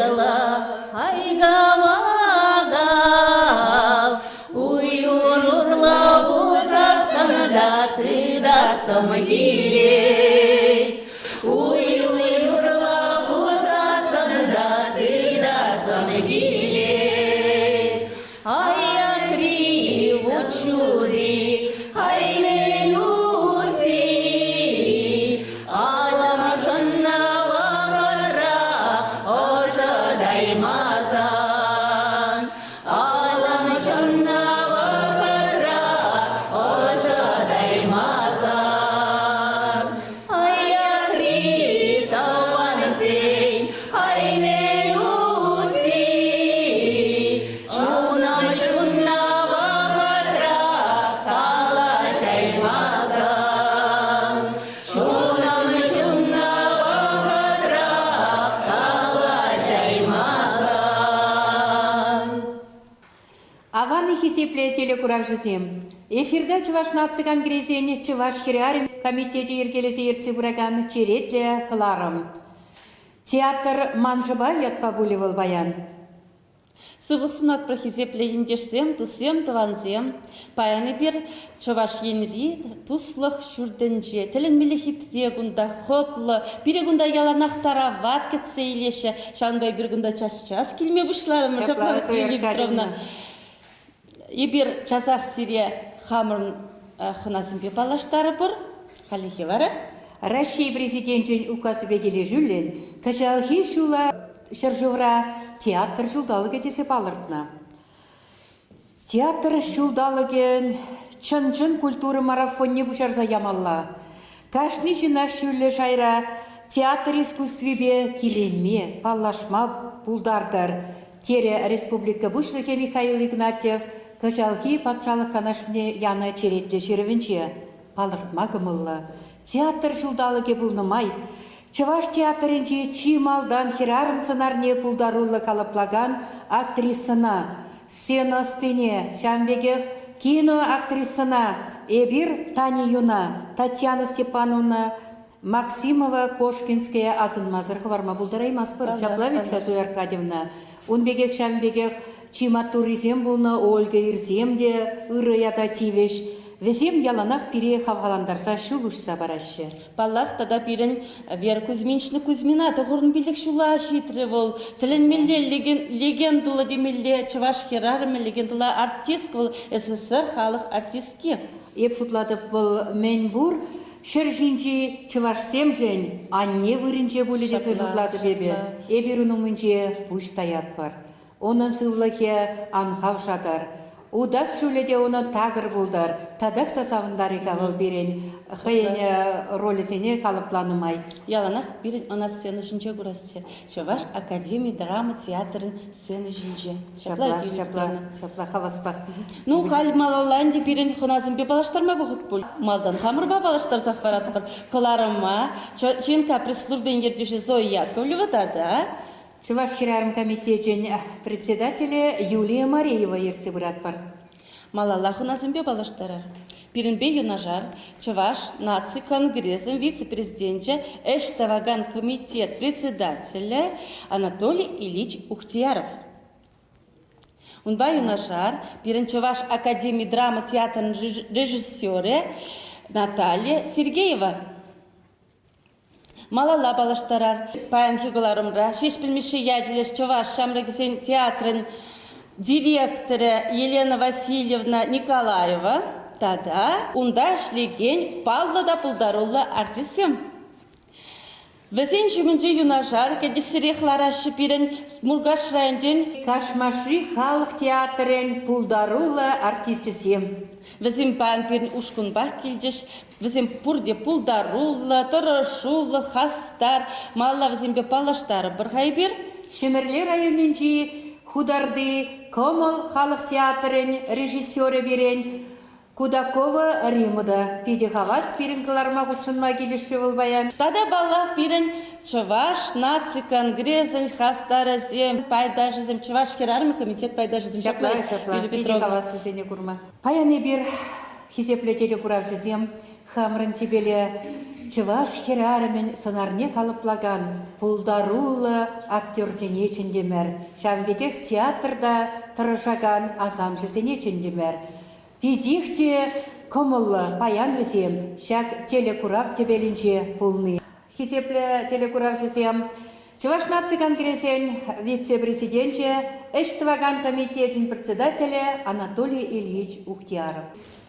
Уй-урла, ай-кавакал, Уй-ур-урла пулсассӑн та тытассӑм килет. Уй-уй-урла пулсассӑн та тытассӑм килет. Аякри вут ҫути, ай мӗн усси, Аламӑшӑннӑ вӑхӑтра ӑшӑтаймасан. Аламӑшӑннӑ вӑхӑтра ӑшӑтаймасан. Аякри тӑвансен ай мӗн усси, Чунӑм ҫуннӑ вӑхӑтра калаҫаймасан. Чунӑм ҫуннӑ вӑхӑтра калаҫаймасан. Аван хисеплӗ телекуравҫӑсем! Эфирта Чӑваш наци конгресӗн Чӑваш хӗрарӑм комитечӗ йӗркелесе ертсе пыракан черетлӗ кӑларӑм. Театр маншӑпа ятпа пулӗ вӑл паян. Сывлӑх сунатпӑр хисеплӗ ентешсем, туссем, тӑвансем. Паян эпир Чӑваш Енри туслӑх ҫуртӗнче. Тӗлӗнмелле хитре кунта, хӑтлӑ. Пире кунта яланах тарават кӗтсе илеҫҫӗ. Ҫавӑнпа эпир кунта час-час килме пуҫларӑмӑр. Ҫапла, Юлия Петровна. Эпир часах сире хамӑрӑн хӑнасемпе паллаштарӑпӑр. Хальлӗхе вара. Раҫҫей Президенчӗн указӗпе килӗшӳллӗн кӑҫалхи ҫула ҫӗршывра театр ҫулталӑкӗ тесе палӑртнӑ. Театр ҫулталӑкӗн чӑн-чӑн культура марафонне пуҫарса ямалла. Кашни ҫыннах ҫӳллӗ шайра театр искусствипе киленме, паллашма пултартӑр, терӗ республика Пуҫлӑхӗ Михаил Игнатьев кӑҫалхи Патшалӑх Канашне янӑ черетлӗ ҫырӑвӗнче. Палӑртма кӑмӑллӑ, театр ҫулталӑкӗ пулнӑ май Чӑваш театрӗнчи чи малтан хӗрарӑм сӑнарне пултаруллӑ калӑплакан актрисӑна, сцена ӑстине, ҫавӑн пекех киноактрисӑна эпир Тани Юна, Татьяна Степановна Максимова Кошкинская асӑнмасӑр хӑварма пултараймастпӑр. Ҫапла вӗт-ха, Зоя Аркадьевна? Ун пекех ҫавӑн пекех чи маттуррисем пулнӑ Ольга Ирсем те ырӑ ята тивӗҫ. Вӗсем яланах пире хавхалантарса ҫул уҫса параҫҫӗ. Паллах, тата пирӗн Вера Кузьминична Кузьмина тӑхӑрӑн ҫула ҫитрӗ вӑл. Тӗлӗнмелле легендӑллӑ темелле чӑваш хӗрарӑмӗ, легендӑлла артист вӑл, СССР халӑх артистки. Эп шутлатӑп, вӑл мӗн пур ҫӗр ҫинчи чӑвашсемшӗн анне вырӑнче пулӗ тесе шутлатӑп эпӗ. Эпир ун умӗнче пуҫ таятпӑр. Унӑн сывлӑхӗ ан хавшатӑр. Утас ҫулӗ те унӑн такӑр пултӑр. Татах та савӑнтарӗ-ха вӑл пирӗн хӑйӗн ролӗсене калӑпланӑ май. Яланах пирӗн ӑна сцена ҫинче курасчӗ. Чӑваш академи драма театрӗн сцена ҫинче. Ҫапла, ҫапла, ҫапла хаваспах. Ну, халь малалла ӗнтӗ пирӗн хӑнасемпе паллаштарма вӑхӑт пуль. Малтан хамӑрпа паллаштарсах паратпӑр. Кӑларӑма ЧНК пресс-службин ертӳҫи Зоя Яковлева тата Чӑваш хӗрарӑм комитечӗн председателӗ Юлия Мареева ертсе пыратпӑр. Малалла хӑнасемпе паллаштарар. Пирӗнпе юнашар Чӑваш наци конгресӗн вице-президенчӗ, ӗҫ тӑвакан комитет председателӗ Анатолий Ильич Ухтияров. Унпа юнашар пирӗн Чӑваш академи драма театрӗн режиссерӗ Наталья Сергеева. Малалла паллаштарар. Паянхи кӑларӑмра Ҫеҫпӗл Мишши ячӗллӗ Чӑваш ҫамрӑкӗсен театрӗн директорӗ Елена Васильевна Николаева тата унта ӗҫлекен паллӑ та пултаруллӑ артистсем. Вӗсен ҫумӗнче юнашар кӗтесрех лараҫҫӗ пирӗн Муркаш районӗнчен Кашмашри халӑх театрӗн пултаруллӑ артисчӗсем. Вӗсем паян пирӗн ушкӑнпах килчӗҫ. Вӗсем пурте пултаруллӑ, тӑрӑшуллӑ, хастар. Малалла вӗсемпе паллаштарӑпӑр-ха эпир. Ҫӗмӗрле районӗнчи Хутарти Кӑмӑл халӑх театрӗн режиссерӗ пирӗн Кудакова Рима та питӗ хавас пирӗн кӑларма хутшӑнма килӗшрӗ вӑл паян. Тата, паллах, пирӗн Чӑваш наци конгресӗн хастарӗсем, пайташӗсем, Чӑваш хӗрарӑмӗ комитет пайташӗсем. Ҫапла, ҫапла. Питӗ хавас вӗсене курма. Паян эпир, хисеплӗ телекуравҫӑсем, хамӑрӑн тӗпеле. чӑваш хӗрарӑмӗн сӑнарне калӑплакан пултаруллӑ актерсене чӗнтӗмӗр. Ҫавӑн пекех театрта тӑрӑшакан асамҫӑсене чӗнтӗмӗр. Питех те кӑмӑллӑ паян вӗсем ҫак телекурав тӗпелӗнче пулни. Хисеплӗ телекуравҫӑсем, Чӑваш наци конгресӗн вице-президенчӗ, Ӗҫ тӑвакан комитечӗн председателӗ Анатолий Ильич Ухтияров.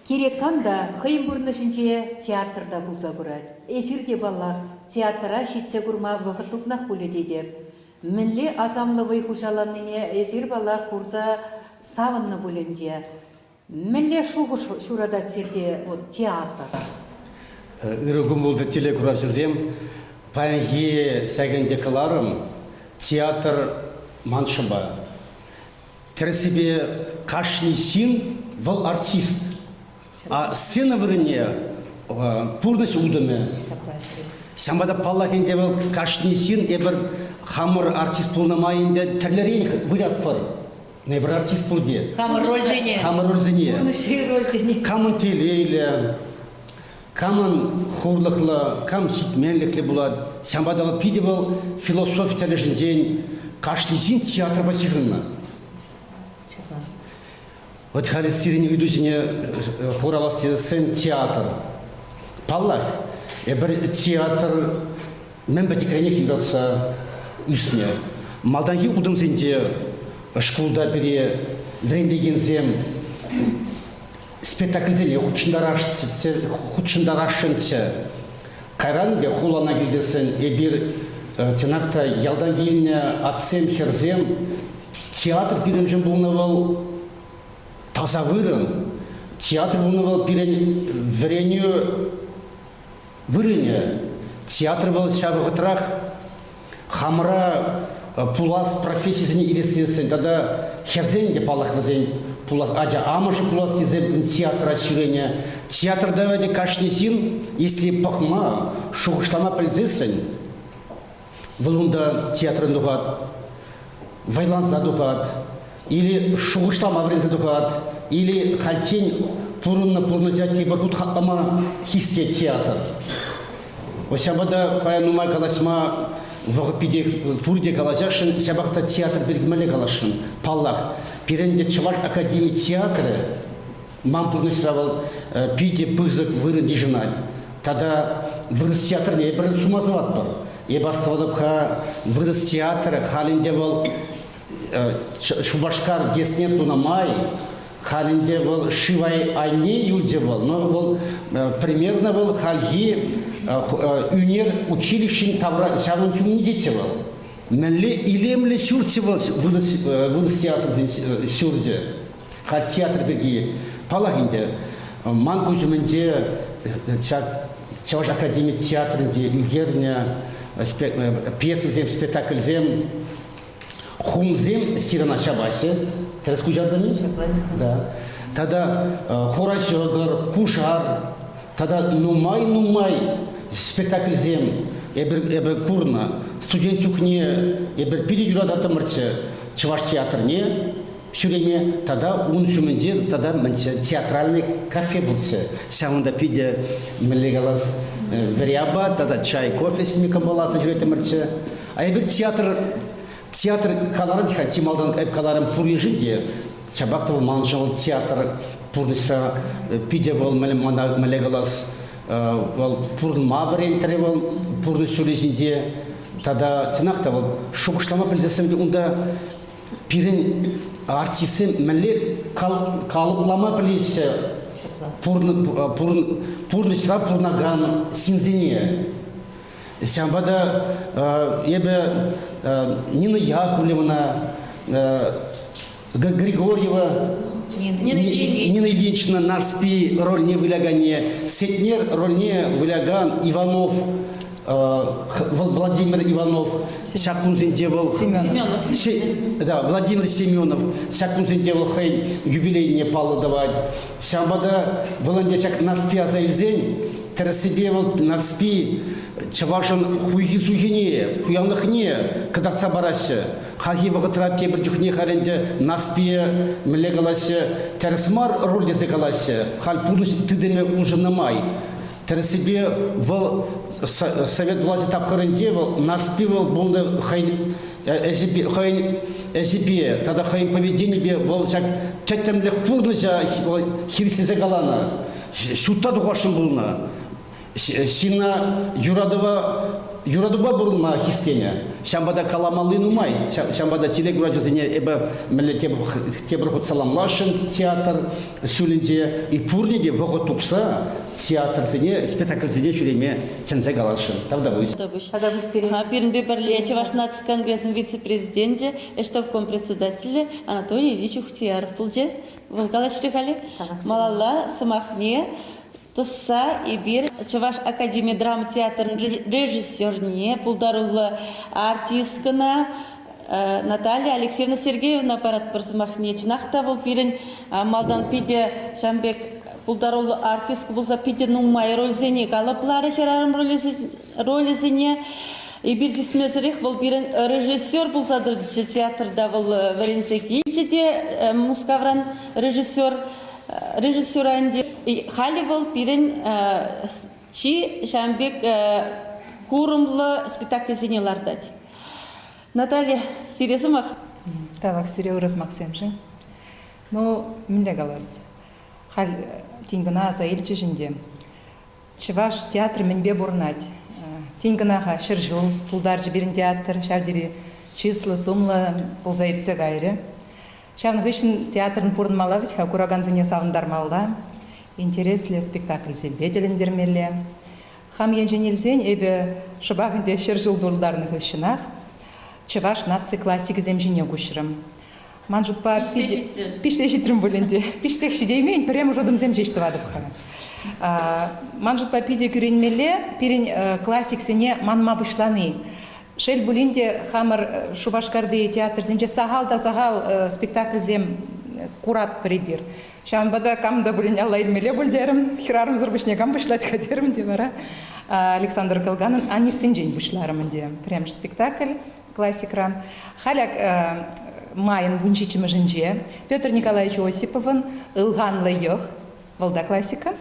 Кирек кам та хӑйӗн пурнӑҫӗнче театрта пулса курать. Эсир те, паллах, театра ҫитсе курма вӑхӑт тупнах пулӗ тетӗп. Мӗнле асамлӑ вӑй хуҫаланнине эсир, паллах, курса савӑннӑ пуль ӗнтӗ. Мӗнле шухӑш ҫуратать сирте вот театр? Ырӑ кун пултӑр телекуравҫӑсем. Паянхи ҫак ӗнтӗ кӑларӑм театр ман шӑпа. Тӗрӗссипе кашни ҫын вӑл артист. А сцена вырӑнне пурнӑҫ утӑмӗ. Ҫавӑнпа та паллах ӗнтӗ вӑл кашни ҫын эпир хамӑр артист пулнӑ май ӗнтӗ тӗрлӗрен вылятпӑр. Эпир артист пурте. Хамӑр рольсене. Хамӑр рольсене. Пурнӑҫри рольсене. Камӑн телейлӗ, камӑн хурлӑхлӑ, кам ҫитменлӗхлӗ пулать. Ҫавӑнпа та вӑл питӗ вӑл философи тӗлӗшӗнчен кашни ҫын театрпа ҫыхӑннӑ. Вот халӗ сирӗн ыйту ҫине хуравлас тесен театр. Паллах, эпир театр мӗн пӗчӗкренех юратса ӳснӗ. Малтанхи утӑмсенче шкулта пире вӗрентекенсем спектакльсене хутшӑнтарасшӑнччӗ. Кайран ӗнтӗ хулана килсессӗн эпир чӑнах та ялтан килнӗ атьсем, хӗрсем театр пирӗншӗн пулнӑ вӑл таса вырӑн. Театр пулнӑ вӑл пирӗн вӗренӳ вырӑнӗ. Театр вӑл ҫав вӑхӑтрах хамӑра пулас профессисене илес тесен тата хӗрсен те паллах вӗсен пулас ача амӑшӗ пулас тесе театра ҫӳренӗ. Театрта вӗтӗ кашни ҫын, если пӑхма, шухӑшлама пӗлсессӗн, вӑл унта театран тухать, вӑйланса тухать, или шухӑшлама вӗренсе тухать, или хальччен пурӑннӑ пурнӑҫа тепӗр хут хаклама хистет театр. Ҫавӑнпа та паян нумай калаҫма вӑхӑт питех пурте калаҫасшӑн, ҫапах та театр пирки мӗнле каласшӑн? Паллах, пирӗн те Чӑваш академи театрӗ ман пурнӑҫра вӑл питӗ пысӑк вырӑн йышӑнать. Тата вырӑс театрне эпир сума сӑватпӑр. Эп астӑватӑп-ха, вырӑс театрӗ халь ӗнтӗ вӑл Шупашкар тесне тунӑ май халь ӗнтӗ вӑл шыв айне юлчӗ вӑл, но вӑл примерно вӑл хальхи ӳнер училищин тавра ҫавӑн ҫумӗнчеччӗ вӑл. Мӗнле илемлӗ ҫуртчӗ вӑл вырӑс театрсен ҫурчӗ. Халь театр пирки паллах ӗнтӗ ман куҫ умӗнче ҫак Чӑваш академи театрӗнче ӳкернӗ пьесӑсем, спектакльсем Хумсем стирана ҫапаҫҫӗ. Тӗрӗс куҫартӑн-и? Да. Тата хура ҫӑкӑр, кушар, тата нумай-нумай спектакльсем эпир, эпӗ курнӑ. Студент чухне эпир питӗ юрататтӑмӑрччӗ чӑваш театрне ҫӳреме тата ун ҫумӗнче тата мӗнччӗ театральный кафе пулчӗ. Ҫавӑнта питӗ мӗнле калас вӗри апат тата чай, кофе ӗҫме кӑмӑлласа ҫӳреттӗмӗрччӗ. А эпир театр театр каларӑм-ха, чи малтан эп каларӑм пуриншӗн те. Ҫапах та вӑл маншӑн вӑл театр пурнӑҫра питӗ вӑл мана мӗнле калас вӑл пурӑнма вӗрентрӗ вӑл пурнӑҫ ҫулӗ ҫинче. Тата чӑнах та вӑл шухӑшлама пӗлсессӗн те унта пирӗн артистсем мӗнле калӑплама пӗлеҫҫӗ пурнӑҫра пурӑнакан ҫынсене. Ҫавӑнпа та эпӗ Нина Яковлевна, Григорьева, Нина Ильинична Нарспи рольне выляканне, Сетнер рольне вылякан Иванов, Владимир Иванов ҫак кунсенче вӑл Семенов. Да, Владимир Семенов ҫак кунсенче вӑл хӑйӗн юбилейне паллӑ тӑвать. Ҫавӑнпа та вӑл ӗнтӗ ҫак Нарспи аса илсен Тӗрӗссипе вӑл Нарспи чӑвашӑн хуйхи-суйхине, пуянлӑхне кӑтартса параҫҫӗ. Хальхи вӑхӑтра тепӗр чухне халь ӗнтӗ Нарспие мӗнле калаҫҫӗ, тӗрӗс мар роль тесе калаҫҫӗ. Халь пурнӑҫ тытӑмӗ улшӑннӑ май. Тӗрӗссипе вӑл совет влаҫӗ тапхӑрӗнче вӑл Нарспи вӑл пулнӑ хӑйӗн ӗҫӗпе, хӑйӗн ӗҫӗпе тата хӑйӗн поведенийӗпе вӑл ҫак тӗттӗмлӗх пурнӑҫа хирӗҫлесе каланӑ, ҫутта тухасшӑн пулнӑ. Ҫынна юратӑва юратупа пурӑнма хистенӗ. Ҫавӑнпа та каламалли нумай. Ҫавӑнпа та телекуравҫӑсене эпӗ мӗнле тепӗр хут саламласшӑн театр ҫулӗнче. И пурне те вӑхӑт тупса театрсене, спектакльсене ҫӳреме чӗнсе каласшӑн. Тавтапуҫ. Тавтапуҫ сире. Пирӗнпе пӗрле Чӑваш наци конгресӗн вице-президенчӗ, ӗҫтӑвком председателӗ Анатолий Ильич Ухтияров пулчӗ. Вӑл калаҫрӗ халӗ. Малалла сӑмахне тӑсса эпир Чӑваш академи драма театрӗн режиссерне, пултаруллӑ артисткӑна Наталья Алексеевна Сергеевна паратпӑр сӑмахне. Чӑнах та вӑл пирӗн малтан питӗ ҫавӑн пек пултаруллӑ артистка пулса питӗ нумай рольсене калӑпларӗ хӗрарӑм ролӗсене. Эпир сисмесӗрех вӑл пирӗн режиссер пулса тӑчӗ театрта вӑл вӗренсе килчӗ те Мускавран режиссер режиссера ӗнтӗ. Халӗ вӑл пирӗн чи ҫавӑн пек курӑмлӑ спектакльсене лартать. Наталья, сире сӑмах. Тавах сире ырӑ сӑмахсемшӗн. Ну, мӗнле калас, халь тин кӑна аса илчӗҫ ӗнтӗ. Чӑваш театрӗ мӗнпе пурӑнать? Тин кӑна-ха 100 ҫул тултарчӗ пирӗн театр, ҫав тери чыслӑ, сумлӑ пулса иртсе кайрӗ. Ҫавӑн хыҫҫӑн театрӑн пурӑнмалла вӗт-ха, куракансене савӑнтармалла, интереслӗ спектакльсемпе тӗлӗнтермелле. Хам енчен илсен, эпӗ шӑпах ӗнтӗ 100 ҫул тултарнӑ хыҫҫӑнах чӑваш наци классикӗсем ҫине куҫрӑм. Ман шутпа пиҫсе ҫитрӗм пуль ӗнтӗ. Пиҫсех ҫитеймен, пӗрремӗш утӑмсем ҫеҫ тӑватӑп-ха. Ман шутпа питӗ кӳренмелле пирӗн классиксене манма пуҫлани. Шел пулин те, хамӑр Шупашкарти театрсенче сахал та сахал спектакльсем куратпӑр эпир. Ҫавӑнпа та кам та пулин алла илмелле пуль терӗм. Хӗрарӑмсӑр пуҫне кам пуҫлать-ха терӗм те вара. Александр Кӑлканӑн Аниссинчен пуҫларӑм ӗнтӗ пӗрремӗш спектакль классикран. Халь ак майӑн 17-мӗшӗнче Петр Николаевич Осиповӑн «Ылханлӑ йӑх» вӑл та классика.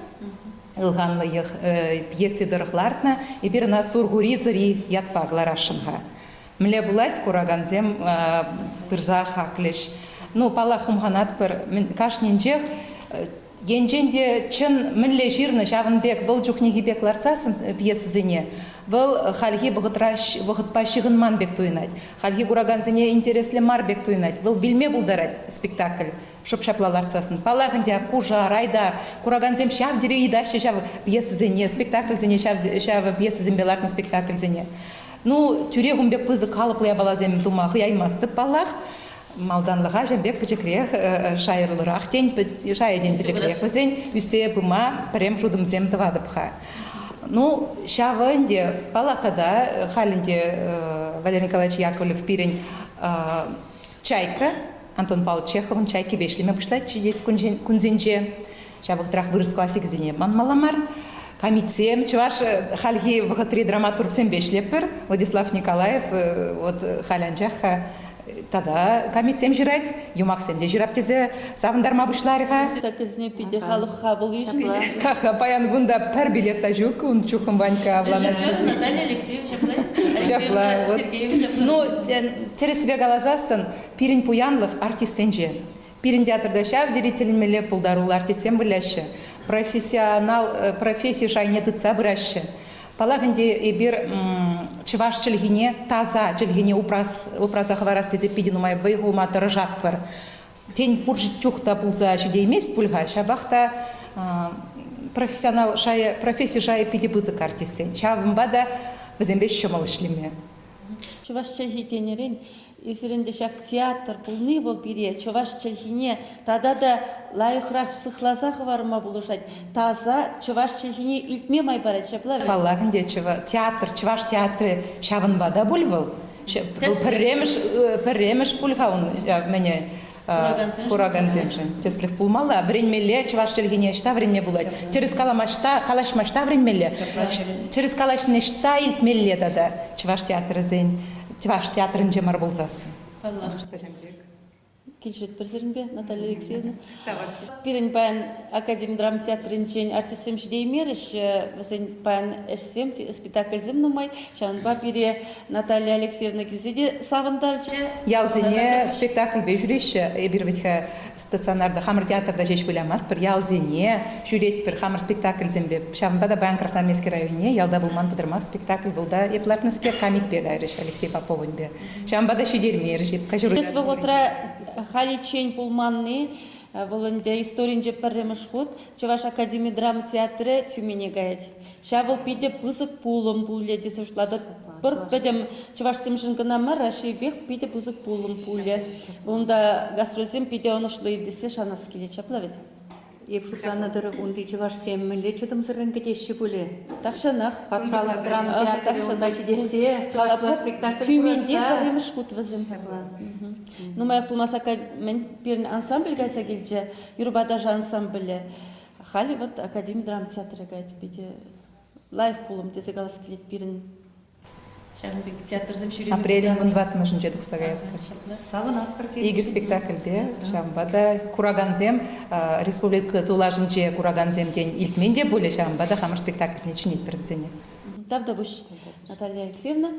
Ылханлӑ йӑх пьеси тӑрӑх лартнӑ. Эпир ӑна «Сурхури сӑри» ятпа кӑларасшӑн-ха. Мӗнле пулать, куракансем пырса хаклӗҫ. Ну, паллах, хумханатпӑр. Кашнинчех енчен те чӑн мӗнле ҫырнӑ ҫавӑн пек вӑл чухнехи пек лартсассӑн пьесӑсене, вӑл хальхи вӑхӑтра вӑхӑтпа ҫыхӑнман пек туйӑнать. Хальхи куракансене интереслӗ мар пек туйӑнать. Вӑл вилме пултарать спектакль. Шӑп ҫапла лартсассӑн. Паллах ӗнтӗ, Кушар, Айтар, куракансем ҫав тери ыйтаҫҫӗ ҫав пьесӑсене, спектакльсене, ҫав, ҫав пьесӑсемпе лартнӑ спектакльсене. Ну, тӳрех ун пек пысӑк калӑплӑ япаласем тума хӑяймастӑп, паллах. Малтанлӑха ҫав пек пӗчӗкрех, шайӑрлӑрах тен, шайӗ тен пӗчӗкрех вӗсен ӳссе пыма пӗрремӗш утӑмсем тӑватӑп-ха. Ну, ҫавӑ ӗнтӗ, паллах тата, халь ӗнтӗ Валерий Николаевич Яковлев пирӗн Чайка, Антон Павлович Чеховӑн Чайкипе ӗҫлеме пуҫлать ҫитес кунсенче. Ҫав вӑхӑтрах вырӑс классикӗсене манмалла мар. Камитсем, чӑваш хальхи вӑхӑтри драматургсемпе ӗҫлетпӗр. Владислав Николаев вот халь анчах-ха тата камитсем ҫырать, юмахсем те ҫырап тесе савӑнтарма пуҫларӗ-ха. Спектакльсене питӗ халӑх хапӑл йышӑнчӗ. Ха-ха, паян кун та пӗр билет та ҫук, ун чухӑн Ванька авланать. Наталья Алексеевна ҫапла. Ҫапла. Вот. Ну, тӗрӗссипе каласассӑн, пирӗн пуянлӑх артистсенче. Пирӗн театрта ҫав тери тӗлӗнмелле пултаруллӑ артистсем выляҫҫӗ, профессионал професси шайне тытса пыраҫҫӗ. Паллах ӗнтӗ, эпир чӑваш чӗлхине, таса чӗлхене упрас, упраса хӑварас тесе питӗ нумай вӑй хума тӑрӑшатпӑр. Тен, пур чух та пулса ҫитеймест пуль-ха, ҫапах та профессионал шайӗ, професси шайӗ питӗ пысӑк артистсен. Ҫавӑнпа та вӗсемпе ҫӑмӑл ӗҫлеме. Чӑваш чӗлхи тенӗрен эсир ӗнтӗ ҫак театр пулни вӑл пире чӑваш чӗлхине тата та лайӑхрах сыхласа хӑварма пулӑшать, таса чӑваш чӗлхине илтме май парать ҫапла. Паллах ӗнтӗ, театр, чӑваш театрӗ ҫавӑнпа та пуль вӑл. Вӑл пӗрремӗш, пӗрремӗш пуль-ха ун мӗне куракансемшӗн тӗслӗх пулмалла. Вӗренмелле чӑваш чӗлхине ӑҫта вӗренме пулать? Тӗрӗс калама ӑҫта, калаҫма ӑҫта вӗренмелле? Тӗрӗс калаҫни ӑҫта илтмелле тата чӑваш театрӗсен, чӑваш театрӗнче мар пулсассӑн? Паллах. Килӗшетпӗр сирӗнпе, Наталья Алексеевна. Пирӗн паян Академи драма театрӗнчен артистсем ҫитеймерӗҫ. Вӗсен паян ӗҫсем, спектакльсем нумай. Ҫавӑнпа пире Наталья Алексеевна килсе те савӑнтарчӗ. Ялсене спектакльпе ҫӳреҫҫӗ. Эпир вӗт-ха стационарта хамӑр театрта ҫеҫ вылямастпӑр, ялсене ҫӳретпӗр хамӑр спектакльсемпе. Ҫавӑнпа та паян Красноармейски районне ялта пулман пӑтӑрмах спектакль вӑл та эп лартнӑскер камитпе кайрӗҫ Алексей Поповӑнпе. Ҫавӑнпа та ҫитермерӗҫ. Ҫитес вӑхӑтра халиччен пулманни вӑл ӗнтӗ историнче пӗрремӗш хут Чӑваш академи драма театрӗ Тюмене каять. Ҫав вӑл питӗ пысӑк пулӑм пулӗ тесе шутлатӑп. Пӗр пӗтӗм чӑвашсемшӗн кӑна мар, Раҫҫейпех питӗ пысӑк пулӑм пулӗ. Унта гастрольсем питӗ ӑнӑҫлӑ иртессе шанас килет. Ҫапла вӗт? Эп шутланӑ тӑрӑх унти чӑвашсем мӗнле чӑтӑмсӑррӑн кӗтеҫҫӗ пулӗ. Тахҫанах. Патшалӑх драма театрӗ унта ҫитессе, чӑвашла спектакль Тюменьте пӗрремӗш хут вӗсем. Нумаях пулмасть мӗн пирӗн ансамбль кайса килчӗ, юрӑпа ташӑ ансамблӗ. Халӗ вот академи драма театрӗ каять питӗ лайӑх пулӑм тесе калас килет пирӗн. Ҫавӑн пек театрсем ҫӳреме Апрелӗн 14-мӗшӗнче тухса каятпӑр. Савӑнатпӑр Икӗ спектакльпе. Ҫавӑнпа та куракансем республика тулашӗнче куракансем тен илтмен те пулӗ, ҫавӑнпа та хамӑр спектакльсене чӗнетпӗр вӗсене. Тавтапуҫ, Наталья Алексеевна.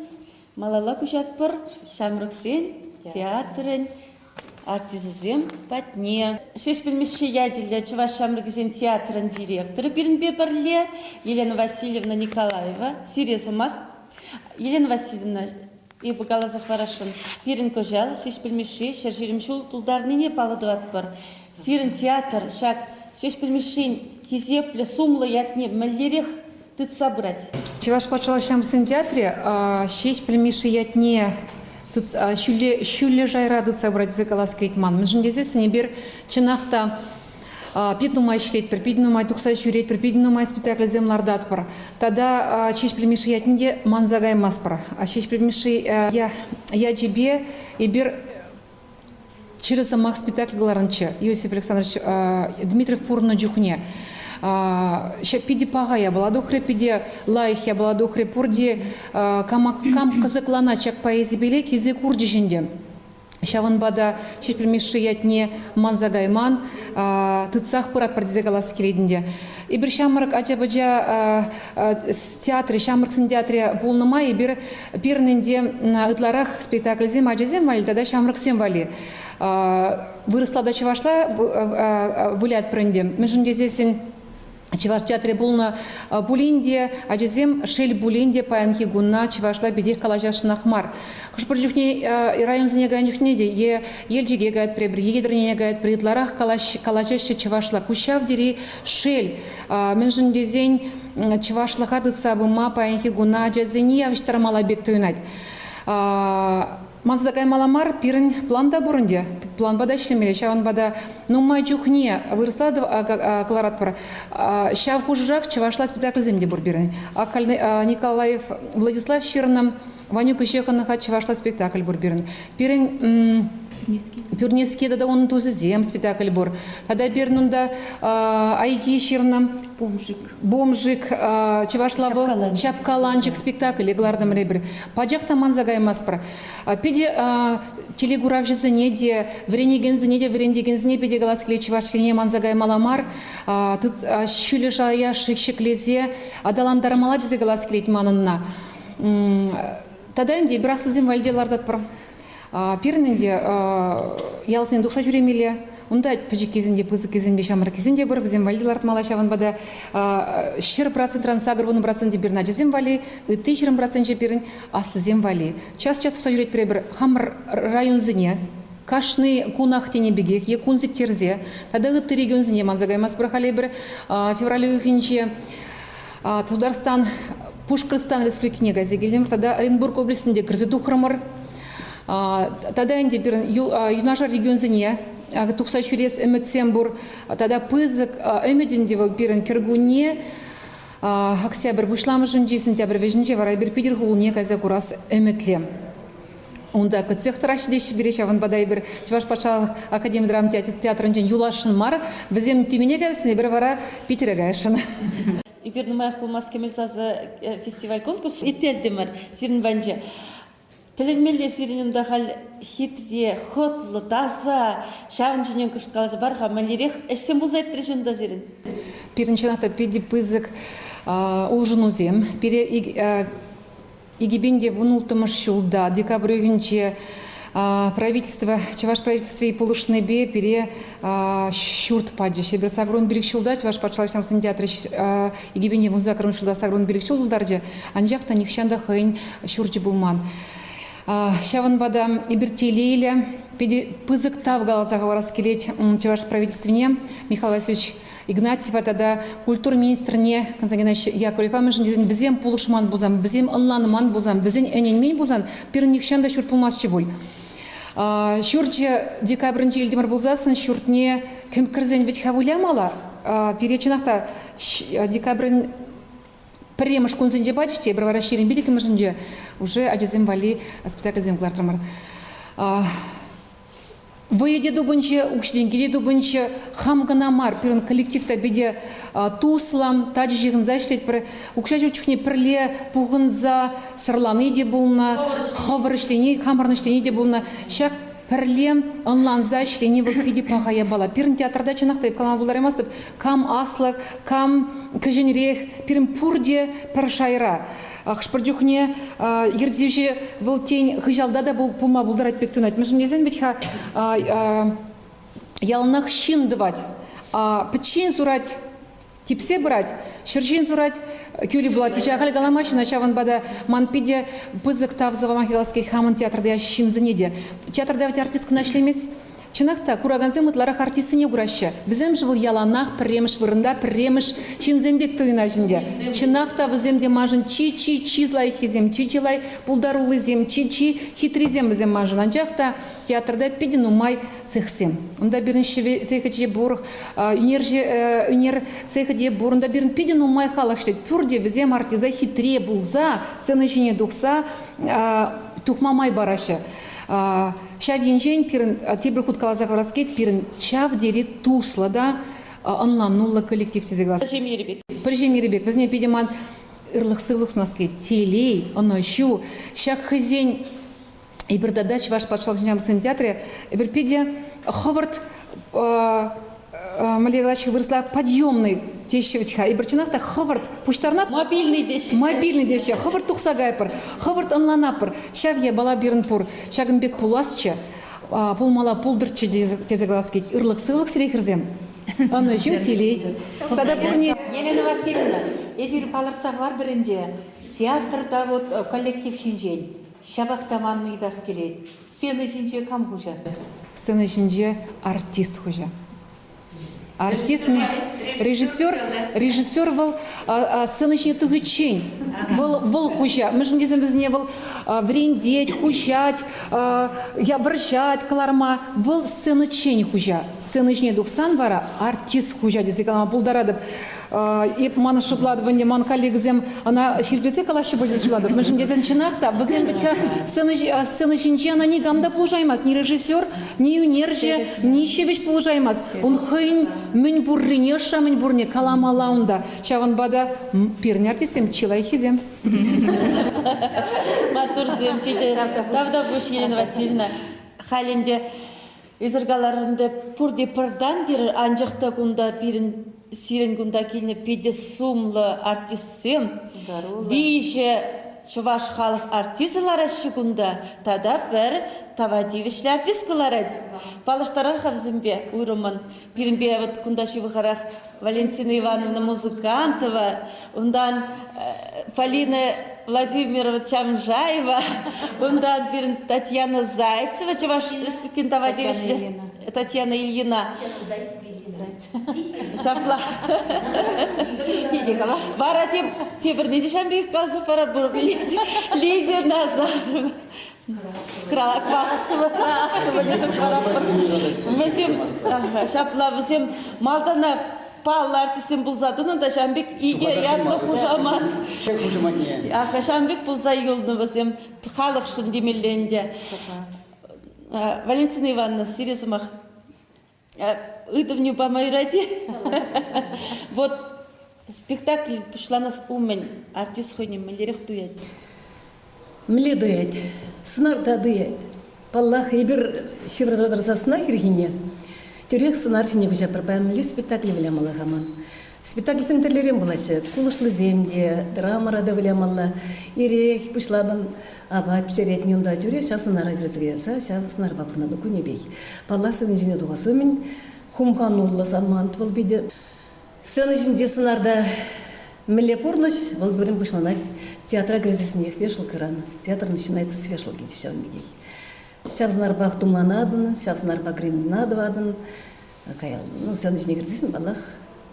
Малалла куҫатпӑр ҫамрӑксен театрӗн артисчӗсем патне. Ҫеҫпӗл Мишши ячӗллӗ Чӑваш ҫамрӑкӗсен театрӗн директорӗ пирӗнпе пӗрле Елена Васильевна Николаева. Сире сӑмах. Елена Васильевна, эпӗ каласа хӑварасшӑн, пирӗн кӑҫал Ҫеҫпӗл Мишши 120 ҫул тултарнине паллӑ тӑватпӑр. Сирӗн театр ҫак Ҫеҫпӗл Мишшин хисеплӗ, сумлӑ ятне мӗнлерех тытса пырать? Чӑваш патшалӑх ҫамрӑксен театрӗ Ҫеҫпӗл Мишши ятне ҫӳллӗ, ҫӳллӗ шайра тытса пырать тесе калас килет ман. Мӗншӗн тесессӗн эпир чӑнах та пит нумай ӗҫлетпӗр, пит нумай тухса ҫӳретпӗр, пит нумай спектакльсем лартатпӑр. Тата Ҫеҫпӗл Мишши ятне те манса каймастпӑр. Ҫеҫпӗл Мишши ячӗпе эпир Чӗрӗ сӑмах спектакль кӑларнӑччӗ Иосиф Александрович Дмитриев пурӑннӑ чухне. Питӗ паха япала тухрӗ, питӗ лайӑх япала тухрӗ. Пурте кама кам кӑсӑкланать ҫак поэзипеле килсе курчӗҫ ӗнтӗ. Ҫавӑнпа та Ҫеҫпӗл Мишши ятне манса кайман, тытсах пыратпӑр тесе калас килет ӗнтӗ. Эпир ҫамрӑк ача-пӑча театрӗ, ҫамрӑксен театрӗ пулнӑ май эпир пирӗн ӗнтӗ ытларах спектакльсем ачасем валли тата ҫамрӑксем валли. Вырӑсла та чӑвашла вылятпӑр ӗнтӗ. Мӗншӗн тесессӗн чӑваш театрӗ пулнӑ пулин те, ачасем шел пулин те паянхи кунна чӑвашла питех калаҫасшӑнах мар. Хӑш-пӗр чухне районсене кайнӑ чухне те е Елчӗке каятпӑр эпир, е Етӗрнене каятпӑр, ытларах калаҫаҫҫӗ чӑвашла. Ку ҫав тери шел. Мӗншӗн тесен чӑвашлӑха тытса пыма паянхи куна ачасене явӑҫтармалла пек туйӑнать. Манса каймалла мар, пирӗн план та пур ӗнтӗ. Планпа та ӗҫлемелле. Ҫавӑнпа та нумай чухне вырӑсла кӑларатпӑр. Ҫав хушӑрах чӑвашла спектакльсем те пур пирӗн. Николаев Владислав ҫырнӑ Ванюк ӗҫе хӑнӑхать чӑвашла спектакль пур пирӗн. Пирӗн Пӳрнеске тата унӑн тусӗсем спектакль пур. Тата пирӗн унта Айхи ҫырнӑ Бомжик. Бомжик чӑвашла вӑл Ҫапкаланчӑк спектакле кӑлартӑмӑр эпир. Пачах та манса каймастпӑр. Питӗ телекуравҫӑсене те, вӗренекенсене те, вӗрентекенсене питӗ калас килет чӑваш чӗлхине манса каймалла мар. Ҫӳллӗ шая ҫӗклесе аталантармалла тесе калас килет манӑнна. Тата ӗнтӗ эпир аслисем валли те лартатпӑр. Пирӗн ӗнтӗ ялсене тухса ҫӳремелле. Унта пӗчӗккисем те, пысӑккисем те, ҫамрӑккисем те пур. Вӗсем валли лартмалла. Ҫавӑнпа та 100 процентран 80 проценчӗ пирӗн ачасем валли, ытти 20 проценчӗ пирӗн аслисем валли. Час-час тухса ҫӳретпӗр эпир хамӑр районсене. Кашни кунах тенӗ пекех е кун сиктерсе тата ытти регионсене манса каймастпӑр халь эпир. Февраль уйӑхӗнче Тутарстан, Пушкӑртстан Республикине кайса килтӗмӗр тата Оренбург облаҫӗнче кӗрсе тухрӑмӑр. Тата ӗнтӗ пирӗн юнашар регионсене тухса ҫӳрес ӗмӗтсем пур. Тата пысӑк ӗмӗт ӗнтӗ вӑл пирӗн кӗркунне октябрь пуҫламӑшӗнче, сентябрь вӗҫӗнче вара эпир Питӗр хулине кайса курас ӗмӗтлӗ. Унта кӗтсех тӑраҫҫӗ теҫҫӗ пире, ҫавӑнпа та эпир Чӑваш патшалӑх академи драма театрӗнчен юласшӑн мар. Вӗсем Тюмене каясшӑн, эпир вара Питӗре каясшӑн. Эпир нумаях пулмасть Кӗмӗл сасӑ фестиваль-конкурс ирттертӗмӗр сирӗн патӗнче. Тӗлӗнмелле сирӗн унта халь хитре, хӑтлӑ, таса. Ҫавӑн ҫинчен кӑшт каласа пар-ха, мӗнлерех ӗҫсем пулса иртрӗҫ унта сирӗн? Пирӗн чӑнах та питӗ пысӑк улшӑнусем. Пире 2016 ҫулта декабрь уйӑхӗнче правительство, Чӑваш правительстви пулӑшнипе пире ҫурт пачӗҫ. Эпир сакӑрун пилӗк ҫулта Чӑваш патшалӑх ҫамрӑксен театрӗ 2018 ҫулта сакӑрун пилӗк ҫул тултарчӗ, анчах та нихҫан та хӑйӗн ҫурчӗ пулман. Ҫавӑнпа та эпир телейлӗ, питӗ пысӑк тав каласа хӑварас килет Чӑваш правительствине Михаил Васильевич Игнатьева тата культура министрне Константин Геннадьевич Яковлева мӗншӗн тесен вӗсем пулӑшман пулсан, вӗсем ӑнланман пулсан, вӗсен ӗненмен пулсан пирӗн нихҫан та ҫурт пулмастчӗ пуль. Ҫурчӗ декабрӗнче илтӗмӗр пулсассӑн ҫуртне кӗрсен вӗт-ха вылямалла. Пире чӑнах та декабрӗн пӗрремӗш кунсенче пачӗҫ те, эпир вара 25-мӗшӗнче уже ачасем валли спектакльсем кӑлартрӑмӑр. Вӑйӗ те тупӑнчӗ, укҫи-тенки те тупӑнчӗ. Хам кӑна мар, пирӗн коллектив та питӗ туслӑ, тачӑ ҫыхӑнса ӗҫлетпӗр. Укҫа ҫук чухне пӗрле пухӑнса сӑрлани те пулнӑ, хӑвӑр ӗҫлени, хамӑрӑн ӗҫлени те пулнӑ. Ҫак пӗрле ӑнланса ӗҫлени вӑл питӗ паха япала. Пирӗн театрта чӑнах та эп калама пултараймастӑп, кам аслӑ, кам кӗҫӗнрех, пирӗн пурте пӗр шайра. Хӑш-пӗр чухне ертӳҫӗ вӑл тен хыҫалта та пулма пултарать пек туйӑнать. Мӗншӗн тесен вӗт-ха яланах ҫын тӑвать, пӗччен сурать, типсе пырать, ҫӗр ҫын сурать, кӳлӗ пулать. Тесе ахаль каламаҫҫӗ ӑна, ҫавӑнпа та ман питӗ пысӑк тав сӑвама калас килет хамӑн театрта ҫынсене те. Театрта вӗт артист кӑна ӗҫлемест. Чӑнах та, куракансем ытларах артистсене кураҫҫӗ. Вӗсемшӗн вӑл яланах пӗрремӗш вырӑнта, пӗрремӗш ҫынсем пек туйӑнаҫ ӗнтӗ. Чӑнах та, вӗсем те маншӑн чи-чи-чи лайӑххисем, чи-чи пултаруллисем, чи-чи хитрисем вӗсем маншӑн. Анчах та театрта питӗ нумай цехсем. Унта пирӗн ҫӗвӗ цехӗ те пур, ӳнерҫӗ ӳнер цехӗ те пур. Унта пирӗн питӗ нумай халӑх ӗҫлет. Пурте вӗсем артиста хитре пулса сцена ҫине тухса тухма май параҫҫӗ. Ҫав енчен пирӗн тепӗр хут каласа хӑварас килет, пирӗн ҫав тери туслӑ та ӑнлануллӑ коллектив тесе калас. Пӗр ҫемьери пек. Пӗр ҫемьери пек. Вӗсене питӗ ман ырлӑх-сывлӑх сунас килет. Телей, ӑнӑҫу. Ҫак хӑйсен эпир тата Чӑваш патшалӑх ҫамрӑксен театрӗ эпир питӗ хӑвӑрт мӗнле калаҫҫӗ вырӑсла подъемный теҫҫӗ вӗт-ха. Эпир чӑнах та хӑвӑрт пуҫтарна. Мобильный теҫҫӗ. Мобильный теҫҫӗ. Хӑвӑрт тухса кайӑпӑр. Хӑвӑрт ӑнланапӑр. Ҫав япала пирӗн пур. Ҫакӑн пек пуласчӗ, пулмалла пултӑрччӗ тесе калас килет. Ырлӑх-сывлӑх сире, хӗрсем. Ӑнӑҫу, телей. Тата пурне. Елена Васильевна, эсир палӑртса хӑвартӑр ӗнтӗ, театрта вот коллектив ҫинчен. Ҫапах та ман ыйтас килет, сцена ҫинче кам хуҫа? Сцена ҫинче артист хуҫа. Артист, режиссер, режиссер вӑл сцена ҫине тухиччен вӑл вӑл хуҫа. Мӗншӗн тесен вӗсене вӑл вӗрентет, хуҫать, вӑрҫать кӑларма. Вӑл сценӑччен хуҫа. Сцена ҫине тухсан вара артист хуҫа тесе калама пултаратӑп. Эп ман шутлатӑп ӗнтӗ, ман коллегӑсем ӑна ҫирӗплетсе калаҫҫӗ пуль тесе шутлатӑп. Мӗншӗн тесен чӑнах та вӗсем вӗт-ха сцена ҫинче ӑна никам та пулӑшаймасть. Ни режиссер, ни ӳнерҫӗ, ни ҫӗвӗҫ пулӑшаймасть. Ун хӑйӗн мӗн пуррине, ӑшша мӗн пуррине каламалла унта. Ҫавӑнпа та пирӗн артистсем чи лайӑххисем. Маттурсем, питӗ тавтапуҫ, Елена Васильевна. Халь ӗнтӗ Эсир каларӑр ӗнтӗ, пурте пӗртан терӗр, анчах та кунта пирӗн сирӗн кунта килнӗ питӗ сумлӑ артистсем. Виҫӗ чӑваш халӑх артисчӗ лараҫҫӗ кунта тата пӗр тава тивӗҫлӗ артистка ларать. Паллаштарар-ха вӗсемпе уйрӑммӑн. Пирӗнпе вот кунта ҫывӑхарах Валентина Ивановна Музыкантова, унтан Полина Владимирова Чамжаева, унтан пирӗн Татьяна Зайцева, Чӑваш Республикин тава тивӗҫлӗ Татьяна Ильина. Ҫапла. Вара тепӗрне те ҫавӑн пекех каласа паратпӑр. Лидия Назарова. Квасова, Вӗсем ҫапла вӗсем малтанах паллӑ артистсем пулса тӑнӑ та ҫавӑн пек икӗ ятлӑ хушамат. Ҫак хушаматне. Аха, ҫавӑн пек пулса юлнӑ вӗсем халӑхшӑн темелле ӗнтӗ. Валентина Ивановна, сире сӑмах ыйтӑвне пама юрать-и? Вот спектакль пуҫланас умӗн артист хӑйне мӗнлерех туять? Мӗнле туять? Сӑнарта туять. Паллах, эпир ҫывӑрса тӑрсассӑнах ирхине тӳрех сӑнар ҫине куҫатпӑр. Паян мӗнле спектакль вылямалла-ха ман? Спектакльсем тӗрлӗрен пулаҫҫӗ. Кулӑшлисем те, драмӑра та вылямалла. Ирех пуҫлатӑн апат пӗҫеретӗн унта тӳрех ҫав сӑнара кӗрсе каяса ҫав сӑнарпа пурӑнатӑн кунӗпех. Паллах, сцена ҫине тухас умӗн хумхануллӑ самант вӑл питӗ. Сцена ҫинче сӑнарта мӗнле пурнӑҫ, вӑл пирӗн пуҫланать театра кӗрсессӗнех вешалкӑран. Театр начинается с вешалки ҫавӑн пекех. Ҫав сӑнарпах тумланатӑн, ҫав сӑнарпа гримна тӑватӑн. Каял, ну, сцена ҫине кӗрсессӗн, паллах,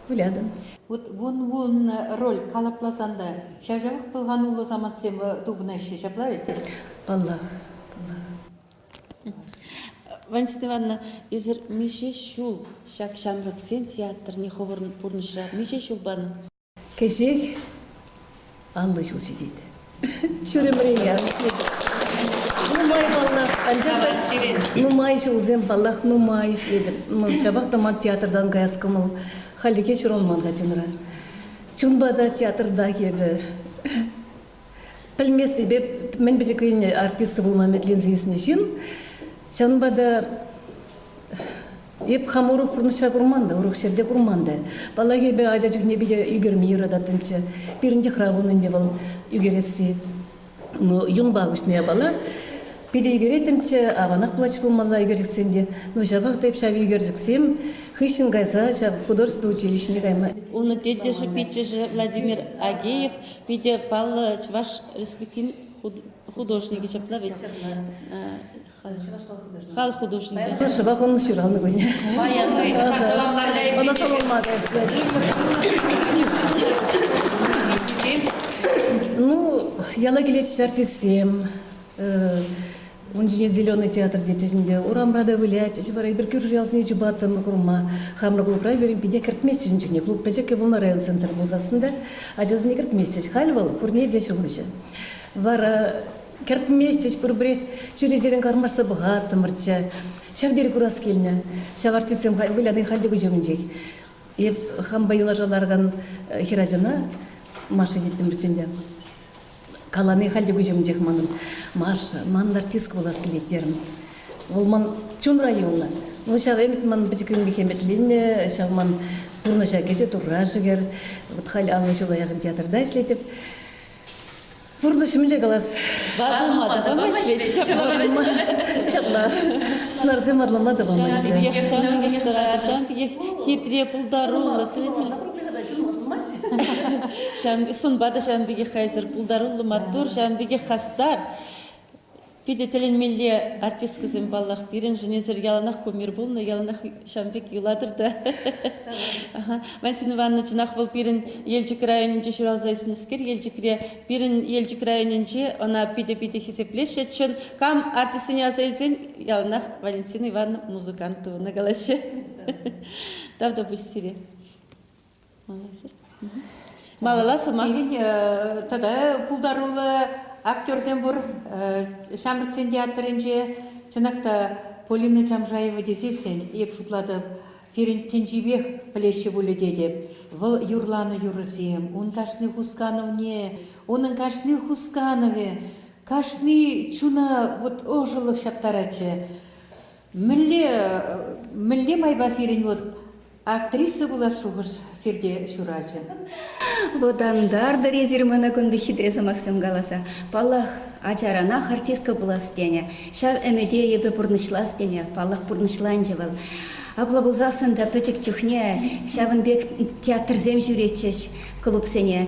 вылятӑн. Вот вун-вун роль калӑпласан та ҫав-ҫавах пӑлхануллӑ самантсем тупӑнаҫҫӗ, ҫапла ведь? Паллах, паллах. Валентина Ивановна, эсир миҫе ҫул ҫак ҫамрӑксен театрне хӑвӑрӑн пурнӑҫра миҫе ҫул панӑ? Кӗҫех 50 ҫул ҫитет. Ҫур ӗмӗре ӗҫлетӗп. Нумай паллах, анчах та нумай ҫулсем, паллах, нумай ӗҫлетӗп. Ҫапах та ман театртан каяс кӑмӑл хальлӗхе ҫуралман-ха чунра. Чунпа та театртах эпӗ. Пӗлместӗп, эп мӗн пӗчӗкрен артистка пулма ӗмӗтленсе ӳснӗ ҫын. Ҫавӑнпа та эп хам урӑх пурнӑҫра курман та, урӑх ҫӗрте курман та. Паллах, эпӗ ача чухне питӗ ӳкерме юрататтӑмччӗ. Пирӗн йӑхра пулнӑ ӗнтӗ вӑл ӳкересси. Ну, юнпа куҫнӑ япала. Питӗ ӳкереттӗмччӗ, аванах пулатчӗ пулмалла ӳкерчӗксем те. Ну, ҫапах та эп ҫав ӳкерчӗксем хыҫҫӑн кайса ҫав художество училищине кайма. Унӑн тетӗшӗ, пиччӗшӗ Владимир Агеев питӗ паллӑ Чӑваш Республикин художникӗ ҫапла ведь? Халӑх художникӗ. Шӑпах ун ҫуралнӑ кунӗ. Ӑна саламлама каяс Ну, яла килетчӗҫ артистсем. Ун ҫине зеленый театр тетчӗҫ ӗнтӗ. Урамра та вылятчӗҫ. Вара эпир кӳршӗ ялсене чупаттӑмӑр курма. Хамӑр клубра пирӗн пите кӗртместчӗҫ ун чухне. Клуб пӗчӗккӗ пулнӑ район центрӗ пулсассӑн та ачасене кӗртместчӗҫ. Халь вӑл пурне те ҫул уҫӑ. Вара кӗртместчӗҫ пурпӗрех чӳречерен кармашса пӑхаттӑмӑрччӗ. Ҫав тери курас килнӗ. Ҫав артистсем выляни халь те куҫ умӗнчех. Эп хампа юнашар ларакан хӗрачана Маша теттӗмӗрччӗ ӗнтӗ. Калани халь те куҫ умӗнчех манӑн. Маша, манӑн артистка пулас килет терӗм. Вӑл ман чунра юлнӑ. Ну, ҫав ӗмӗт ман пӗчӗкренпех ӗмӗтленнӗ, ҫав ман пурнӑҫа кӗчӗ, Турра шӗкӗр. Вот халь 50 ҫула яхӑн театрта ӗҫлетӗп. Пурнӑҫ мӗнле калас? Пулма та памасть вӗт. Ҫапла. Сӑнарсем арлама та памаҫҫӗ. Ҫавӑн пекех тӑратӑр, ҫавӑн пекех хитре, пултаруллӑ. Ҫавӑн сӑнпа та ҫавӑн пекех хайсӑр, пултаруллӑ, маттур, ҫавӑн пекех хастар. Питӗ тӗлӗнмелле артисткӑсем, паллах, пирӗншӗн эсир яланах кумир пулнӑ, яланах ҫавӑн пек юлатӑр та. Валентина Ивановна, чӑнах вӑл пирӗн Елчӗк районӗнче ҫуралса ӳснӗскер, Елчӗкре, пирӗн Елчӗк районӗнче ӑна питӗ-питӗ хисеплеҫҫӗ. Чӑн, кам артистсене аса илсен, яланах Валентина Ивановна музыкант тӑвӑнна калаҫҫӗ. Тавтапуҫ сире. Малалла сӑмах. Пирӗн тата пултаруллӑ актерсем пур ҫамрӑксен театрӗнче. Чӑнах та Полина Чамжаева тесессӗн, эп шутлатӑп, пирӗн тӗнчипех пӗлеҫҫӗ пулӗ тетӗп. Вӑл юрланӑ юрӑсем, ун кашни хусканӑвне, унӑн кашни хусканӑвӗ, кашни чуна вот ӑшӑлӑх ҫаптаратчӗ. Мӗнле, мӗнле майпа сирӗн вот Актриса пулас шухӑш сирте ҫуралчӗ. Вӑтантартӑр эсир мана кун пек хитре сӑмахсем каласа. Паллах, ачаранах артистка пулас тенӗ. Ҫав ӗмӗте эпӗ пурнӑҫлас тенӗ. Паллах, пурнӑҫланчӗ вӑл. Апла пулсассӑн та пӗчӗк чухне ҫавӑн пек театрсем ҫӳретчӗҫ клубсене.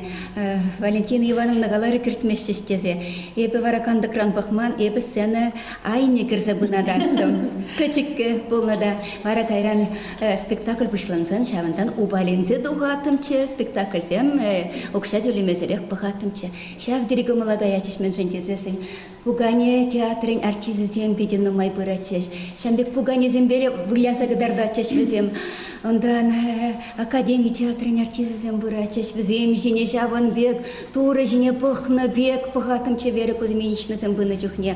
Валентина Ивановна каларӗ кӗртмеҫҫӗ тесе. Эпӗ вара кантӑкран пӑхман, эпӗ сцена айне кӗрсе пынӑ таттӑм. Пӗчӗккӗ пулнӑ та. Вара кайран Спектакль пуҫлансан ҫавӑнтан упаленсе тухаттӑмччӗ, спектакльсем укҫа тӳлемесӗрех пӑхаттӑмччӗ. Ҫав тери кӑмӑла каятчӗҫ мӗншӗн тесессӗн пукане театрӗн артисчӗсем питӗ нумай пыратчӗҫ. Ҫавӑн пек пуканесемпе выляса кӑтартатчӗҫ вӗсем. Унтан академи театрӗн артисчӗсем пыратчӗҫ. Вӗсем ҫине ҫавӑн пек, Турӑ ҫине пӑхнӑ пек пӑхаттӑмччӗ Вера Кузьминичнӑсем пынӑ чухне.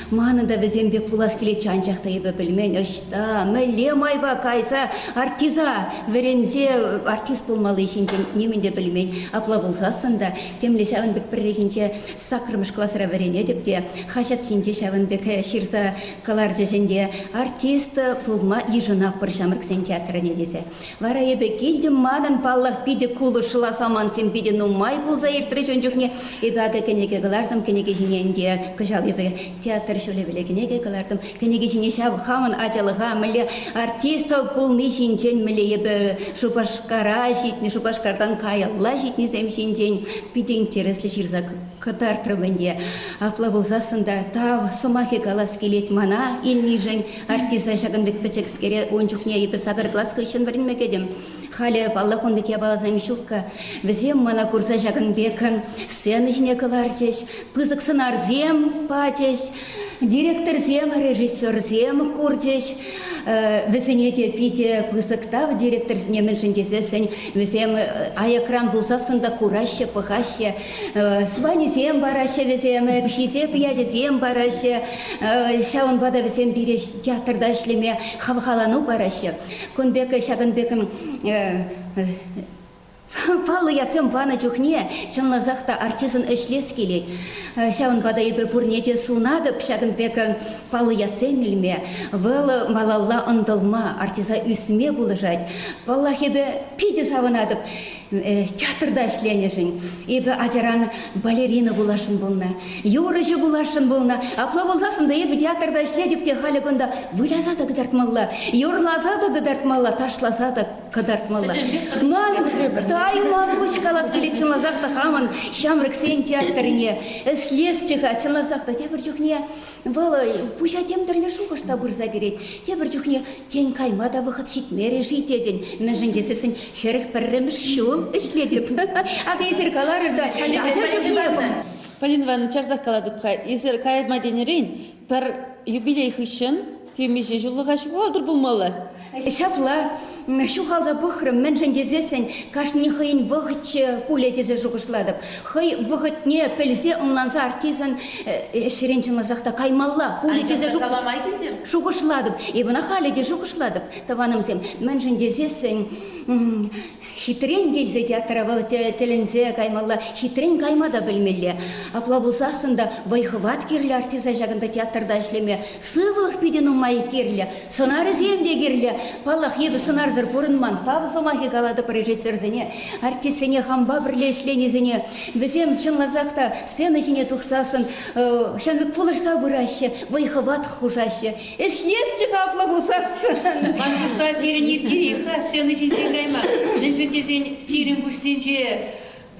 Манӑн та вӗсем пек пулас килетчӗ, анчах та эпӗ пӗлмен, ӑҫта, мӗнле майпа кайса артиста вӗренсе артист пулмалли ҫинчен нимӗн те пӗлмен. Апла пулсассӑн та темле ҫавӑн пек пӗррехинче саккӑрмӗш класра вӗренетӗп те хаҫат ҫинче ҫавӑн пек ҫырса кӑларчӗҫ ӗнтӗ артист пулма йышӑнатпӑр ҫамрӑксен театрне тесе. Вара эпӗ килтӗм, манӑн, паллах, питӗ кулӑшла самантсем питӗ нумай пулса иртрӗҫ ун чухне. Эпӗ акӑ кӗнеке кӑлартӑм, кӗнеке ҫине ӗнтӗ кӑҫал эпӗ театр ҫулӗпеле кӗнеке кӑлартӑм. Кӗнеке ҫине ҫав хамӑн ачалӑха мӗнле артист пулни ҫинчен, мӗнле эпӗ Шупашкара ҫитнӗ, Шупашкартан каялла ҫитнисем ҫинчен питӗ интереслӗ ҫырса кӑтартрӑм ӗнтӗ. Апла пулсассӑн та тав сӑмахӗ калас килет мана илнишӗн. Артиста ҫакӑн пек пӗчӗкскере ун чухне эпӗ сакӑр класс хыҫҫӑн вӗренме кӗтӗм. Халӗ, паллах, ун пек япаласем ҫукка. Вӗсем мана курса ҫакӑн пек сцена ҫине кӑларчӗҫ, пысӑк сӑнарсем пачӗҫ, директорсем, режиссерсем курчӗҫ. Вӗсене те питӗ пысӑк тав директорсене мӗншӗн тесессӗн вӗсем аякран пулсассӑн та кураҫҫӗ, пӑхаҫҫӗ. Званисем параҫҫӗ вӗсем, хисеп ячӗсем параҫҫӗ. Ҫавӑнпа та вӗсем пире театрта ӗҫлеме хавхалану параҫҫӗ. Кун пек ҫакӑн пек паллӑ ятсем панӑ чухне чӑнласах та артистӑн ӗҫлес килет. Ҫавӑнпа та эпӗ пурне те сунатӑп ҫакӑн пек паллӑ ятсем илме. Вӑл малалла ӑнтӑлма, артиста ӳсме пулӑшать. Паллах, эпӗ питӗ савӑнатӑп театрта ӗҫленӗшӗн. Эпӗ ачаран балерина пуласшӑн пулнӑ, юрӑҫӑ пуласшӑн пулнӑ. Апла пулсассӑн та эпӗ театрта ӗҫлетӗп те халӗ кунта выляса та кӑтартмалла, юрласа та кӑтартмалла, ташласа та кӑтартмалла. Ман тайма пуҫ калас килет чӑнласах та хамӑн ҫамрӑксен театрне ӗҫлесчӗ-ха, чӑнласах та тепӗр чухне вӑл пуҫа тем тӗрлӗ шухӑш та пырса кӗрет. Тепӗр чухне тен кайма та вӑхӑт ҫитмерӗ-ши тетӗн, мӗншӗн тесессӗн 41-мӗш ҫул ӗҫлетӗп. Акӑ эсир каларӑр та, ача чухне Полина Ивановна, чарсах калатӑп-ха, эсир кайма тенӗрен пӗр юбилей хыҫҫӑн темиҫе ҫуллӑха ҫухалтӑр пулмалла. Ҫапла ҫухалса пӑхрӑм, мӗншӗн тесессӗн кашни хӑйӗн вӑхӑтчӗ пулӗ тесе шухӑшлатӑп. Хӑй вӑхӑтне пӗлсе ӑнланса артистӑн ӗҫрен чӑнласах та каймалла пулӗ тесе шухӑшлатӑп. Эп ӑна халӗ те шухӑшлатӑп, тӑванӑмсем. Мӗншӗн тесессӗн Хитрен килсе театра вӑл тӗлӗнсе каймалла, хитрен кайма та пӗлмелле. Апла пулсассӑн та вӑй-хӑват кирлӗ артиста ҫакӑнта театрта ӗҫлеме. Сывлӑх питӗ нумай кирлӗ, сӑнарӗсем те кирлӗ. Паллах, эпӗ сӑнарсӑр пурӑнман. Тав сӑмахӗ калатӑп режиссерсене, артистсене, хампа пӗрле ӗҫленисене. Вӗсем чӑнласах та сцена ҫине тухсассӑн ҫамрӑк пулӑшса пыраҫҫӗ, вӑй-хӑват хушаҫҫӗ. Ӗҫлесчӗ-ха апла пулсассӑн. Ман шутпа сирӗн иртерех-ха сцена ҫинчен кайма. Мӗншӗн тесен сирӗн куҫсенче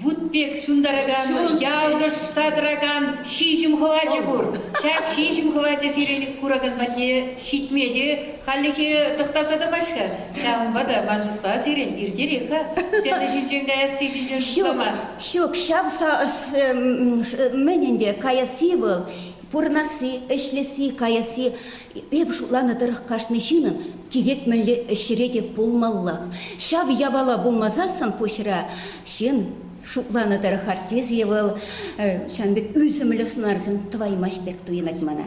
вут пек ҫунтаракан, ялкӑшса тӑракан ҫиҫӗм хӑвачӗ пур. Ҫак ҫиҫӗм хӑвачӗ сирӗн куракан патне ҫитме те хальлӗхе тӑхтаса тӑмасть-ха. Ҫавӑнпа та ман шутпа сирӗн иртерех-ха сцена ҫинчен каясси ҫинчен шутлама. Ҫук, ҫав мӗн ӗнтӗ каясси вӑл Пурӑнасси, ӗҫлесси, каясси эп шутланӑ тӑрӑх кашни ҫыннӑн кирек мӗнле ӗҫре те пулмаллах. Ҫав япала пулмасассӑн пуҫра ҫын шутланӑ тӑрӑх артист-и вӑл, ҫавӑн пек ӳсӗмлӗ сӑнарсем тӑваймасть пек туйӑнать мана.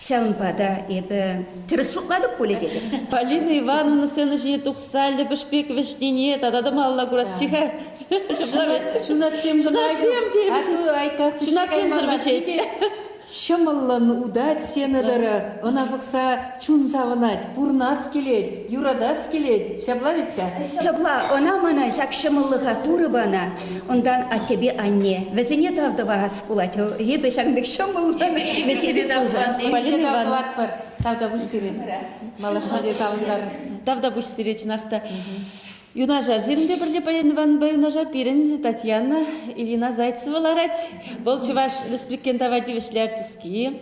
Ҫавӑнпа та эпӗ тӗрӗс шутлатӑп пулӗ тетӗп. Полина Ивановна сцена ҫине тухса лӗпӗш пек вӗҫнине тата та малалла курасчӗ-ха. Ҫунатсем кӑна Ҫунатсемсӗр вӗҫет. Ҫӑмӑллӑн утать сцена тӑрӑ, ӑна пӑхса чун савӑнать, пурӑнас килет, юратас килет. Ҫапла вӗт-ха? Ҫапла, ӑна мана ҫак ҫӑмӑллӑха Турӑ панӑ. Унтан аттепе анне. Вӗсене тав тӑвас пулать. Эпӗ ҫакӑн пек ҫӑмӑллӑн вӗҫетӗп пулсан. Полина тав тӑватпӑр. Тавтапуҫ сире. Малашне те савӑнтарӑр. Тавтапуҫ сире, чӑнах та. Юнашар сирӗнпе пӗрле Полина Ивановнӑпа юнашар пирӗн Татьяна Ильина Зайцева ларать. Вӑл Чӑваш Республикин тава тивӗҫлӗ артистки.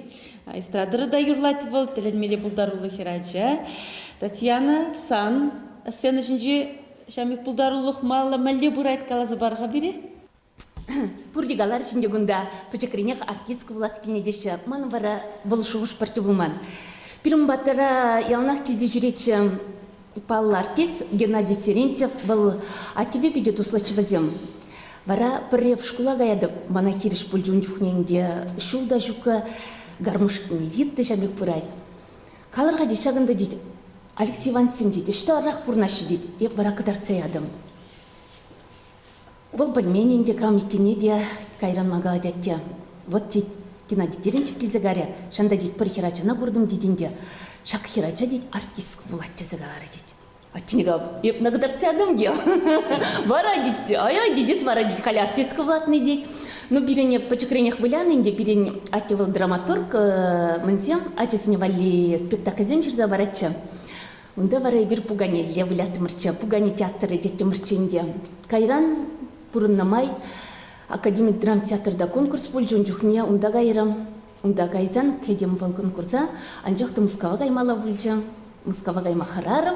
Эстрадӑра та юрлать вӑл, тӗлӗнмелле пултаруллӑ хӗрача. Татьяна, сан сцена ҫинчи ҫамрӑк пултарулӑх малла мӗнле пырать каласа пар-ха пире. Пурте каларӗҫ ӗнтӗ кунта, пӗчӗкренех артистка пулас килнӗ теҫҫӗ. Манӑн вара вӑл шухӑш пӗртте пулман. Пирӗн патра яланах килсе ҫӳретчӗ. Паллӑ артист Геннадий Терентьев вӑл аттепе питӗ туслӑччӗ вӗсем. Вара пӗрре шкула каятӑп, мана хирӗҫ пулчӗ ун чухне ӗнтӗ ҫул та ҫуккӑ, гармошкине йытӑ ҫав пек пырать. Калӑр-ха тет, ҫакӑнта тет, Алексей Ивановсем тет, ӑҫтарах пурӑнаҫҫӗ тет, эп вара кӑтартса ятӑм. Вӑл пӗлмен ӗнтӗ кам иккенне те, кайран ман калать атте. Вот тет, Геннадий Терентьев килсе карӗ, ҫанта тет, пӗр хӗрачана куртӑм тет ӗнтӗ. Ҫак хӗрача тет артистка пулать тесе каларӗ тет. Аттене калап, эп кӑтартса ятӑм те. Вара тет, ай-ай тетес вара тет, халь артистка пулатни тет. Ну, пирӗн пӗчӗкренех вылянӑ ӗнтӗ, пирӗн атте вӑл драматург, мӗнсем ачасене валли спектакльсем ҫырса паратчӗ. Унта вара эпир пуканелле выляттӑмӑрччӗ, пукане театрӗ теттӗмӗрччӗ ӗнтӗ. Кайран пурӑннӑ май Академи драмтеатрта конкурс пулчӗ ун чухне, унта кайрӑм. Унта кайсан кӗтӗм вӑл конкурса, анчах та Мускава каймалла пулчӗ. Мускава кайма хӑрарӑм,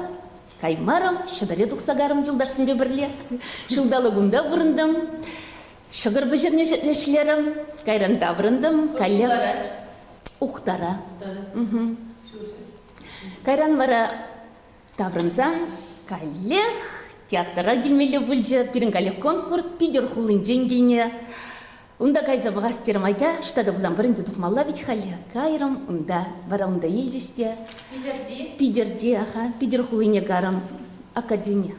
каймарӑм, Ҫӗпӗре тухса карӑм юлташсемпе пӗрле. Ҫулталӑк унта пурӑнтӑм. Ҫӑкӑр пӗҫернӗ ӗҫлерӗм, кайран таврӑнтӑм, каллех Ухтара. Кайран вара таврӑнсан каллех театра килмелле пулчӗ. Пирӗн каллех конкурс Питӗр хулинчен килнӗ. Унта кайса пӑхас терӗм, айта, штата пулсан вӗренсе тухмалла вӗт халь. Кайрӑм унта, вара унта илчӗҫ те. Питӗрти? Питӗрте, аха, Питӗр хулине карӑм. Академи.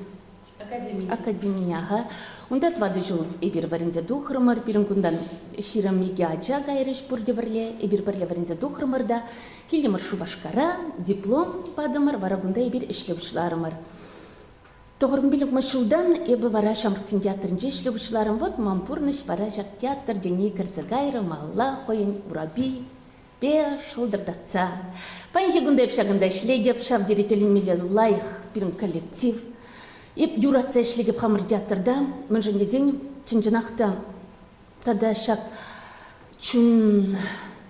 Академи. Академине, аха. Унта тӑватӑ ҫул эпир вӗренсе тухрӑмӑр. Пирӗн кунтан 22 ача кайрӗҫ пурте пӗрле. Эпир пӗрле вӗренсе тухрӑмӑр та килтӗмӗр Шупашкара, диплом патӑмӑр, вара кунта эпир ӗҫле пуҫларӑмӑр. Тӑхӑрӑн ҫултан эпӗ вара Ҫамрӑксен театрӗнче ӗҫле пуҫларӑм. Вот ман пурнӑҫ вара ҫак театр тени кӗрсе кайрӗ, малалла хӑйӗн урапи пе шӑлтӑртатса. Паянхи кунта эп ҫакӑнта ӗҫлетӗп, ҫав тери тӗлӗнмелле лайӑх пирӗн коллектив. Эп юратса ӗҫлетӗп хамӑр театрта, мӗншӗн тесен чӑн-чӑнах та тата ҫак чун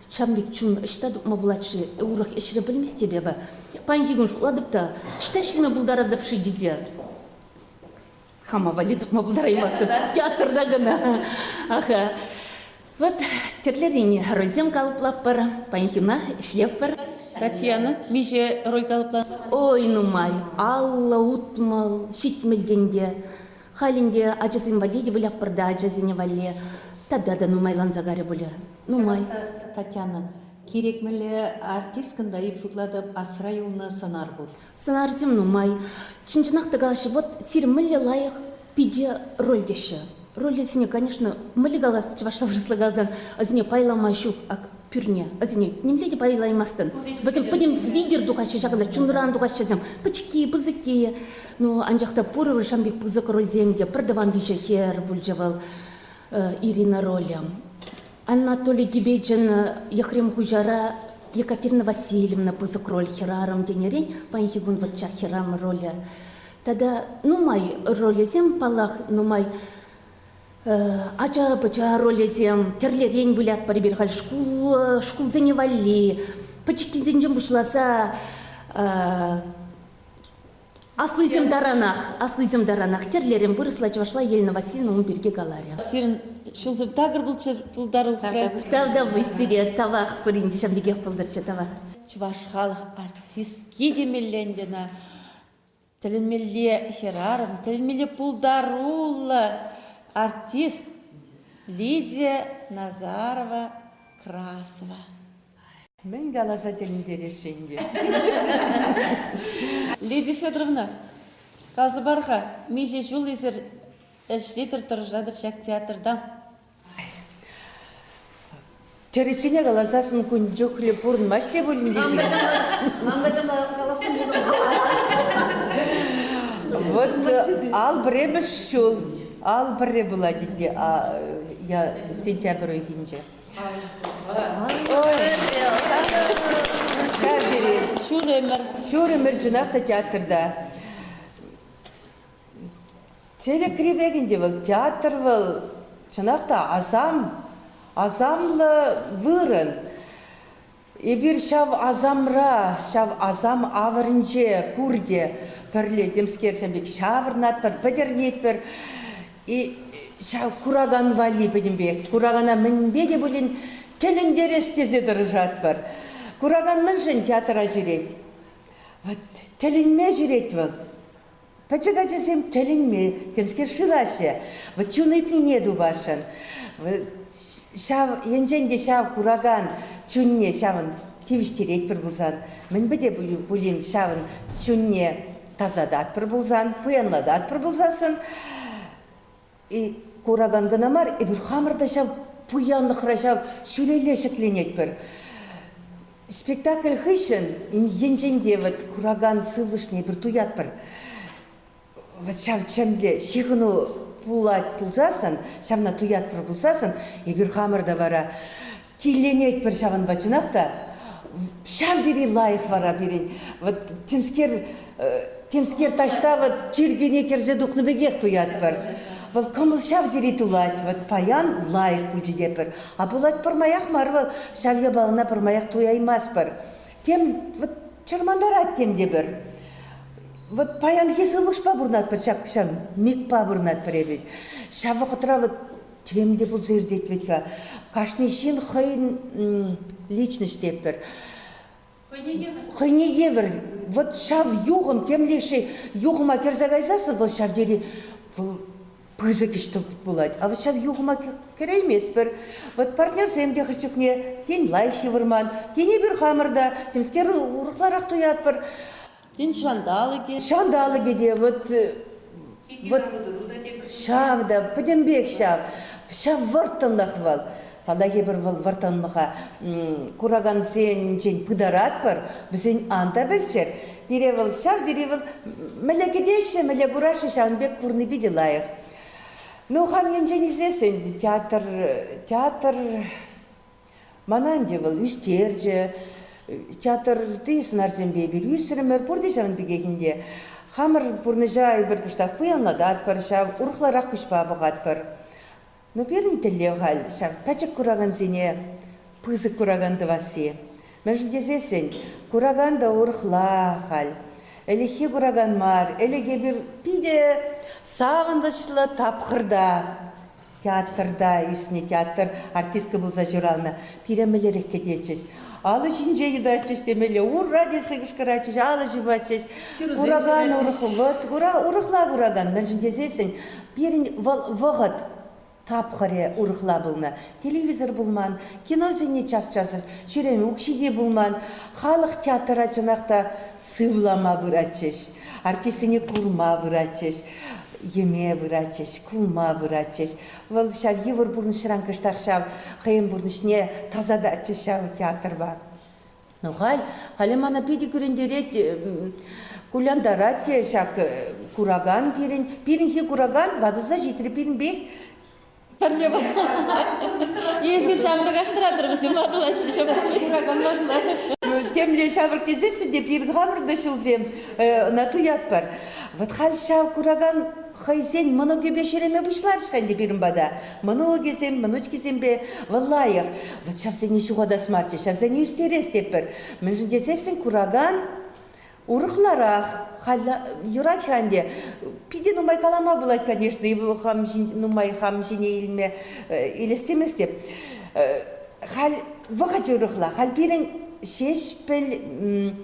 ҫавӑн пек чун ӑҫта тупма пулать-ши урӑх ӗҫре пӗлместӗп эпӗ. Паянхи кун шутлатӑп та, ӑҫта ӗҫлеме пултаратӑп-ши тесе. Хама валли тупма пултараймастӑп. Театрта кӑна. Аха. Вот тӗрлӗрен рольсем калӑплатпӑр, паянхина ӗҫлетпӗр. Татьяна, миҫе роль калӑпланӑ? Ой, нумай. 50, 60, 70 те. Халь ӗнтӗ ачасем валли те вылятпӑр та ачасене валли тата та нумайланса карӗ пулӗ. Нумай. Татьяна, кирек мӗнле артисткӑн та эп шутлатӑп, асра юлнӑ сӑнар пур. Сӑнарсем нумай. Чӑн-чӑнах та калаҫҫӗ, вот сирӗн мӗнле лайӑх питӗ роль теҫҫӗ. Ролӗсене, конечно, мӗнле калас чӑвашла-вырӑсла каласан, вӗсене пайлама ҫук, ак пӳрне. Вӗсене нимле те пайлаймастӑн. Вӗсем пӗтӗм витӗр тухаҫҫӗ ҫакӑнта, чунран тухаҫҫӗ вӗсем. Пӗчӗкки, пысӑкки. Ну, анчах та пурӗпӗр ҫавӑн пек пысӑк рольсем те пӗртӑван виҫӗ хӗр пулчӗ вӑл Ирина ролӗ. Анатолий Кибечӗн Ехрем хуҫара Екатерина Васильевна пысӑк роль хӗрарӑм тенӗрен паянхи кун вӑт ҫак хӗрарӑм ролӗ. Тата нумай ролӗсем, паллах, нумай ача-пӑча ролӗсем тӗрлӗрен вылятпӑр эпир халь шкул, шкулсене валли, пӗчӗккисенчен пуҫласа Аслисем таранах, аслисем таранах тӗрлерӗм вырӑсла, чӑвашла Елена Васильевна ун пирки каларӗ. Сирӗн ҫулсем такӑр пулччӑр пултарулӑхра. Тавтапуҫ сире, тавах пурин те ҫавӑн пекех пултӑрччӗ, тавах. Чӑваш халӑх артистки темелле ӗнтӗ ӑна. Тӗлӗнмелле хӗрарӑм, тӗлӗнмелле пултаруллӑ артист Лидия Назарова Красова. Мӗн каласа тӗлӗнтересшӗ ӗнтӗ? Лидия Федоровна, каласа пар-ха, миҫе ҫул эсир ӗҫлетӗр, тӑрӑшатӑр ҫак театрта? Тӗрӗссине каласассӑн кун чухлӗ пурӑнмасть те пулин тесен. Вот ал пӗрремӗш ҫул, ал пӗрре пулать ӗнтӗ сентябрь уйӑхӗнче. Ҫав тери. Ҫур ӗмӗр. Ҫур ӗмӗр чӑнах та театрта. Тӗлӗкри пек ӗнтӗ вӑл, театр вӑл чӑнах та асам, асамлӑ вырӑн. Эпир ҫав асамра, ҫав асам авӑрӗнче пурте пӗрле темскерсем пек ҫаврӑнатпӑр, пӗтӗрнетпӗр. И ҫав куракан валли пӗтӗмпех, куракана мӗнпе те пулин тӗлӗнтерес тесе тӑрӑшатпӑр. Куракан мӗншӗн театра ҫӳрет? Вот тӗлӗнме ҫӳрет вӑл. Пӗчӗк ачасем тӗлӗнме темскер шыраҫҫӗ. Вот чун ыйтнине тупасшӑн. Ҫав енчен те ҫав куракан чунне ҫавӑн тивӗҫтеретпӗр пулсан, мӗнпе те пулин ҫавӑн чунне тасататпӑр пулсан, пуянлататпӑр пулсассӑн, и куракан кӑна мар, эпир хамӑр та ҫав пуянлӑхра ҫав ҫӳлелле ҫӗкленетпӗр. Спектакль хыҫҫӑн енчен те вот куракан сывлӑшне эпир туятпӑр. Вот ҫав чӗмле ҫыхӑну пулать пулсассӑн, ҫавна туятпӑр пулсассӑн, эпир хамӑр та вара киленетпӗр ҫавӑнпа чӑнах та. Ҫав тери лайӑх вара пирӗн. Вот темскер темскер таҫта вот чиркӳне кӗрсе тухнӑ пекех туятпӑр. Вӑл кӑмӑл ҫав тери тулать. Вот паян лайӑх пулчӗ тетпӗр. А пулать пӗрмаях мар вӑл, ҫав япалана пӗрмаях туяймастпӑр. Тем вот чӑрмантарать тем те пӗр. Вот паянхи сывлӑшпа пурӑнатпӑр ҫак ҫав мигпа пурӑнатпӑр эпир. Ҫав вӑхӑтра вот тем те пулса иртет вӗт-ха. Кашни ҫын хӑйӗн личность тетпӗр. Хӑйне евӗр. Вот ҫав юхӑм темле-ши юхӑма кӗрсе кайсассӑн вӑл ҫав тери вӑл пысӑк ӗҫ пулать. А вот ҫав юхӑма кӗрейместпӗр. Вот партнерсем те хӑш чухне тен лайӑх ҫывӑрман, тен эпир хамӑр та темскер урӑхларах туятпӑр. Тен ҫанталӑкӗ. Ҫанталӑкӗ те вот вот ҫав та пӗтӗмпех ҫав. Ҫав вӑрттӑнлӑх вӑл. Паллах, эпир вӑл вӑрттӑнлӑха куракансенчен пытаратпӑр, вӗсен ан та пӗлччӗр. Пире вӑл ҫав тери вӑл мӗнле кӗтеҫҫӗ, мӗнле кураҫҫӗ, ҫавӑн пек курни питӗ лайӑх. Ну, хам енчен илсессӗн театр, театр мана ӗнтӗ вӑл ӳстерчӗ. Театрти сӑнарсемпе эпир ӳсрӗмӗр, пурте ҫавӑн пекех ӗнтӗ. Хамӑр пурнӑҫа эпир кӑштах пуянлататпӑр ҫав, урӑхларах куҫпа пӑхатпӑр. Ну, пирӗн тӗллев халь ҫав пӗчӗк куракансене пысӑк куракан тӑвасси. Мӗншӗн тесессӗн куракан та урӑхла халь. Ӗлӗкхи куракан мар, ӗлӗк эпир питӗ савӑнӑҫлӑ тапхӑрта театрта ӳснӗ, театр артистка пулса ҫуралнӑ. Пире мӗнлерех кӗтетчӗҫ. Алӑ ҫинче йӑтатчӗҫ темелле, ура тесе кӑшкӑратчӗҫ, алӑ ҫупатчӗҫ. Куракан урӑх, вӑт, урӑхла куракан. Мӗншӗн тесессӗн пирӗн вӑл вӑхӑт тапхӑрӗ урӑхла пулнӑ. Телевизор пулман, киносене час-час ҫӳреме укҫи те пулман. Халӑх театра чӑнах та сывлама пыратчӗҫ, артистсене курма пыратчӗҫ, йӗме пыратчӗҫ, кулма пыратчӗҫ. Вӑл ҫав йывӑр пурнӑҫран кӑштах ҫав хӑйӗн пурнӑҫне тасататчӗ ҫав театрпа. Ну халь, халӗ мана питӗ кӳрентерет, кулянтарать те ҫак куракан пирӗн. Пирӗнхи куракан ватӑлса ҫитрӗ пирӗнпех. Пӗрле Эсир ҫамрӑках тӑратӑр, вӗсем ватӑлаҫҫӗ. Куракан ватӑлать. Темле ҫамрӑк тесессӗн те пирӗн хамӑр та ҫулсем ӑна туятпӑр. Вот халь ҫав куракан хӑйсен мӑнукӗпе ҫӳреме пуҫларӗҫ-ха ӗнтӗ пирӗн пата. Мӑнукӗсем, мӑнучкисемпе вӑл лайӑх. Вот ҫавсене ҫухатас марччӗ, ҫавсене ӳстерес тетпӗр. Мӗншӗн тесессӗн куракан урӑхларах. Халь юрать-ха ӗнтӗ. Питӗ нумай калама пулать, конечно, хам нумай хам ҫине илме илес теместӗп. Халь вӑхӑчӗ урӑхла. Халь пирӗн Ҫеҫпӗл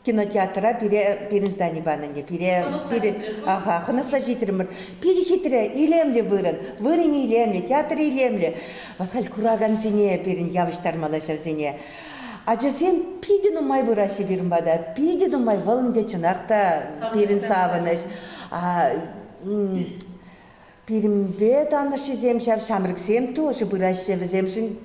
кинотеатра пире пирӗн здани панӑ ӗнтӗ. Пире, пире, аха, хӑнӑхса ҫитрӗмӗр. Питӗ хитре, илемлӗ вырӑн. Вырӑнӗ илемлӗ, театр илемлӗ. Вот халь куракансене пирӗн явӑҫтармалла ҫавсене. Ачасем питӗ нумай пыраҫҫӗ пирӗн пата. Питӗ нумай. Вӑл ӗнтӗ чӑнах та пирӗн савӑнӑҫ. Пирӗнпе танлӑшҫисем ҫав ҫамрӑксем тоже пыраҫҫӗ, вӗсемшӗн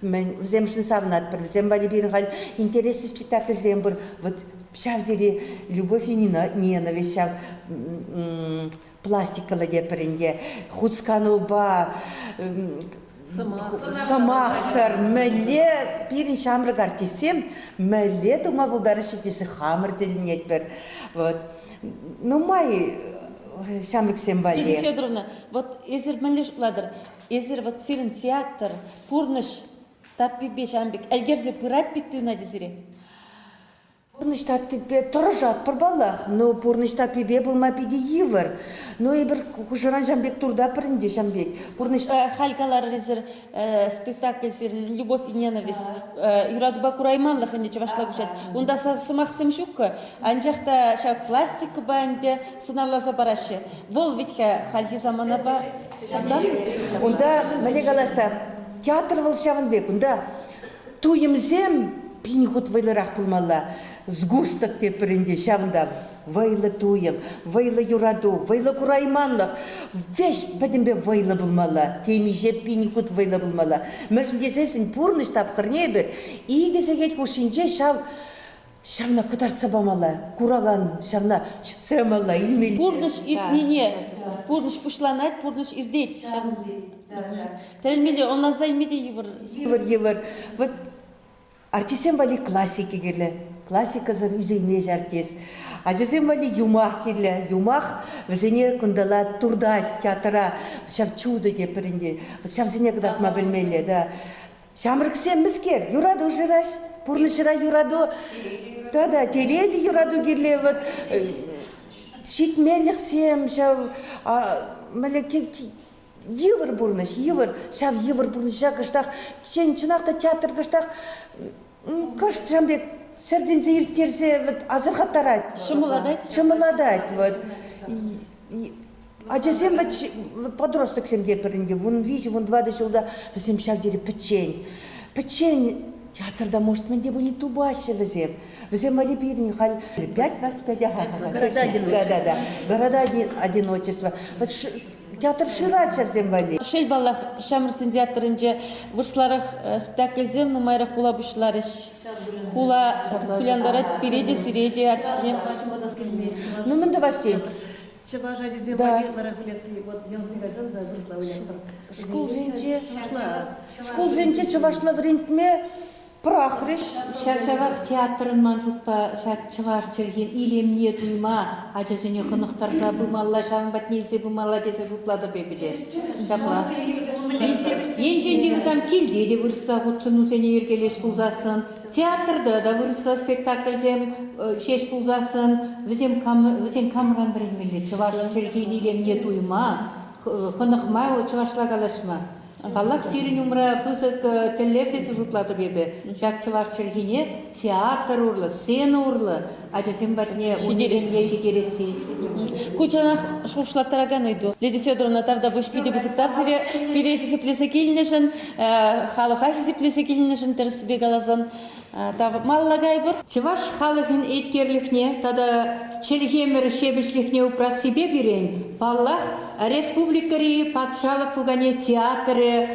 вӗсемшӗн савӑнатпӑр. Вӗсем валли пирӗн халь интереслӗ спектакльсем пур. Вот ҫав тери Любовь и ненависть ҫав пластикӑллӑ тепӗр ӗнтӗ. Хусканупа сӑмахсӑр мӗнле пирӗн ҫамрӑк артистсем мӗнле тума пултараҫҫӗ тесе хамӑр тӗлӗнетпӗр. Вот. Нумай ҫамрӑксем валли. Лидия Федоровна, вот эсир мӗнле шутлатӑр? Эсир вот сирӗн театр, пурнӑҫ таппипе ҫавӑн пек ӗлкӗрсе пырать пек туйӑнать сире? Пурнӑҫ таппипе тӑрӑшатпӑр паллах, но пурнӑҫ таппипе пулма питӗ йывӑр. Ну, эпир хушӑран ҫам пек туртатпӑр ӗнтӗ ҫам пек. Пурнӑҫ Халь каларӑр эсир спектакль сирӗн «Любовь и ненависть» юратупа курайманлӑх ӗнтӗ чӑвашла куҫать. Унта сӑмахсем ҫуккӑ, анчах та ҫак пластикӑпа ӗнтӗ сӑнарласа параҫҫӗ. Вӑл вӗт-ха хальхи саманапа Унта, мӗнле калас та, театр вӑл ҫавӑн пек. Унта туйӑмсем пин хут вӑйлӑрах пулмалла. Сгусток тепӗр ӗнтӗ ҫавӑнта вӑйлӑ туйӑм, вӑйлӑ юрату, вӑйлӑ курайманлӑх веҫ пӗтӗмпе вӑйлӑ пулмалла, темиҫе пин хут вӑйлӑ пулмалла. Мӗншӗн тесессӗн пурнӑҫ тапхӑрне эпир икӗ сехет хушшинче ҫав ҫавна кӑтартса памалла, куракан ҫавна ҫӗтсе ямалла, илмелле. Пурнӑҫ иртнине, пурнӑҫ пуҫланать, пурнӑҫ иртет. Тӗлӗнмелле, ӑнланса илме те йывӑр. Йывӑр, йывӑр. Вот артистсем валли классика кирлӗ. Классикӑсӑр ӳсеймест артист. Ачасем валли юмах кирлӗ. Юмах вӗсене кунталла туртать театра. Ҫав чудо тепӗр ӗнтӗ. Ҫавсене кӑтартма пӗлмелле, да. Ҫамрӑксем мӗскер? Юрату шыраҫ. Пурнӑҫра юрату тата телейлӗ юрату кирлӗ. Вот ҫитменлӗхсем ҫав мӗнле йывӑр пурнӑҫ, йывӑр. Ҫав йывӑр пурнӑҫа кӑштах, чӑнах та театр кӑштах кӑшт ҫам пек сӗртӗнсе ирттерсе вот асӑрхаттарать. Ҫӑмӑллатать? Ҫӑмӑллатать вот. Ачасем вот подростоксем тепӗр ӗнтӗ, 13, 14 ҫулта вӗсем ҫав тери пӗччен. Пӗччен театрта, может, мӗн те пулин тупаҫҫӗ вӗсем. Вӗсем валли пирӗн халь 5-25 Города одиночества. Да-да-да. Города одиночества. Вот театр шырать ҫавсем валли. Шел, паллах, ҫамрӑксен театрӗнче вырӑсларах спектакльсем нумайрах пула пуҫларӗҫ. Хула кулянтарать пире те, сире те, артистсене. Ну, мӗн тӑвас тен? Чӑваш ачисем валли ытларах выляс килет. Вот ялсене кайсан та вырӑсла вылятпӑр. Шкулсенче шкулсенче чӑвашла вӗрентме пӑрахрӗҫ. Ҫав-ҫавах театрӑн ман шутпа ҫак чӑваш чӗлхин илемне туйма ачасене хӑнӑхтарса пымалла, ҫавӑн патне илсе пымалла тесе шутлатӑп эпӗ те. Ҫапла. Енчен те вӗсем килте те вырӑсла хутшӑнусене йӗркелес пулсассӑн, театрта та вырӑсла спектакльсем ҫеҫ пулсассӑн, вӗсем кам, вӗсен камран вӗренмелле чӑваш чӗлхин илемне туйма, хӑнӑхма, чӑвашла калаҫма? Паллах, сирӗн умра пысӑк тӗллев тесе шутлатӑп эпӗ. Ҫак чӑваш чӗлхине театр урлӑ, сцена урлӑ ачасем патне ҫитересси. ҫитересси. Ку чӑнах шухӑшлаттаракан ыйту. Лидия Федоровна, тавтапуҫ питӗ пысӑк тав сире пире хисеплесе килнӗшӗн, халӑха хисеплесе килнӗшӗн тӗрӗссипе каласан. Тав малалла кайӑпӑр. Чӑваш халӑхӗн еткерлӗхне тата чӗлхемӗр ҫепӗҫлӗхне упрассипе пирӗн, паллах, республикӑри патшалӑх пукане театрӗ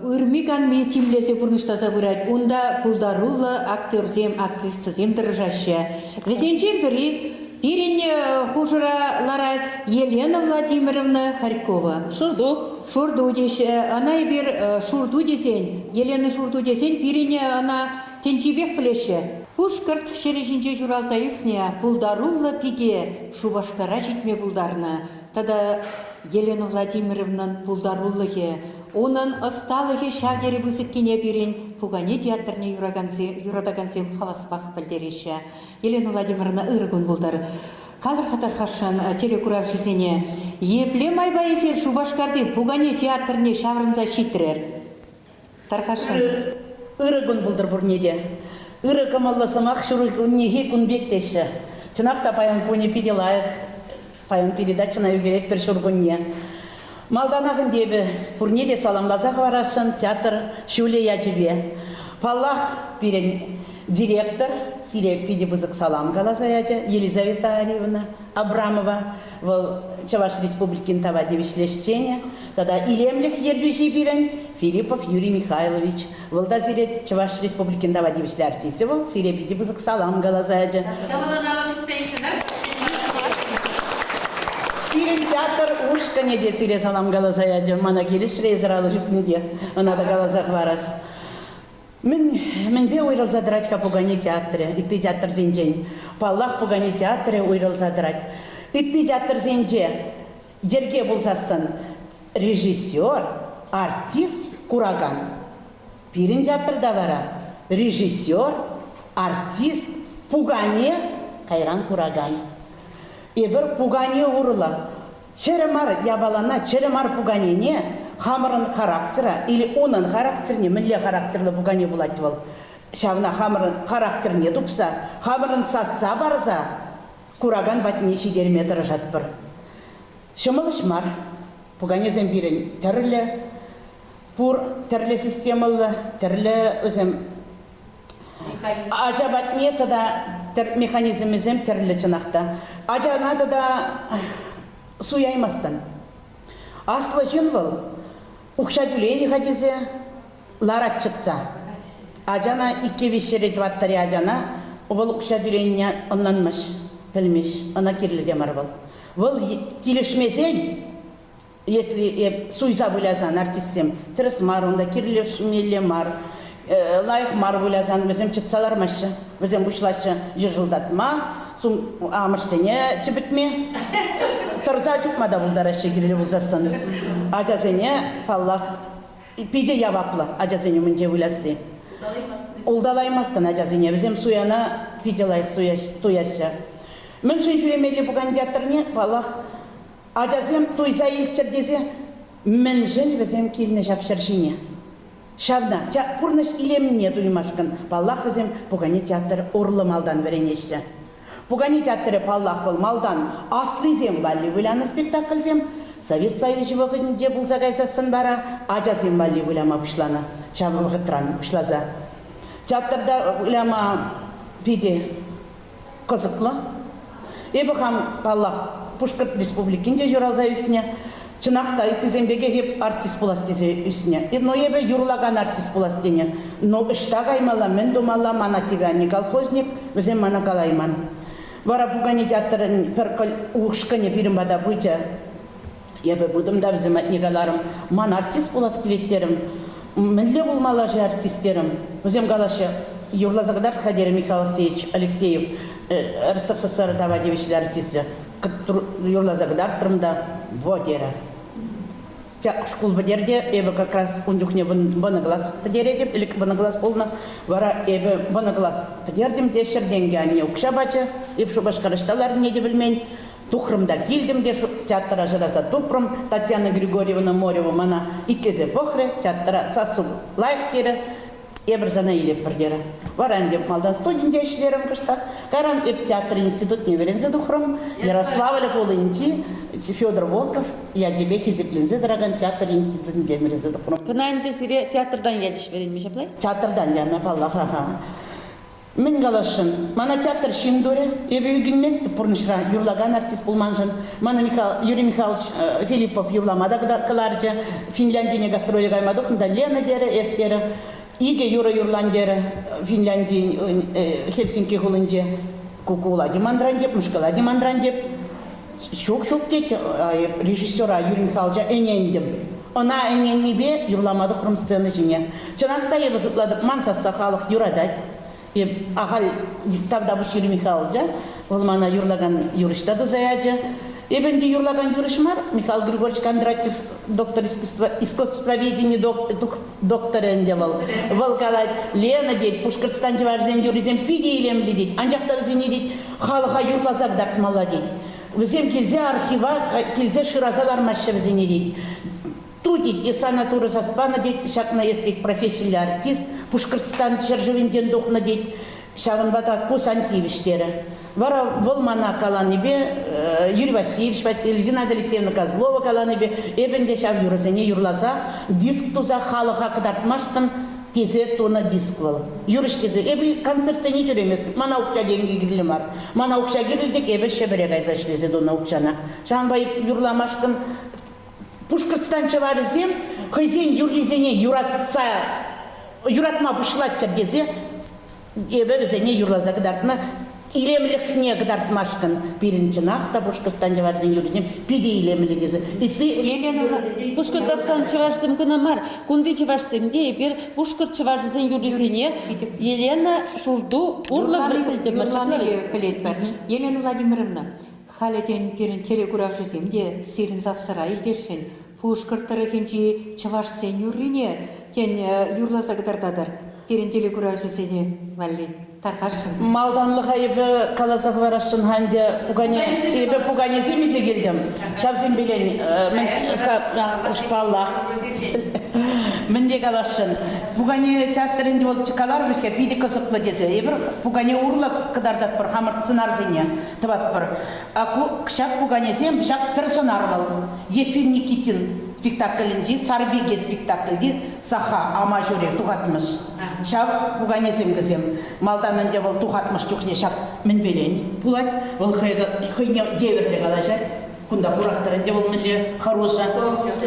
ырми-канми тимлесе пурнӑҫласа пырать. Унта пултаруллӑ актерсем, актрисӑсем тӑрӑшаҫҫӗ. Вӗсенчен пӗри пирӗн хушӑра ларать Елена Владимировна Харькова. Шурту. Шурту теҫҫӗ. Ӑна эпир Шурту тесен, Елена Шурту тесен пирӗн ӑна тӗнчипех пӗлеҫҫӗ. Пушкӑрт ҫӗрӗ ҫинче ҫуралса ӳснӗ пултаруллӑ пике Шупашкара ҫитме пултарнӑ. Тата Елена Владимировнӑн пултарулӑхӗ, унӑн ӑсталӑхӗ ҫав тери пысӑккине пирӗн пукане театрне юратакансем хаваспах пӗлтереҫҫӗ. Елена Владимировна, ырӑ кун пултӑр. Калӑр-ха тархасшӑн телекуравҫӑсене, епле майпа эсир Шупашкарти пукане театрне ҫаврӑнса ҫитрӗр? Тархасшӑн. Ырӑ кун пултӑр пурне те. Ырӑ кӑмӑллӑ сӑмах ҫуркуннехи кун пек теҫҫӗ. Чӑнах та паян кунӗ питӗ лайӑх. Паян передачӑна ӳкеретпӗр ҫуркунне. Малтанах ӗнтӗ эпӗ пурне те саламласа хӑварасшӑн театр ҫулӗ ячӗпе. Паллах, пирӗн директор сире питӗ пысӑк салам каласа ячӗ, Елизавета Ариевна Абрамова. Вӑл Чӑваш Республикин тава тивӗҫлӗ ӗҫченӗ тата илемлӗх ертӳҫи пирӗн Филиппов Юрий Михайлович. Вӑл та сире Чӑваш Республикин тава тивӗҫлӗ артисчӗ вӑл. Сире питӗ пысӑк салам каласа ячӗ. Пирӗн театр ушкӑнӗ те сире салам каласа ячӗ. Мана килӗшрӗ эсӗр алӑ ҫупни те. Ӑна та каласа хӑварас. Мӗн, мӗнпе уйрӑлса тӑрать-ха пукане театрӗ ытти театрсенчен? Паллах, пукане театрӗ уйрӑлса тӑрать. Ытти театрсенче йӗрке пулсассӑн режиссер, артист, куракан. Пирӗн театрта вара режиссер, артист, Пукане кайран куракан. Эпир пукане урлӑ чӗрӗ мар япалана, чӗрӗ мар пуканене хамӑрӑн характера или унӑн характерне, мӗнле характерлӑ пукане пулать вӑл, ҫавна хамӑрӑн характерне тупса, хамӑрӑн сасса парса куракан патне ҫитерме тӑрӑшатпӑр. Ҫӑмӑл ӗҫ мар. Пуканесем пирӗн тӗрлӗ, пур тӗрлӗ системӑллӑ, тӗрлӗ вӗсем ача патне тата механизмӗсем тӗрлӗ чӑнах та. Ачана тата суяймастӑн. Аслӑ ҫын вӑл укҫа тӳленӗ-ха тесе ларать чӑтса. Ачана иккӗ-виҫҫӗре тӑваттӑри ачана вӑл укҫа тӳленине ӑнланмасть, пӗлмест. Ӑна кирлӗ те мар вӑл. Вӑл килӗшмесен Если эп суйса вылясан артистсем тӗрӗс мар унта, кирлешмелле мар, лайӑх мар вылясан вӗсем чӑтса лармаҫҫӗ. Вӗсем пуҫлаҫҫӗ йӑшӑлтатма, амӑшсене чӗпӗтме, тӑрса чупма та пултараҫҫӗ кирлӗ пулсассӑн. Ачасене, паллах, питӗ яваплӑ ачасен умӗнче вылясси. Улталаймастӑн ачасене, вӗсем суяна питӗ лайӑх туяҫҫӗ. Мӗншӗн ҫӳремелли пукан театрне, паллах, Ачасем туйса илччӗр тесе мӗншӗн вӗсем килнӗ ҫак ҫӗр ҫине? Ҫавна пурнӑҫ илемне туймашкӑн, паллах, вӗсем пукане театрӗ урлӑ малтан вӗренеҫҫӗ. Пукане театрӗ, паллах, вӑл малтан аслисем валли вылянӑ спектакльсем, Совет Союзӗ вӑхӑтӗнче пулса кайсассӑн вара ачасем валли выляма пуҫланӑ ҫав вӑхӑтран пуҫласа. Театрта выляма питӗ кӑсӑклӑ. Эпӗ хам, паллах, Пушкӑрт Республикинче ҫуралса ӳснӗ. Чӑнах та, ыттисем пекех эп артист пулас тесе ӳснӗ. Но эпӗ юрлакан артист пулас тенӗ. Но ӑҫта каймалла, мӗн тумалла, ман аттепе анне колхозник, вӗсем мана калайман. Вара пукане театрӗн пӗр ушкӑнӗ пирӗн пата пычӗ. Эпӗ пытӑм та вӗсем патне каларӑм, ман артист пулас килет терӗм. Мӗнле пулмалла-ши артист терӗм. Вӗсем калаҫҫӗ, юрласа кӑтарт-ха терӗ Михаил Алексеевич Алексеев, РСФСР тава тивӗҫлӗ артисчӗ. Юрласа кӑтартрӑм та, во терӗ. Шкул пӗтерте, эпӗ как раз ун чухне вунӑ класс пӗтеретӗп, ӗлӗк вунӑ класс пулнӑ. Вара эпӗ вунӑ класс пӗтертӗм те ҫӗртенкӗ анне укҫа пачӗ. Эп Шупашкар ӑҫта ларнине те пӗлмен. Тухрӑм та килтӗм те театра шыраса тупрӑм. Татьяна Григорьевна Морева мана итлесе пӑхрӗ, театра сассу лайӑх терӗ, эпӗр сана илетпӗр терӗ. Вара ӗнтӗ малтан студинче ӗҫлерӗм кӑштах. Кайран эп театр институтне вӗренсе тухрӑм. Ярославль хулинчи Федор Волков ячӗпе хисепленсе тӑракан театр институтӗнче вӗренсе тухрӑм. Кӑна ӗнтӗ сире театртан ячӗҫ вӗренме ҫапла? Театртан янӑ, паллах, аха. Мӗн каласшӑн? Мана театр ҫын турӗ. Эпӗ ӳкӗнместӗп пурнӑҫра юрлакан артист пулманшӑн. Мана Михаил, Юрий Михайлович Филиппов юрлама та кӑларчӗ. Финляндине гастроле кайма тухнӑ та Лена терӗ, эс терӗ. Икӗ юрӑ юрлан терӗ Финляндин Хельсинки хулинче. Кукула манран теп, мышкӑла манран теп. Ҫук, ҫук тет режиссера Юрий Михайловича ӗнентӗм. Ӑна ӗненнипе юрлама тухрӑм сцена ҫине. Чӑнах та эпӗ шутлатӑп, ман сасса халӑх юратать. Эп ахаль тавтапуҫ Юрий Михайловича, вӑл мана юрлакан юрӑҫ та туса ячӗ. Эпӗ ӗнтӗ юрлакан юрӑҫ мар, Михаил Григорьевич Кондратьев доктор искусства, искусствоведени докторӗ ӗнтӗ вӑл. Вӑл калать, Лена, тет, Пушкӑртстан чӑвашсен юррисем питӗ илемлӗ, тет, анчах та вӗсене, тет, халӑха юрласа кӑтартмалла, тет. Вӗсем килсе архива килсе шыраса лармаҫҫӗ вӗсене, тет. Ту, тет, эс сана Турӑ сас панӑ, тет, ҫакна эс, тет, профессиллӗ артист, Пушкӑртстан ҫӗршывӗнчен тухнӑ, тет. Ҫавӑнпа та ку сан тивӗҫ, терӗ. Вара вӑл мана каланипе, Юрий Васильевич Васильев, Зинаида Алексеевна Козлова каланипе, эпӗ ӗнтӗ ҫав юрӑсене юрласа диск туса халӑха кӑтартмашкӑн тесе тунӑ диск вӑл. Юрӑҫ тесе. Эпӗ концертсене ҫӳреместӗп. Мана укҫа-тенкӗ кирлӗ мар. Мана укҫа кирлӗ тӗк эпӗ Ҫӗпӗре кайса ӗҫлесе тунӑ укҫана. Ҫавӑнпа юрламашкӑн Пушкӑртстан чӑвашӗсем хӑйсен юррисене юратса юратма пуҫлаччӑр тесе эпӗ вӗсене юрласа кӑтартнӑ илемлӗхне кӑтартмашкӑн пирӗн чӑнах та Пушкӑртстан чӑвашсен юррисем питӗ илемлӗ тесе. Ытти Пушкӑртстан чӑвашсем кӑна мар, кунти чӑвашсем те эпир пушкӑрт чӑвашӗсен юррисене Елена Шурту урлӑ пӗлтӗмӗр. Пӗлетпӗр. Елена Владимировна, Халӗ тен пирӗн телекуравҫӑсем те сирӗн сассӑра илтесшӗн. Пушкӑрт тӑрӑхӗнчи чӑвашсен юррине, тен, юрласа кӑтартатӑр пирӗн телекуравҫӑсене валли? Тархасшӑн. Малтанлӑха эпӗ каласа хӑварасшӑн-ха ӗнтӗ пукане, эпӗ пуканесем илсе килтӗм. Ҫавсем пирӗн паллах. Мӗнле каласшӑн? Пукане театрӗн вӑл каларӑм-ҫке питӗ кӑсӑклӑ тесе. Эпир пукане урлӑ кӑтартатпӑр хамӑр сӑнарсене тӑватпӑр. А ку ҫак пуканесем ҫак пӗр сӑнар вӑл. Ефим Никитин спектаклӗнчи Сарпике спектакльти Саха ама ҫури тухатмӑш. Ҫав пуканесем вӗсем. Малтан ӗнтӗ вӑл тухатмӑш чухне ҫак мӗнпелен пулать. Вӑл хӑйне евӗрлӗ калаҫать. Кунта кураттӑр ӗнтӗ вӑл мӗнле хӑрушӑ.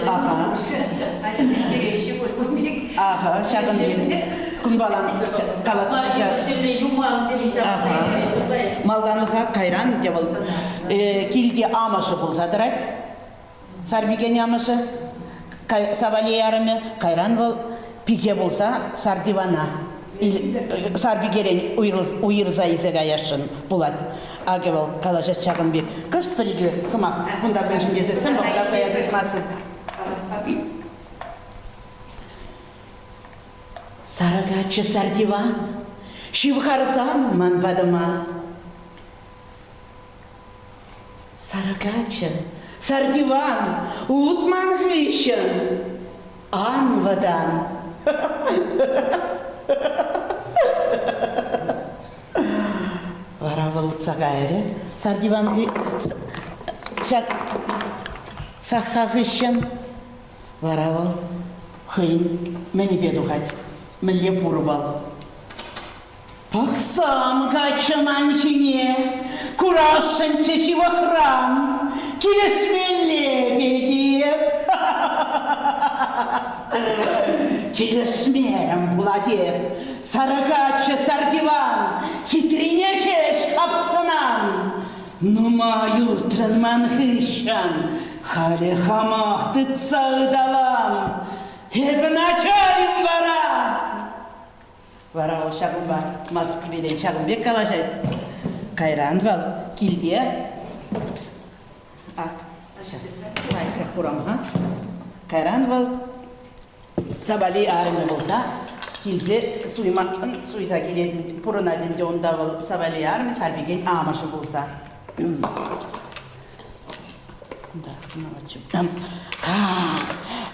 Аха. Аха, ҫакӑн пек. Кунпалан калать. Аха. Малтанлӑха кайран ӗнтӗ вӑл килте амӑшӗ пулса тӑрать. Сарпикен амӑшӗ, Савалей арӑмӗ, кайран вӑл пике пулса Сартивана Сарпикерен уйӑрса илсе каясшӑн пулать. Акӑ вӑл калаҫать ҫакӑн пек. Кӑшт пӗр-икӗ сӑмах кунта мӗншӗн тесессӗн вӑл касая тытмасӑр. Сарӑ каччӑ Сартиван, ҫывхарсан ман патӑма. Сарӑ каччӑ, Сартиван, ут ман хыҫҫӑн, ан вӑтан. Вара вӑл утса кайрӗ. Сартиван ҫак сахха хыҫҫӑн вара вӑл хӑйӗн мӗнӗпе тухать, мӗнле пур вӑл. Пӑхсам каччӑ ман ҫине, курасшӑнччӗ ҫывӑхран, килӗшмелле пек-и? Килӗшмерӗм пулать эп, сарӑ каччӑ Сартиван, хитрине ҫеҫ хапсӑнан. Нумай утрӑн ман хыҫҫӑн, халӗ хамах тытса ыталам. Эпӗ начар-им вара? Вара вӑл ҫакӑнпа Москвирен ҫакӑн пек калаҫать. Кайран вӑл килте ак сейчас лайӑхрах курам-ха. Кайран вӑл Савали арӑмӗ пулса килсе суйма суйса килет пурӑнать ӗнтӗ унта вӑл Савали арӑмӗ Сарпикен амӑшӗ пулса.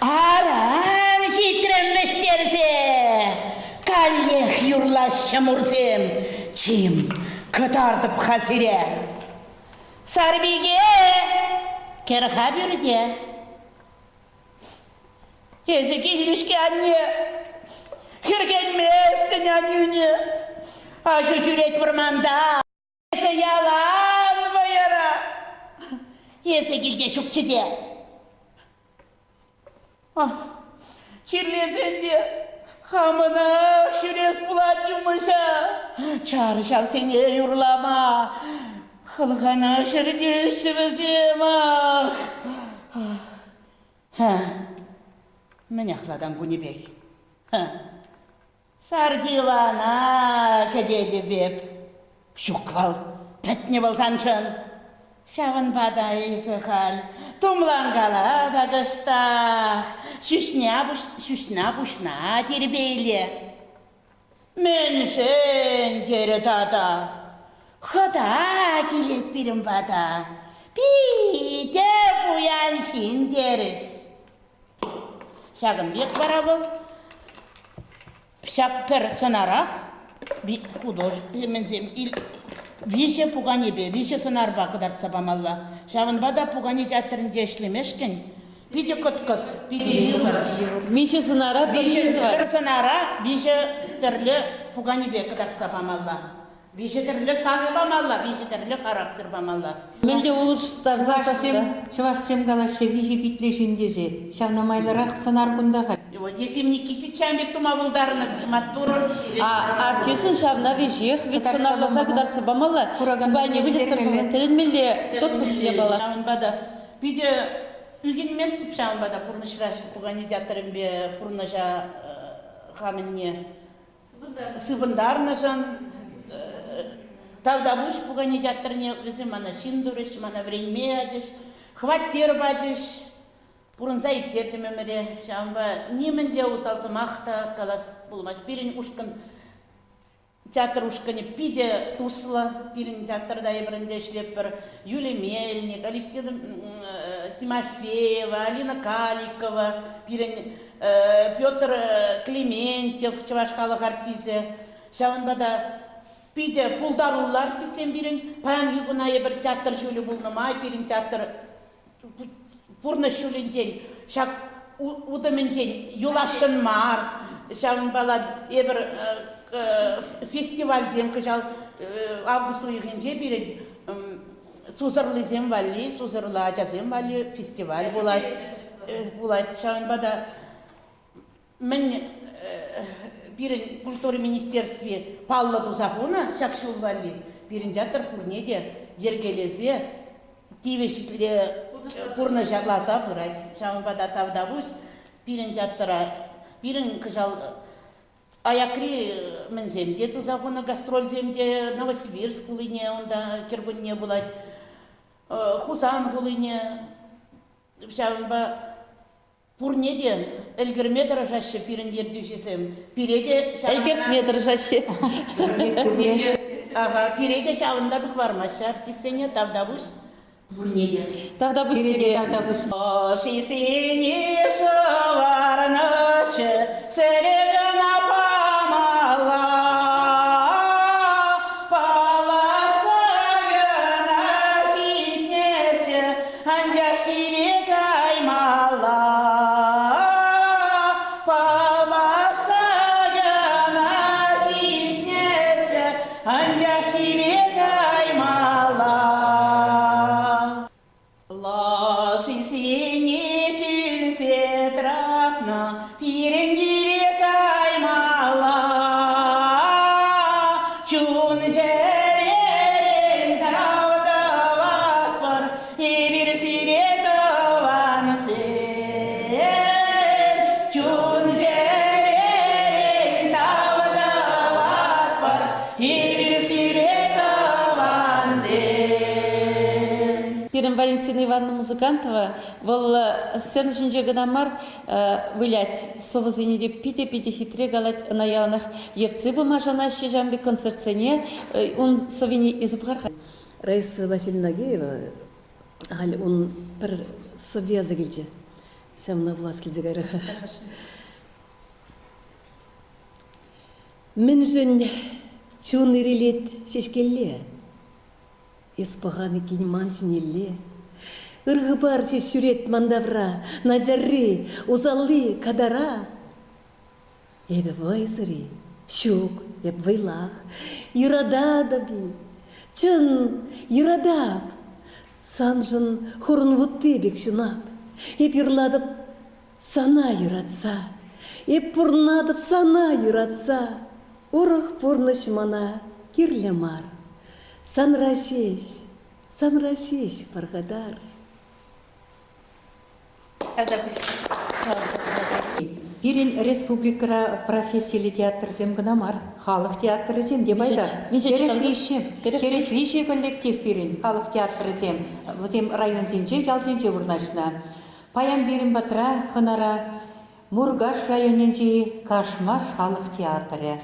Аран ҫитрӗм вӗҫтерсе, каллех юрлаҫҫӗ мурсем. Чим, кӑтартӑп-ха сире. Сарпике, кӗр-ха пӳрте. Эсӗ килнӗ-ҫке, анне. Хӗрхенместӗн аннӳне. Аҫу ҫӳрет вӑрманта. Эсӗ ялан вӑйӑра. Эсӗ килте ҫукчӗ те. Чирлесен те хамӑнах ҫӳрес пулать юмӑҫа. Чар ҫавсене юрлама. Хӑлхана ҫӗртеҫҫӗ вӗсем, ах. Мӗн ахлатан кунӗпех? Сартивана кӗтетӗп эп. Ҫук вӑл, пӗтнӗ вӑл саншӑн. Ҫавӑнпа та эсӗ халь тумланкала та кӑштах, ҫӳҫне, ҫӳҫна пуҫна тирпейле. Мӗншӗн, терӗ тата. Хӑта килет пирӗн пата. Питӗ пуян ҫын терӗҫ. Ҫакӑн пек вара вӑл ҫак пӗр сӑнарах художественсем виҫӗ пуканепе, виҫӗ сӑнарпа кӑтартса памалла. Ҫавӑнпа та пукане театрӗнче ӗҫлемешкӗн питӗ кӑткӑс, питӗ йывӑр. Виҫӗ сӑнара пӗр ҫын тӑвать. Пӗр сӑнара виҫӗ тӗрлӗ пуканепе кӑтартса памалла. Виҫӗ тӗрлӗ сас памалла, виҫӗ тӗрлӗ характер памалла. Мӗнле улӑштарса Чӑвашсем, чӑвашсем калаҫҫӗ виҫӗ питлӗ ҫын тесе. Ҫавна майлӑрах сӑнар кунта халь. Ефим Никитич ҫавӑн пек тума пултарнӑ, маттур. А артистӑн ҫавна веҫех ведь сӑнарласа кӑтартса памалла. Пукане вылятӑр тӗлӗнмелле кӑткӑс япала. Ҫавӑнпа та питӗ ӳкӗнместӗп ҫавӑнпа та пурнӑҫра пукане театрӗнпе пурнӑҫа хамӑнне сыпӑнтарнӑшӑн тавтапуҫ пукане театрне. Вӗсем мана ҫын турӗҫ, мана вӗренме ячӗҫ, хваттер пачӗҫ. Пурӑнса ирттертӗм ӗмӗре. Ҫавӑнпа нимӗнле усал сӑмах та калас пулмасть. Пирӗн ушкӑн Театр ушкӑнӗ питӗ туслӑ. Пирӗн театрта эпир ӗнтӗ ӗҫлетпӗр. Юлия Мельник, Алевтина Тимофеева, Алина Каликова, пирӗн Петр Клементьев, чӑваш халӑх артисчӗ. Ҫавӑнпа та питӗ пултаруллӑ артистсем пирӗн. Паянхи куна эпир театр ҫулӗ пулнӑ май пирӗн театр пурнӑҫ ҫулӗнчен, ҫак утӑмӗнчен юласшӑн мар. Ҫавӑнпала эпир фестивальсем кӑҫал август уйӑхӗнче пирӗн сусӑрлисем валли, сусӑрлӑ ачасем валли фестиваль пулать. Пулать. Ҫавӑнпа та мӗн пирӗн культура министерстви паллӑ туса хунӑ ҫак ҫул валли, пирӗн театр пурне те йӗркелесе тивӗҫлӗ пурнӑҫласа пырать. Ҫавӑнпа та тавтапуҫ пирӗн театра. Пирӗн кӑҫал аякри мӗнсем те туса хунӑ, гастрольсем те Новосибирск хулине унта кӗркунне пулать, Хусан хулине. Ҫавӑнпа Пурне те ӗлкӗрме тӑрӑшаҫҫӗ пирӗн ертӳҫӗсем. Пире те Ӗлкӗртме тӑрӑшаҫҫӗ. Ага, пире те ҫавӑнта хӑвармаҫҫӗ артистсене. Тавтапуҫ. Пурне те. Тавтапуҫ Сире те тавтапуҫ. Ӑшисене шӑварнӑччӗ, сӗре кӑна памалла. Паллашса кӑна ҫитнӗччӗ, Анчах киле каймалла, паллашса кӑна ҫитнӗччӗ, анчах киле каймалла. Лашисене кӳлсе тӑратнӑ, пирӗн киле каймалла. Чун-чӗререн тав тӑватпӑр, Эпир сире тӑвансем, чун-чӗререн тав тӑватпӑр. Эпир сире тӑвансем. Пирӗн Валентина Ивановна Музыкантова вӑл сцена ҫинче кӑна мар вылять, сӑвӑсене те питӗ-питӗ хитре калать. Ӑна яланах ертсе пыма шанаҫҫӗ ҫавӑн пек концертсене. Ун сӑввине эсӗ пӑхар-ха. Раиса Васильевна Агеева халь ун пӗр сӑвви аса килчӗ. Ҫавна вулас килсе кайрӗ-ха. Мӗншӗн чун ирӗлет ҫеҫкелле? Эс пӑхан иккен ман ҫинелле. Ыр хыпар ҫеҫ ҫӳрет ман тавра, начарри, усалли катара. Эпӗ вӑйсӑр-и? Ҫук, эп вӑйлах. Юрататӑп-и? Чӑн, юратап. Саншӑн хурӑн вутти пек ҫунап. Эп юрлатӑп сана юратса. Эп пурӑнатӑп сана юратса. Урӑх пурнӑҫ мана кирлӗ мар. Санра ҫеҫ, санра ҫеҫ пархатар. Пирӗн республикӑра профессиллӗ театрсем кӑна мар, халӑх театрӗсем те пайтах. 43 коллектив пирӗн халӑх театрӗсем. Вӗсем районсенче, ялсенче вырнаҫнӑ. Паян пирӗн патра хӑнара Муркаш районӗнчи Кашмаш халӑх театрӗ.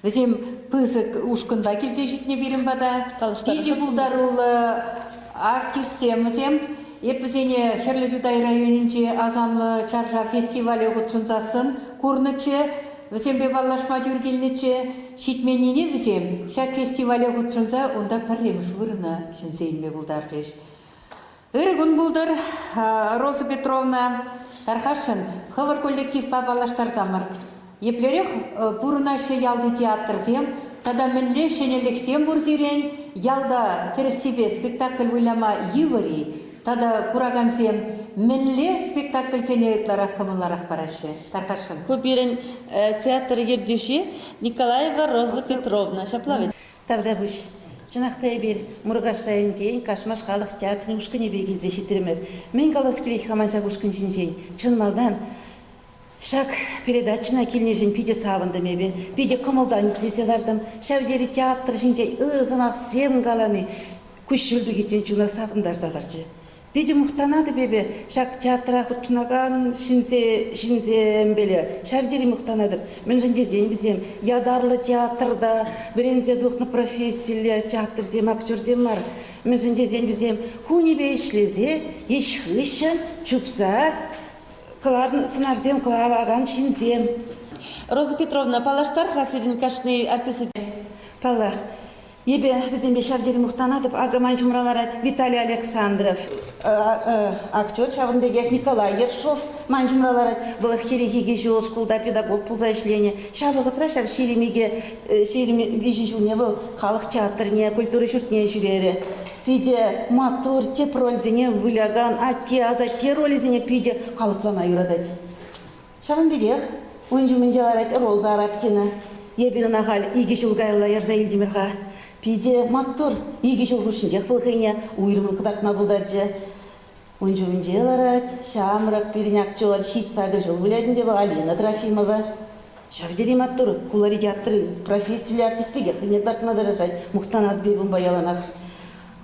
Вӗсем пысӑк ушкӑнпа килсе ҫитнӗ пирӗн пата. Питӗ пултаруллӑ артистсем вӗсем. Эп вӗсене Хӗрлӗ Чутай районӗнчи Асамлӑ чаршав фестивале хутшӑнсассӑн курнӑччӗ. Вӗсемпе паллашма тӳр килнӗччӗ. Ҫитменнине вӗсем ҫак фестивале хутшӑнса унта пӗрремӗш вырӑна ҫӗнсе илме пултарчӗҫ. Ырӑ кун пултӑр, Роза Петровна. Тархасшӑн, хӑвӑр коллективпа паллаштарсамӑр. Еплерех пурӑнаҫҫӗ ялти театрсем тата мӗнле ҫӗнӗлӗхсем пур сирӗн? Ялта тӗрӗссипе спектакль выляма йывӑр-и? Тата куракансем мӗнле спектакльсене ытларах кӑмӑлларах параҫҫӗ? Тархасшӑн. Ку пирӗн театр ертӳҫи Николаева Роза Петровна. Ҫапла вӗт? Тавтапуҫ. Чӑнах та эпир Муркаш районӗнчен Кашмаш халӑх театрӗн ушкӑнӗпе килсе ҫитрӗмӗр. Мӗн калас килет-ха ман ҫак ушкӑн ҫинчен? Чӑн малтан ҫак передачӑна килнӗшӗн питӗ савӑнтӑм эпӗ. Питӗ кӑмӑлтан итлесе лартӑм. Ҫав тери театр ҫинчен ырӑ сӑмахсем калани куҫҫуль тухиччен чуна савӑнтарса ларчӗ. Питӗ мухтанатӑп эпӗ ҫак театра хутшӑнакан ҫынсемпеле. Ҫав тери мухтанатӑп. Мӗншӗн тесен вӗсем ятарлӑ театрта вӗренсе тухнӑ профессиллӗ театрсем, актерсем мар. Мӗншӗн тесен вӗсем кунӗпе ӗҫлесе, ӗҫ хыҫҫӑн чупса кӑларнӑ сӑнарсем кӑларакан ҫынсем. Роза Петровна, паллаштар-ха сирӗн кашни артистсемпе. Паллах. Эпӗ вӗсемпе ҫав тери мухтанатӑп. Акӑ ман ҫумра ларать Виталий Александров актер, ҫавӑн пекех Николай Ершов ман ҫумра ларать. Вӑл 42 ҫул шкулта педагог пулса ӗҫленӗ. Ҫав вӑхӑтра ҫав 22, 23 ҫулне вӑл халӑх театрне, культура ҫуртне ҫӳрерӗ. Питӗ маттур, тӗп рольсене вылякан атте, асатте ролӗсене питӗ калӑплама юратать. Ҫавӑн пекех ун ҫумӗнче ларать Роза Арабкина. Эпир ӑна халь икӗ ҫул каялла ярса илтӗмӗр-ха. Питӗ маттур. Икӗ ҫул хушшинчех вӑл хӑйне уйрӑммӑн кӑтартма пултарчӗ. Ун ҫумӗнче ларать ҫамрӑк пирӗн актер, ҫич-сакӑр ҫул вылять ӗнтӗ вӑл, Алина Трофимова. Ҫав тери маттур. Хулари театр профессиллӗ артист пекех хӑйне кӑтартма тӑрӑшать. Мухтанатӑп эп унпа яланах.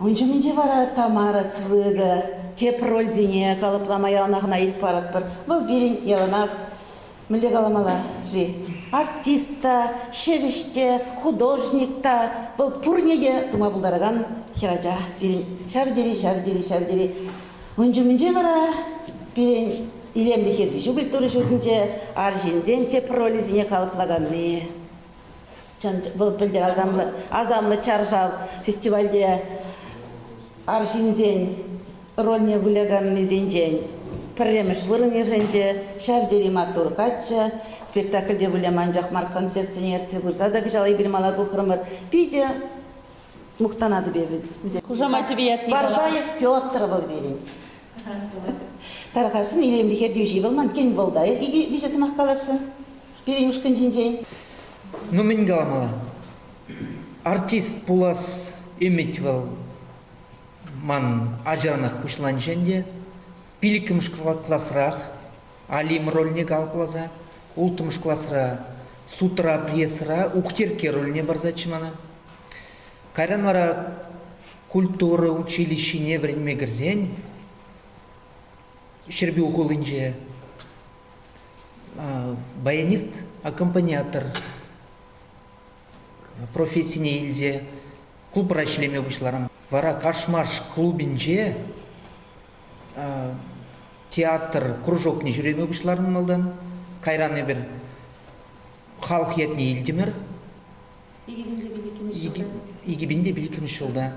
Ун ҫумӗнче вара Тамара Цвыга тӗп рольсене калӑплама яланах ӑна ирӗк паратпӑр. Вӑл пирӗн яланах, мӗнле каламалла-ши, артист та, ҫӗвӗҫ те, художник та, вӑл пурне те тума пултаракан хӗрача пирӗн. Ҫав тери, ҫав тери, ҫав тери. Ун ҫумӗнче вара пирӗн илемлӗ ертӳҫӗ культура ҫуртӗнче арҫынсен тӗп ролӗсене калӑплаканни. Чӑн, вӑл пӗлтӗр асамлӑ, асамлӑ чаршав фестивальте арҫынсен рольне выляканнисенчен пӗрремӗш вырӑн йышӑнчӗ. Ҫав тери маттур каччӑ. Спектакльте выляма анчах мар концертсене ертсе пырса та кӑҫал эпир мала тухрӑмӑр. Питӗ мухтанатӑп эпӗ вӗсем. Хушамачӗпе ятне Барзаев Петр вӑл пирӗн. Тархасшӑн илемлӗ ертӳҫи вӑл ман. Тен, вӑл та икӗ виҫӗ сӑмах каласшӑн. Пирӗн ушкӑн ҫинчен. Ну, мӗн каламалла? Артист пулас ӗмӗт вӑл ман ачаранах пуҫланчӗ ӗнтӗ. Пиллӗкмӗш класрах Алим рольне калӑпласа, улттӑмӗш класра Сутра пьесӑра Ухтеркке рольне парсаччӗ мана. Кайран вара культура училищине вӗренме кӗрсен Ҫӗрпӳ хулинче баянист, аккомпаниатор профессине илсе клубра ӗҫлеме пуҫларӑм. Вара Кашмаш клубӗнче театр кружокне ҫӳреме пуҫларӑм малтан. Кайран эпир халӑх ятне илтӗмӗр. 2005 ҫулта.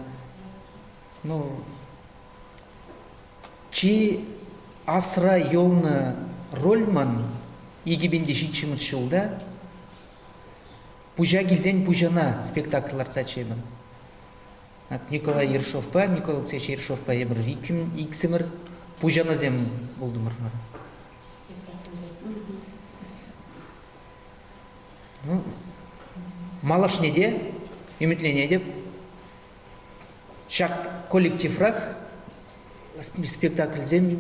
Ну, Чи асра юлнӑ роль ман 2007 ҫулта «Пуҫа килсен пуҫана» спектакль лартсаччӗ эпӗ. Николай Ершовпа, Николай Алексеевич Ершовпа эпир иксӗмӗр пуҫанасем пултӑмӑр. Ну, малашне те ӗмӗтленетӗп. Ҫак коллективрах спектакльсем,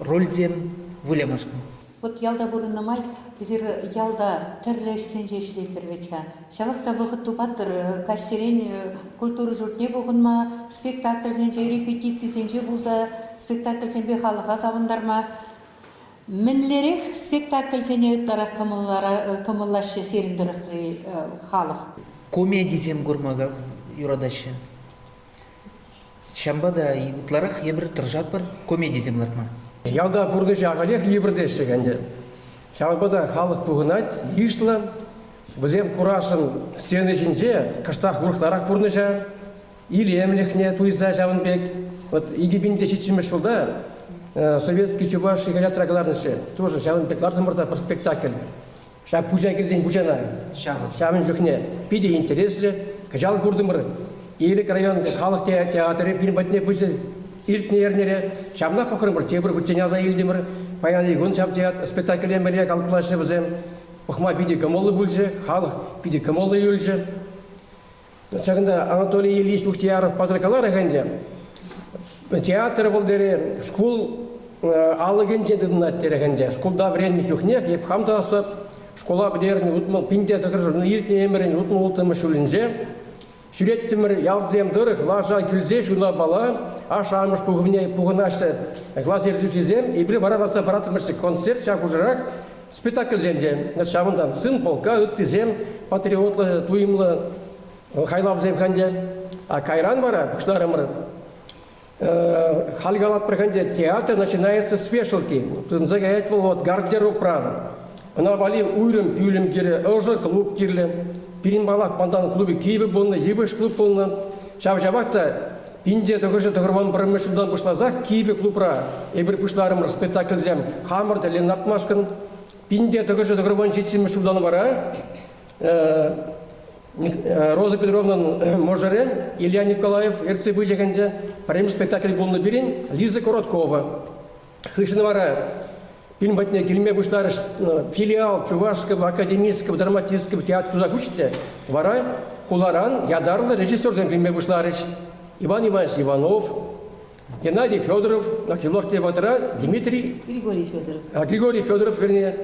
рольсем вылямашкӑн. Вот ялта пурӑннӑ май эсир ялта тӗрлӗ ӗҫсенче ӗҫлетӗр вӗт-ха. Ҫавах та вӑхӑт тупатӑр каҫсерен культура ҫуртне пухӑнма, спектакльсенче, репетицисенче пулса спектакльсемпе халӑха савӑнтарма. Мӗнлерех спектакльсене ытларах кӑмӑллаҫҫӗ сирӗн тӑрӑхри халӑх? Комедисем курма юратаҫҫӗ. Ҫавӑнпа та ытларах эпир тӑрӑшатпӑр комедисем лартма. Ялта пурнӑҫӗ ахалех йывӑр теҫҫӗ ӗнтӗ. Ҫавӑнпа та халӑх пухӑнать, йышлӑ. Вӗсем курасшӑн сцена ҫинче кӑштах урӑхларах пурнӑҫа, илемлӗхне туйса ҫавӑн пек. Вот 2007 ҫулта Советский Чуваши хаҫатра кӑларнӑччӗ. Тоже ҫавӑн пек лартӑмӑр та пӗр спектакль. Ҫак пуҫа килсен пуҫана. Ҫавӑн чухне питӗ интереслӗ. Кӑҫал куртӑмӑр, Элӗк район халӑх театрӗ пирӗн патне пычӗ иртнӗ эрнере. Ҫавна пӑхрӑмӑр, тепӗр хутчен аса илтӗмӗр. Паянхи кун ҫав театр спектакле мӗнле калӑплаҫҫӗ вӗсем. Пӑхма питӗ кӑмӑллӑ пулчӗ, халӑх питӗ кӑмӑллӑ юлчӗ. Ҫакӑнта Анатолий Ильич Ухтияров пасар каларӗ ӗнтӗ. Театр вӑл терӗ, шкул алӑкӗнчен тытӑнать терӗ ӗнтӗ. Шкулта вӗреннӗ чухнех эп хам та ӑслӑ школа пӗтернӗ утмӑл пинте тӑхӑр иртнӗ ӗмӗрӗн утмӑл улттӑмӗш ҫулӗнче ҫӳреттӗмӗр ялсем тӑрӑх лаша кӳлсе ҫунапала. ашшӗ-амӑш пухӑвне пухӑнаҫҫӗ класс ертӳҫисем. Эпир вара лартса параттӑмӑрччӗ концерт ҫак хушӑрах спектакльсем те. Ҫавӑнтан «Сын полка», ыттисем патриотлӑ туйӑмлӑ хайлавсем ӗнтӗ. А кайран вара пуҫларӑмӑр Халь калатпӑр ӗнтӗ, театр начинается с вешалки. Тытӑнса каять вӑл вот гардеробран. Ӑна валли уйрӑм пӳлӗм кирлӗ, ӑшӑ клуб кирлӗ. Пирӗн паллах малтан клубӗ кивӗ пулнӑ, йывӑҫ клуб пулнӑ. Ҫав-ҫавах та 1991 ҫултан пуҫласах кивӗ клубра эпир пуҫларӑмӑр спектакльсем хамӑр тӗллӗн лартмашкӑн. 1997 ҫултан вара Роза Петровнан мӑшӑрӗ Илья Николаев ертсе пычӗ ӗнтӗ. Пӗрремӗш спектакль пулнӑ пирӗн Лиза Короткова. Хыҫҫӑн вара пирӗн патне килме пуҫларӗҫ филиал Чувашского академического драматического театра туса хучӗ вара хуларан ятарлӑ режиссерсем килме пуҫларӗҫ. Иван Иванович Иванов, Геннадий Федоров, Юлашки вӑхӑтра Дмитрий Григорий Федоров. Григорий Федоров, вернее,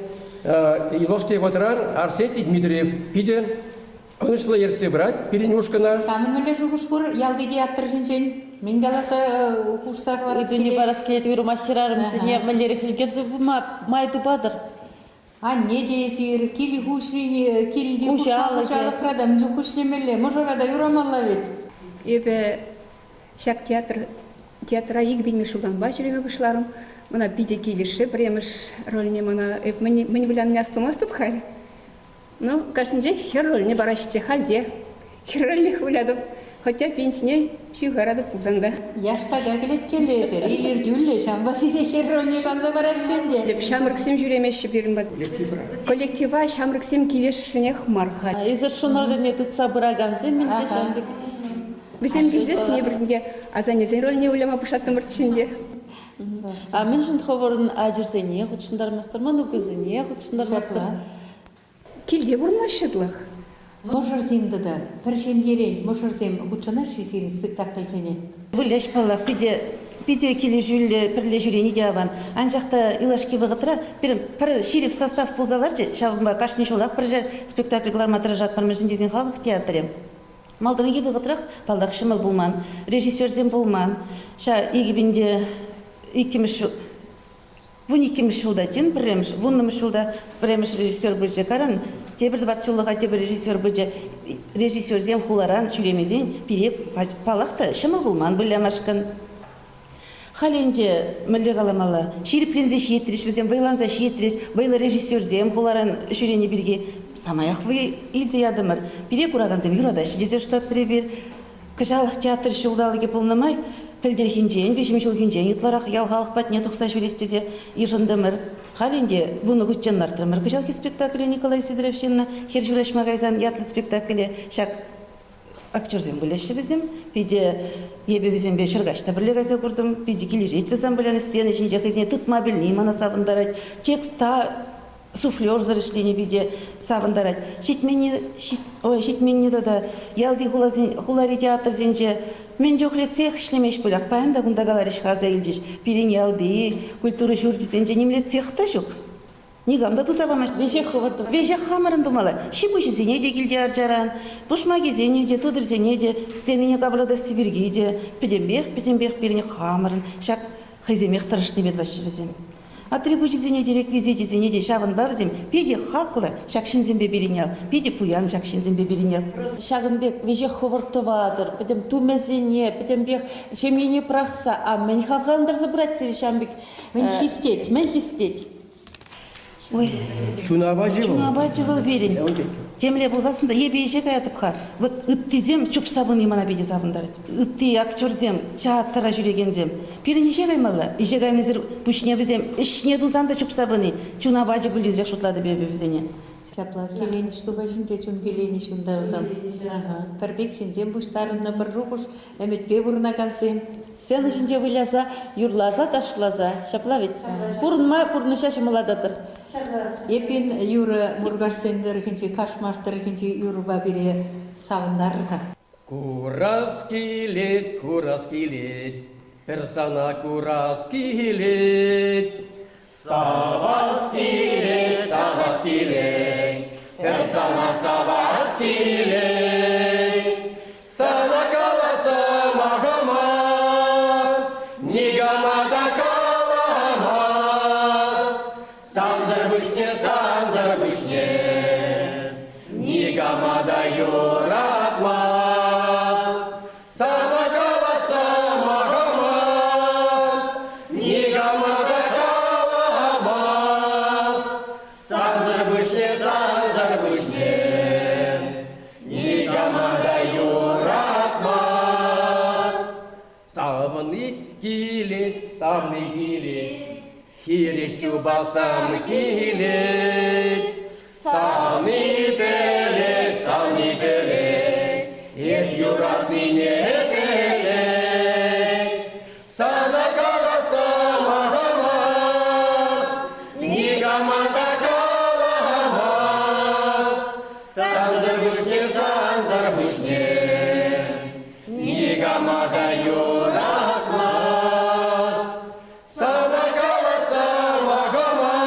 юлашки вӑхӑтра Арсентий Дмитриев питӗ ӑнӑҫлӑ ертсе пырать пирӗн ушкӑна. Камӑн мӗнле шухӑш пур ялти театр ҫинчен? Мӗн каласа хушса хӑварас килет? парас килет уйрӑмах хӗрарӑмсене мӗнлерех ӗлкӗрсе пыма май тупатӑр? Анне те эсир, кил хуҫине, килти хушма хуҫалӑхра та мӗн чухлӗ ӗҫлемелле, мӑшӑра та юрамалла вӗт. Эпӗ Ҫак театр театра 2000 ҫултанпа ҫӳреме пуҫларӑм. Мана питӗ килӗшрӗ пӗрремӗш рольне мана эп мӗн вылянине астумастӑп халь. Ну, кашнинчех хӗр рольне параҫҫӗ халь те. Хӗр рольнех вылятӑп. Хотя пенсине ҫывхаратӑп пулсан та. Яштака кӗлеткеллӗ эсир, илӗртӳллӗ, ҫавӑнпа сире хӗр рольне шанса параҫҫӗ ӗнтӗ. Тӗп ҫамрӑксем ҫӳремеҫҫӗ пирӗн пат. Коллектива ҫамрӑксем килесшӗнех мар-ха. Эсир шӑнӑрне тытса пыракансем ӗнтӗ ҫавӑн пек. Вӗсем килсессӗн эпир ӗнтӗ асаннесен рольне выляма пуҫлаттӑмӑрччӗ ӗнтӗ. А мӗншӗн хӑвӑрӑн ачӑрсене хутшӑнтармастӑр, мӑнукӗсене хутшӑнтармастӑр? Килте пурӑнмаҫҫӗ ытлах. Мӑшӑрсем тата пӗр ҫемьерен мӑшӑрсем хутшӑнаҫҫӗ сирӗн спектакльсене? Выляҫ паллах, питӗ питӗ килӗшӳллӗ пӗрле ҫӳрени те аван. Анчах та юлашки вӑхӑтра пирӗн пӗр ҫирӗп состав пулса ларчӗ, ҫавӑнпа кашни ҫулах пӗршер спектакль кӑларма тӑрӑшатпӑр, мӗншӗн тесен халӑх театрӗ. Малтанхи вӑхӑтрах, паллах, ҫӑмӑл пулман. Режиссерсем пулман. Ҫав 2000 иккӗмӗш 12-мӗш ҫулта тин пӗрремӗш, вуннӑмӗш ҫулта пӗрремӗш режиссер пулчӗ. Кайран тепӗр тӑват ҫуллӑха тепӗр режиссер пулчӗ. Режиссерсем хуларан ҫӳремесен пире, паллах та, ҫӑмӑл пулман вылямашкӑн. Халӗ ӗнтӗ, мӗнле каламалла, ҫирӗпленсе ҫитрӗҫ вӗсем, вӑйланса ҫитрӗҫ, вӑйлӑ режиссерсем хуларан ҫӳренӗ пирки самаях вӑй илсе ятӑмӑр. Пире куракансем юратаҫҫӗ тесе шутлатпӑр эпир. Кӑҫал театр ҫулталӑкӗ пулнӑ май пӗлтӗрхинчен, виҫӗм ҫулхинчен ытларах ял халӑх патне тухса ҫӳрес тесе йышӑнтӑмӑр. Халь ӗнтӗ вунӑ хутчен лартрӑмӑр кӑҫалхи спектакле Николай Сидоров ҫынна Хӗр ҫураҫма кайсан ятлӑ спектакле ҫак Актерсем выляҫҫӗ вӗсем. Питӗ эпӗ вӗсемпе ҫӗркаҫ та пӗрле кайса куртӑм. Питӗ килӗшет вӗсем вылянӑ сцена ҫинче хӑйсене тытма пӗлни мана савӑнтарать. Текста суфлерсӑр ӗҫлени питӗ савӑнтарать. Ҫитменни, ой, ҫитменни тата ялти хуласен, хулари театрсенче мӗн чухлӗ цех ӗҫлемест пуль. Паян та кунта каларӗҫ-ха, аса илчӗҫ. Пирӗн ялти культура ҫурчӗсенче нимле цех та ҫук. Никам та туса памасть. Веҫех хӑвӑрт. Веҫех хамӑрӑн тумалла. Ҫи-пуҫӗсене те килте арчаран, пушмакӗсене те, тутӑрсене те, сценине капӑрлатасси пирки те пӗтӗмпех, пӗтӗмпех пирӗн хамӑрӑн. Ҫак хӑйсемех тӑрӑшнипе тӑваҫҫӗ вӗсем. Атрибучӗсене те, реквизичӗсене те ҫавӑнпа вӗсем питӗ хаклӑ ҫак ҫынсемпе пирӗн ял, питӗ пуян ҫак ҫынсемпе пирӗн ял. Ҫакӑн пек веҫех хӑвӑрт тӑватӑр, пӗтӗм тумӗсене, пӗтӗмпех ҫемьене пӑрахса, а мӗн хавхалантарса пырать сире ҫавӑн пек Мӗн хистет? Мӗн хистет? Ой. Чун апачӗ вӑл. Чун апачӗ вӑл пирӗн. Темле пулсассӑн та эпӗ ӗҫе каятӑп-ха. Вот ыттисем чупса пыни мана питӗ савӑнтарать. Ытти актерсем, театра ҫӳрекенсем. Пирӗн ӗҫе каймалла. Ӗҫе кайнисӗр пуҫне вӗсем ӗҫне тусан та чупса пыни чун апачӗ пуль тесех шутлатӑп эпӗ вӗсене. Ҫапла киленӗҫ тупа ҫинче чун киленӗҫ унта вӗсем. Пӗр пек ҫынсем пуҫтарӑннӑ, пӗр шухӑш ӗмӗтпе пурӑнакансем. Сцена ҫинче выляса, юрласа, ташласа. Ҫапла ведь? Пурӑнма пурнӑҫа ҫӑмӑллататӑр. Эппин юрӑ Муркашсен тӑрӑхӗнчи, Кашмаш тӑрӑхӗнчи юрӑпа пире савӑнтарӑр-ха. Курас килет, курас килет, пӗр сана курас килет. Савас килет, савас килет, пӗр сана савас килет. Сана каласа махама. пуҫне, сансӑр пуҫне никама та юратмасть. Сана каласа макама никама та каламасть. Сансӑр пуҫне, сансӑр пуҫне никама та юратмасть. Савни килет, савни килет, хирӗҫ чупасам килет. Савни пӗлет, савни пӗлет, эп юратнине пӗлет. Сана каласа махама, никама та каламасть. Сансӑр пуҫне, сансӑр пуҫне, никама та юратмасть. Сана каласа махама,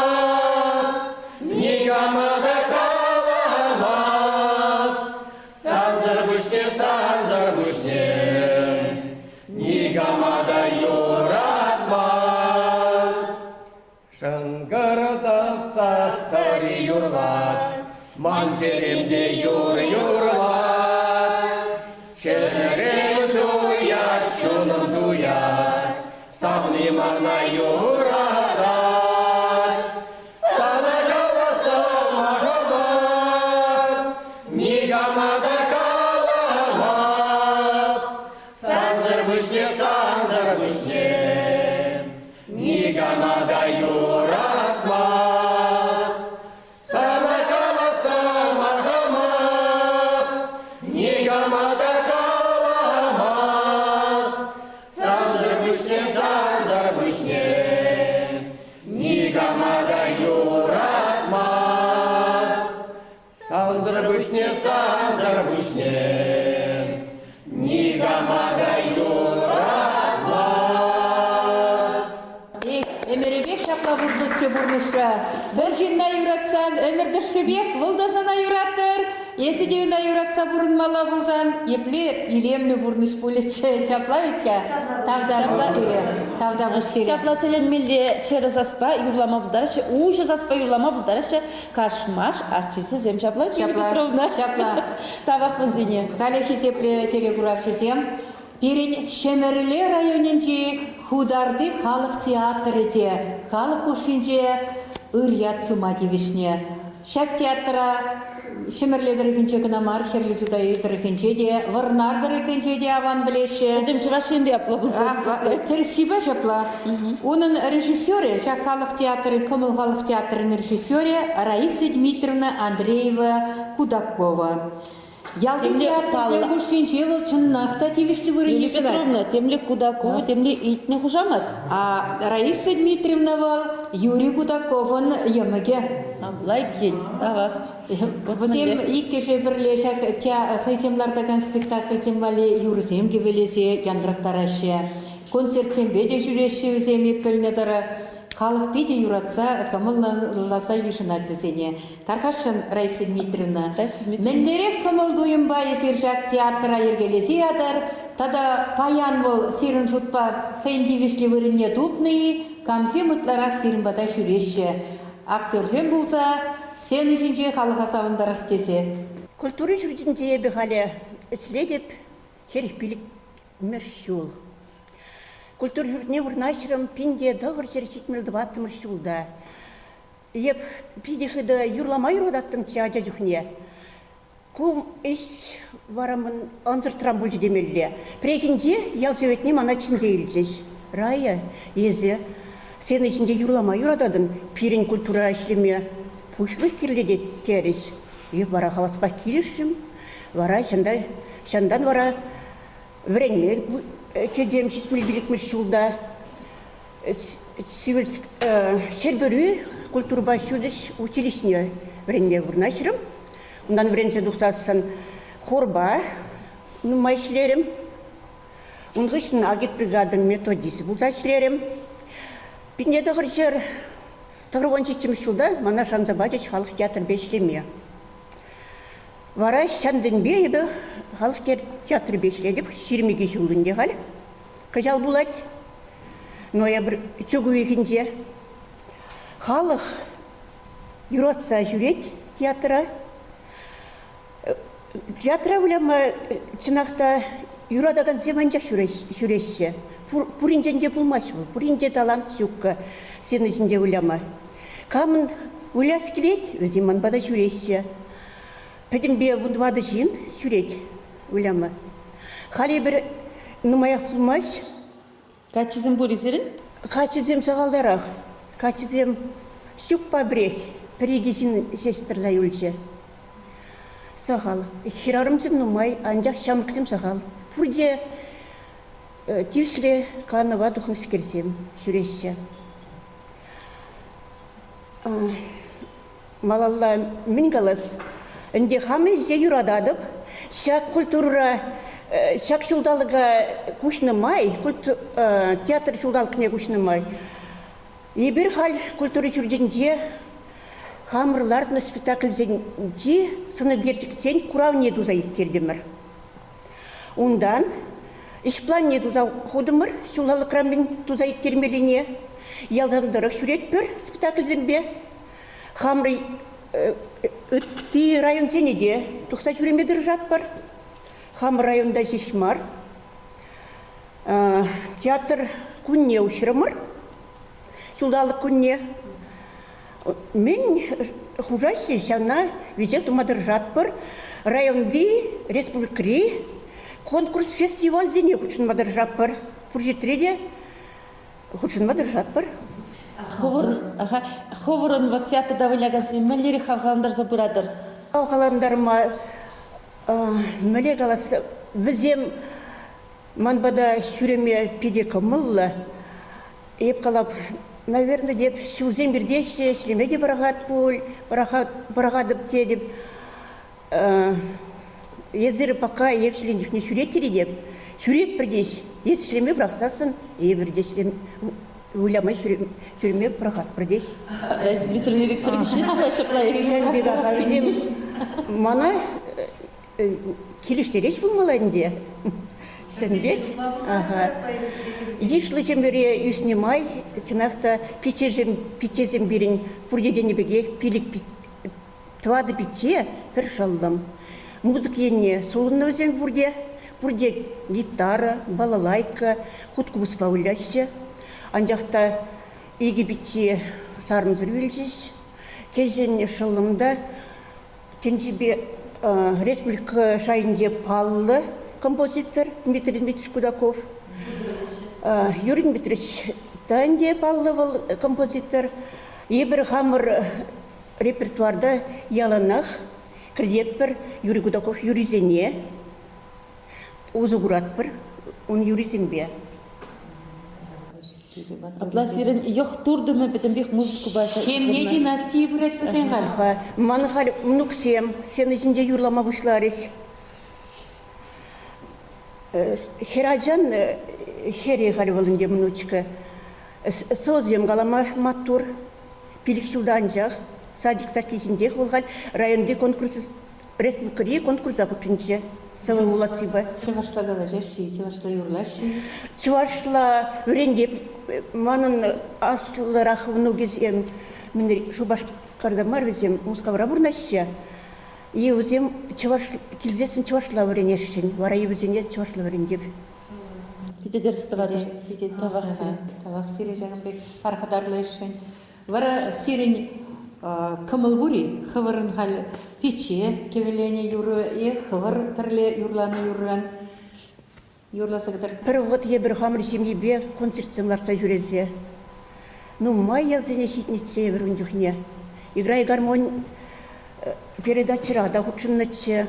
никама та каламасть. Сансӑр пуҫне, сансӑр пуҫне, никама та юратмасть. Шӑнкӑртатса тӑри юрлать, ман чӗрем те юр юрлать. Чӗрем туять, чунӑм туять, савни мана юратать. Сана каласа махаман, никама та каламас. Сансӑр пуҫне, сансӑр пуҫне, никама та юратмасть. Сана каласа махама, никама та каламасть. Сансӑр пуҫне, сансӑр пуҫне, никама та юратмасть. Сансӑр пуҫне, сансӑр пуҫне, никама та юратмасть. Эх, ӗмӗрӗпех ҫапла пуртӑччӗ пурнӑҫра. Пӗр ҫынна юратсан ӗмӗр тӑршшӗпех вӑл та сана юраттӑр. Эсӗ те ӑна юратса пурӑнмалла пулсан епле илемлӗ пурнӑҫ пулӗччӗ. Ҫапла вӗт-ха? Тавтапуҫ сире. Тавтапуҫ сире. Ҫапла тӗлӗнмелле чӗрӗ саспа юрлама пултараҫҫӗ, уҫӑ саспа юрлама пултараҫҫӗ Кашмаш артисчӗсем ҫапла, Ҫапла, Петровна. ҫапла. Тавах вӗсене. Халӗ хисеплӗ телекуравҫӑсем, пирӗн Ҫӗмӗрле районӗнчи Хутарти халӑх театрӗ те халӑх хушшинче ыр ят сума тивӗҫнӗ. Ҫак театра Ҫӗмӗрле тӑрӑхӗнче кӑна мар, Хӗрлӗ Чутай тӑрӑхӗнче те, Вӑрнар тӑрӑхӗнче те аван пӗлеҫҫӗ. Пӗтӗм Чӑваш Енре апла пулсан. Тӗрӗссипе ҫапла. Унӑн режиссерӗ, ҫак халӑх театрӗ, Кӑмӑл халӑх театрӗн режиссерӗ Раиса Дмитриевна Андреева Кудакова. Ялти театрсем хушшинче вӑл чӑннах та тивӗҫлӗ вырӑн йышӑнать. Петровна, темле Кудакова, темле илтнӗ хушамат. А Раиса Дмитриевна вӑл Юрий Кудаковӑн йӑмӑкӗ. Апла иккен, тавах. Вӗсем иккӗшӗ пӗрле ҫак хӑйсем лартакан спектакльсем валли юрӑсем кӗвӗлесе янраттараҫҫӗ. Концертсемпе те ҫӳреҫҫӗ вӗсем эп пӗлнӗ тӑрӑх. Халӑх питӗ юратса, кӑмӑлласа йышӑнать вӗсене. Тархасшӑн, Раиса Дмитриевна, мӗнлерех кӑмӑл-туйӑмпа эсир ҫак театра йӗркелесе ятӑр тата паян вӑл сирӗн шутпа хӑйӗн тивӗҫлӗ вырӑнне тупнӑ-и, камсем ытларах сирӗн пата ҫӳреҫҫӗ? Актерсем пулса сцена ҫинче халӑха савӑнтарас тесе. Культура ҫуртӗнче эпӗ халӗ ӗҫлетӗп, 45-мӗш ҫул. Культура ҫуртне вырнаҫрӑм 1974 ҫулта. Эп питӗ хытӑ юрлама юрататтӑмччӗ ача чухне. Ку ӗҫ вара мӑн ӑнсӑртран пулчӗ темелле. Пӗррехинче ял советне мана чӗнсе илчӗҫ. Рая, эсӗ сцена ҫинче юрлама юрататӑн, пирӗн культура ӗҫлеме пуҫлӑх кирлӗ терӗҫ. Эп вара хаваспах килӗшрӗм. Вара ҫантан вара вӗренме кӗтӗм 75-мӗш ҫулта. Ҫӗрпӳри культурӑпа ҫутӗҫ училищине вӗренме вырнаҫрӑм. Унтан вӗренсе тухсассӑн хорпа нумай ӗҫлерӗм. Ун хыҫҫӑн агитбригадӑн методисчӗ пулса ӗҫлерӗм. 1997 ҫулта мана шанса пачӗҫ халӑх театрӗпе ӗҫлеме. Вара ҫантенпе эпӗ халӑх театрӗпе ӗҫлетӗп, 22 ҫул ӗнтӗ халь. Кӑҫал пулать ноябрь чӳк уйӑхӗнче. Халӑх Юратса ҫӳрет театра. Театра выляма чӑнах та юратакансем анчах ҫӳреҫҫӗ. Пуринчен те пулмасть вӑл, пурин те талант ҫуккӑ сцена ҫинче выляма. Камӑн выляс килет, вӗсем ман пата ҫӳреҫҫӗ. Пӗтӗмпе 14 ҫын ҫӳрет выляма. Халь эпир нумаях пулмасть. Каччӑсем пур-и сирӗн? Каччӑсем сахалтарах. Каччӑсем ҫукпа пӗрех. Пӗр-икӗ ҫын ҫеҫ тӑрса юлчӗ. Сахал. Хӗрарӑмсем нумай, анчах ҫамрӑксем сахал. Пурте тивӗҫлӗ канӑва тухнӑскерсем ҫӳреҫҫӗ. Малалла мӗн калас? Ӗнтӗ хам ӗҫе юрататӑп. Ҫак культурӑра ҫак ҫулталӑка куҫнӑ май, театр ҫулталӑкне куҫнӑ май, эпир халь культура ҫуртӗнче хамӑр лартнӑ спектакльсенчи сӑнӳкерчӗксен куравне туса ирттертӗмӗр. Унтан ӗҫ планне туса хутӑмӑр, ҫулталӑкра мӗн туса ирттермеллине. Ялтан тӑрӑх ҫӳретпӗр спектакльсемпе. Хамӑр ытти районсене те тухса ҫӳреме тӑрӑшатпӑр. Хамӑр районта ҫеҫ мар. Театр кунне уҫрӑмӑр. Ҫулталӑк кунне. Мӗн хушаҫҫӗ, ҫавна веҫех тума тӑрӑшатпӑр. Районти, республикӑри конкурс-фестивальсене хутшӑнма тӑрӑшатпӑр. Пур ҫӗртре те хутшӑнма тӑрӑшатпӑр. Хӑвӑрӑн вот театрта вылякансене мӗнлерех хавхалантарса пыратӑр? Хавхалантарма мӗнле калас, вӗсем ман пата ҫӳреме питӗ кӑмӑллӑ. Эп калап, наверное, теп ҫулсем иртеҫҫӗ, ӗҫлеме те пӑрахать пуль, пӑрахатӑп тетӗп. Эсир пока эп ӗҫленӗ чухне ҫӳреттӗр-и теп. Ҫӳретпӗр теҫ. Эс ӗҫлеме пӑрахсассӑн эпир те выляма ҫӳреме пӑрахатпӑр теҫ. Мана килӗштереҫ пулмалла ӗнтӗ. Сӗнпек. Ага. Йышлӑ ҫемьере ӳснӗ май, чӑнах та, пиччесем, пиччесем пирӗн пурте тенӗ пекех пилӗк тӑватӑ пичче, пӗр шӑллӑм. Музыка енне сулӑннӑ вӗсем пурте. Пурте гитара, балалайка, хуткупӑспа выляҫҫӗ. Анчах та икӗ пичче сарӑмсӑр вилчӗҫ. Кӗҫӗн шӑллӑм та тӗнчипе республика шайӗнче паллӑ композитор Дмитрий Дмитриевич Кудаков. Юрий Дмитриевич та ӗнтӗ паллӑ вӑл композитор. Эпир хамӑр репертуарта яланах кӗртетпӗр Юрий Кудаков юррисене, усӑ куратпӑр ун юррисемпе. Апла сирӗн йӑх туртӑмӗ пӗтӗмпех музыкӑпа Ҫемье династийӗ пырать вӗсен халь. Ман халь мӑнуксем сцена ҫинче юрлама пуҫларӗҫ. Хӗр ачан хӗрӗ халь вӑл ӗнтӗ мӑнучка. Созем калама маттур. Пилӗк ҫулта анчах садик сакки ҫинчех вӑл халь районти конкурс республикӑри конкурса хутшӑнчӗ сӑвӑ вулассипе. Чӑвашла калаҫаҫҫӗ-и, чӑвашла юрлаҫҫӗ-и? Чӑвашла вӗрентеп. Манӑн аслӑрах внукӗсем Шупашкарта мар вӗсем, Мускавра пурӑнаҫҫӗ. И вӗсем чӑваш килсессӗн чӑвашла вӗренесшӗн. Вара и вӗсене чӑвашла вӗрентеп. Питӗ тӗрӗс тӑватӑр. Питӗ тӗрӗс. Тавах сире ҫакӑн пек пархатарлӑ ӗҫшӗн. Вара сирӗн кӑмӑл пур-и? Хӑвӑрӑн халь пичче кӗвӗленӗ юрӑ е хӑвӑр пӗрле юрланӑ юрран юрласа кӑтарт. Пӗр вӑхӑт эпир хамӑр ҫемьепе концертсем лартса ҫӳресе нумай ялсене ҫитнӗччӗ эпир ун чухне. «Играй гармонь» передачӑра та хутшӑннӑччӗ.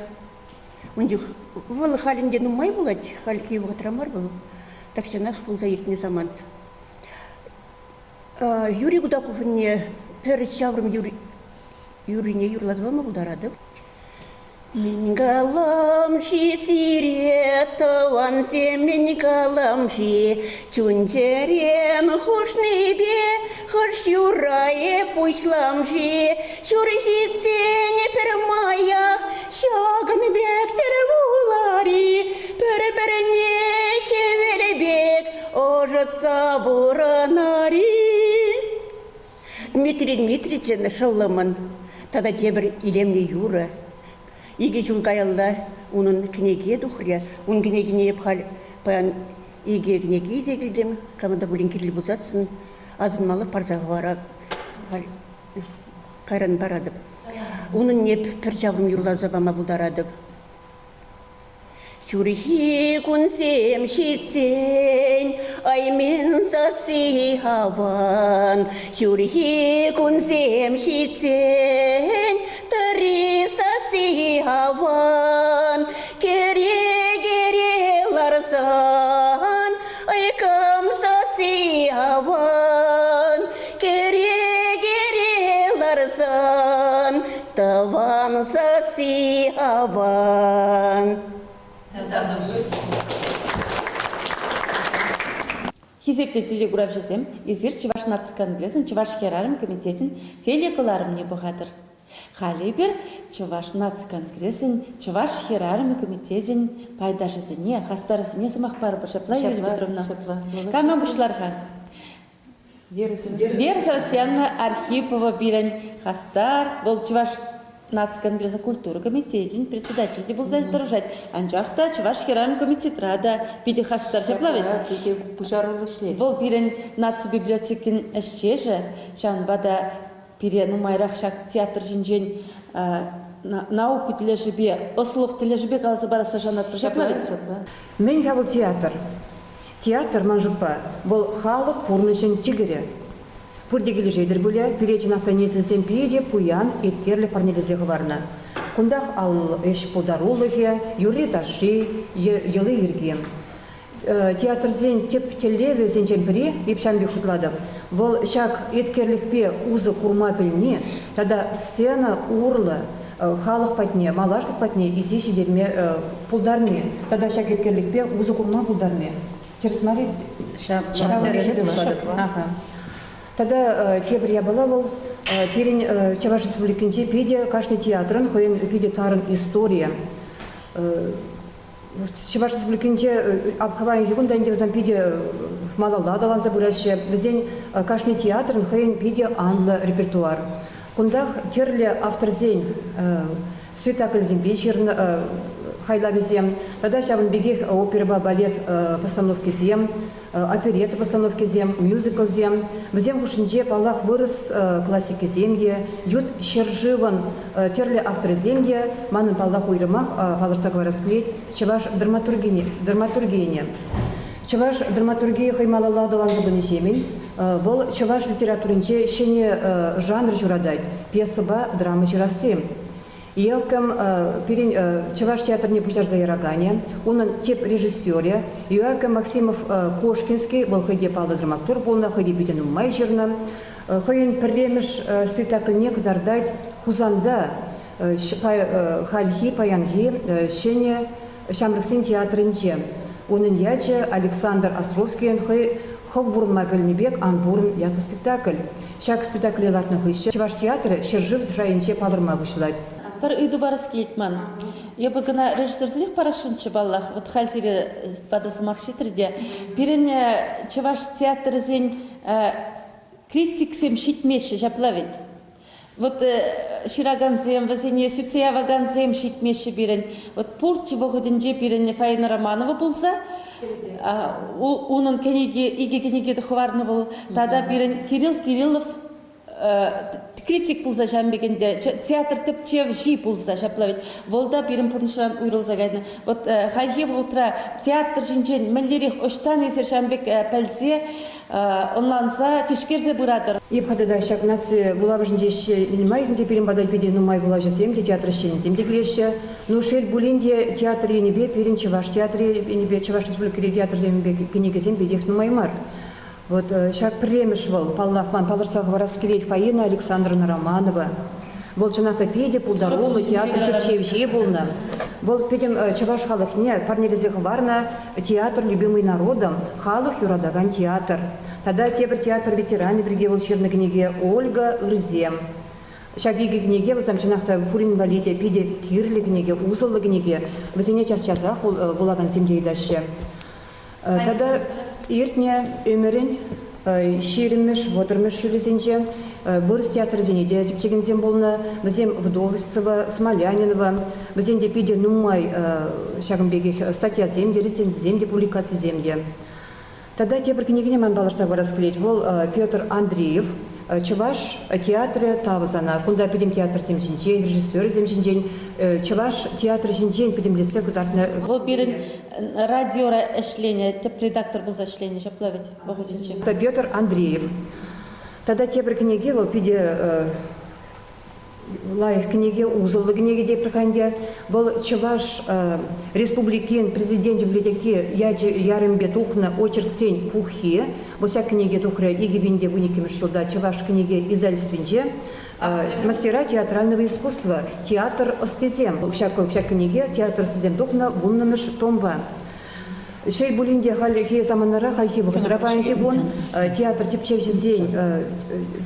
Ун чух вӑл халь ӗнтӗ нумай пулать, хальхи вӑхӑтра мар вӑл. Тахҫанах пулса иртнӗ самант. Юрий Кудаковӑнне пӗр ҫаврӑм юррине юрласа пама пултаратӑп. Мӗн калам-ши сире, тӑвансем, мӗн калам-ши, чун-чӗрем хушнипе хӑш юрра эп пуҫлам-ши? Ҫур ҫитсен пӗрмаях ҫакӑн пек тӗл пулар-и? Пӗр-пӗрне хӗвел пек ӑшӑтса пурӑнар-и? Дмитрий Дмитриевичӑн шӑллӑмӑн тата тепӗр илемлӗ юрӑ. Икӗ ҫул каялла унӑн кӗнеки тухрӗ. Ун кӗнекине эп халь паян икӗ кӗнеке илсе килтӗм. Кама та пулин кирлӗ пулсассӑн асӑнмалӑх парса хӑварап. Халь кайран паратӑп. Унӑнне пӗр ҫаврӑм юрласа пама пултаратӑп. Ҫурхи кунсем ҫитсен, аймен сасси аван. Ҫурхи кунсем ҫитсен, тӑри сасси аван. Кӗрекере ларсан, айкам сасси аван. Кӗрекере ларсан, Тӑван сасси аван. Хисеплӗ телекуравҫӑсем, эсир Чӑваш наци конгресӗн Чӑваш хӗрарӑм комитечӗн телекӑларӑмне пӑхатӑр. Халӗ эпир Чӑваш наци конгресӗн Чӑваш хӗрарӑмӗ комитечӗн пайташӗсене, хастарӗсене сӑмах парӑпӑр. Ҫапла, Юлия Петровна? Ҫапла. Кама пуҫлар-ха? Вера Савастьяновна Архипова пирӗн хастар, вӑл Чӑваш наци конгресӗн культура комитечӗн председателӗ те пулса тӑрӑшать. Анчах та Чӑваш хӗрарӑм комитетра та питӗ хастар ҫапла вӗт. Питӗ пуҫаруллӑ ӗҫлет. Вӑл пирӗн наци библиотекин ӗҫчешӗ, ҫавӑнпа та пире нумайрах ҫак театр ҫинчен наука тӗлӗшӗпе, ӑслӑх тӗлӗшӗпе каласа парасса шанатпӑр. Ҫапла вӗт? Ҫапла. Мӗн-ха вӑл театр? Театр, ман шутпа, вӑл халӑх пурнӑҫӗн тӗкӗрӗ. Пурте килӗшетӗр пулӗ, пире чӑнах та несӗлсем питӗ пуян еткерлӗх парнелесе хӑварнӑ. Кунтах ал ӗҫ пултарулӑхӗ, юрри-ташши, йӑли-йӗрки. Театрсен тӗп тӗллевӗсенчен пӗри, эп ҫавӑн пек шутлатӑп, вӑл ҫак еткерлӗхпе усӑ курма пӗлни тата сцена урлӑ халӑх патне, малашлӑх патне илсе ҫитерме пултарни тата ҫак еткерлӗхпе усӑ курма пултарни. Тӗрӗс мар-и? Тата тепӗр япала вӑл пирӗн Чӑваш Республикинче питӗ кашни театрӑн хӑйӗн питӗ тарӑн историйӗ. Чӑваш Республикинче паянхи кун та ӗнтӗ вӗсем питӗ малалла аталанса пыраҫҫӗ. Вӗсен кашни театрӑн хӑйӗн питӗ анлӑ репертуар. Кунтах тӗрлӗ авторсен спектакльсемпе ҫырнӑ хайлавӗсем тата ҫавӑн пекех оперӑпа балет постановкисем, оперетта постановкисем, мюзиклсем. Вӗсем хушшинче, паллах, вырӑс классикисем те, ют ҫӗршывӑн тӗрлӗ авторӗсем те, манӑн, паллах, уйрӑмах палӑртса хӑварас килет, чӑваш драматургине. Чӑваш драматургийӗ хӑй малалла аталанса пынӑҫемӗн вӑл чӑваш литературинче ҫӗнӗ жанр ҫуратать, пьесӑпа драма ҫырасси. Елкӑм пирӗн чӑваш театрне пуҫарса яраканӗ, унӑн тӗп режиссерӗ Иоаким Максимов Кошкинский, вӑл хӑй те паллӑ драматург пулнӑ, хӑй те питӗ нумай ҫырнӑ. Хӑйӗн пӗрремӗш спектакльне кӑтартать Хусанта хальхи паянхи ҫӗнӗ ҫамрӑксен театрӗнче. Унӑн ячӗ Александр Островскийӑн хӑй Хӑв пурӑнма пӗлнӗ пек ан пурӑн ятлӑ спектакль. Ҫак спектакле лартнӑ хыҫҫӑн Чӑваш театрӗ ҫӗршыв шайӗнче палӑрма пуҫлать. Пӗр ыйту парас килет ман. Эпӗ кӑна режиссерсерех парасшӑнччӗ паллах. Вот халь сире пата сӑмах ҫитрӗ те. Пирӗн чӑваш театрӗсен критиксем ҫитмеҫҫӗ ҫапла вӗт. Вот ҫыракансем, вӗсене сӳтсе явакансем ҫитмеҫҫӗ пирӗн. Вот пурччӗ вӑхӑтӗнче пирӗн Фаина Романова пулса, унӑн кӗнеки, икӗ кӗнеке хӑварнӑ вӑл. Тата пирӗн Кирилл Кириллов критик пулса ҫавӑн пек ӗнтӗ, театр тӗпчевҫи пулса ҫапла вӗт. Вӑл та пирӗн пурнӑҫран уйрӑлса кайнӑ. Вот хальхи вӑхӑтра театр ҫинчен мӗнлерех ӑҫтан эсир ҫавӑн пек пӗлсе ӑнланса, тишкерсе пыратӑр. Эп тата ҫак наци вулавӑшӗнче ӗҫленӗ май ӗнтӗ пирӗн пата питӗ нумай вулавҫӑсем те, театр ӗҫченӗсем те килеҫҫӗ. Ну, шел пулин те, театр енӗпе пирӗн Чӑваш театрӗ енӗпе, Чӑваш Республикӑри театрсемпе кӗнекесем питех нумай мар. Вот ҫак пӗрремӗш вӑл, паллах, ман палӑртса хӑварас килет Фаина Александровна Романова. Вӑл чӑнах та питӗ пултаруллӑ театр тӗпчевҫи пулнӑ. Вӑл пӗтӗм чӑваш халӑхне парнелесе хӑварнӑ театр любимый народом, халӑх юратакан театр. Тата тепӗр театр ветеранӗ пирки вӑл ҫырнӑ кӗнеке Ольга Ырзем. Ҫак икӗ кӗнеке вӗсем чӑнах та пурин валли те питӗ кирлӗ кӗнеке, усӑллӑ кӗнеке. Вӗсене час-часах вулакансем те ыйтаҫҫӗ. Тата иртнӗ ӗмӗрӗн ҫирӗммӗш, вӑтӑрмӗш ҫулӗсенче вырӑс театрӗсене те тӗпчекенсем пулнӑ. Вӗсем Вдовцева, Смолянинова, вӗсен те питӗ нумай ҫакӑн пекех статьясем те, рецензисем те, публикацисем те. Тата тепӗр кӗнекене ман палӑртса хӑварас килет. Вӑл Петр Андреев Чӑваш театрӗ тав сана. Кунта пӗтӗм театрсем ҫинчен, режиссерсем ҫинчен, чӑваш театрӗ ҫинчен пӗтӗмлетсе кӑтартнӑ. Вӑл пирӗн радиора ӗҫленӗ, тӗп редактор пулса ӗҫленӗ ҫапла вӗт вӑхӑтӗнче. Петр Андреев. Тата тепӗр кӗнеке вӑл питӗ лайӑх кӗнеке, усӑллӑ кӗнеке тепӗр ӗнтӗ. Вӑл Чӑваш Республикин Президенчӗ библиотеки ячӗ ярӑмпе тухнӑ очерксен пуххи. Вӑл ҫак кӗнеке тухрӗ 2012 ҫулта Чӑваш кӗнеке издательствинче. Мастера театрального искусства, театр ӑстисем. Ҫак, ҫак кӗнеке театр ӑстисем тухнӑ вуннӑмӗш томпа. Шел пулин те, хальхи саманара, хальхи вӑхӑтра паянхи кун театр тӗпчевҫисен,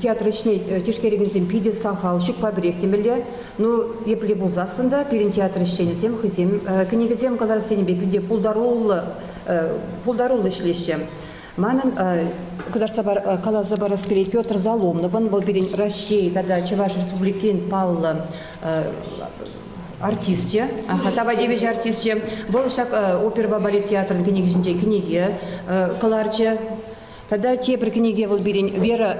театр ӗҫне тишкерекенсем питӗ сахал, ҫукпа пӗрех темелле. Ну, епле пулсассӑн та пирӗн театр ӗҫченӗсем хӑйсем кӗнекесем кӑларас енӗпе питӗ пултаруллӑ, пултаруллӑ ӗҫлеҫҫӗ. Манӑн кӑтартса каласа парас килет Петр Заломновӑн, вӑл пирӗн Раҫҫей тата Чӑваш Республикин паллӑ артисчӗ, тава тивӗҫ артисчӗ. Вӑл ҫак оперӑпа балет театрӗн кӗнеки ҫинче кӗнеке кӑларчӗ. Тата тепӗр кӗнеке вӑл пирӗн Вера,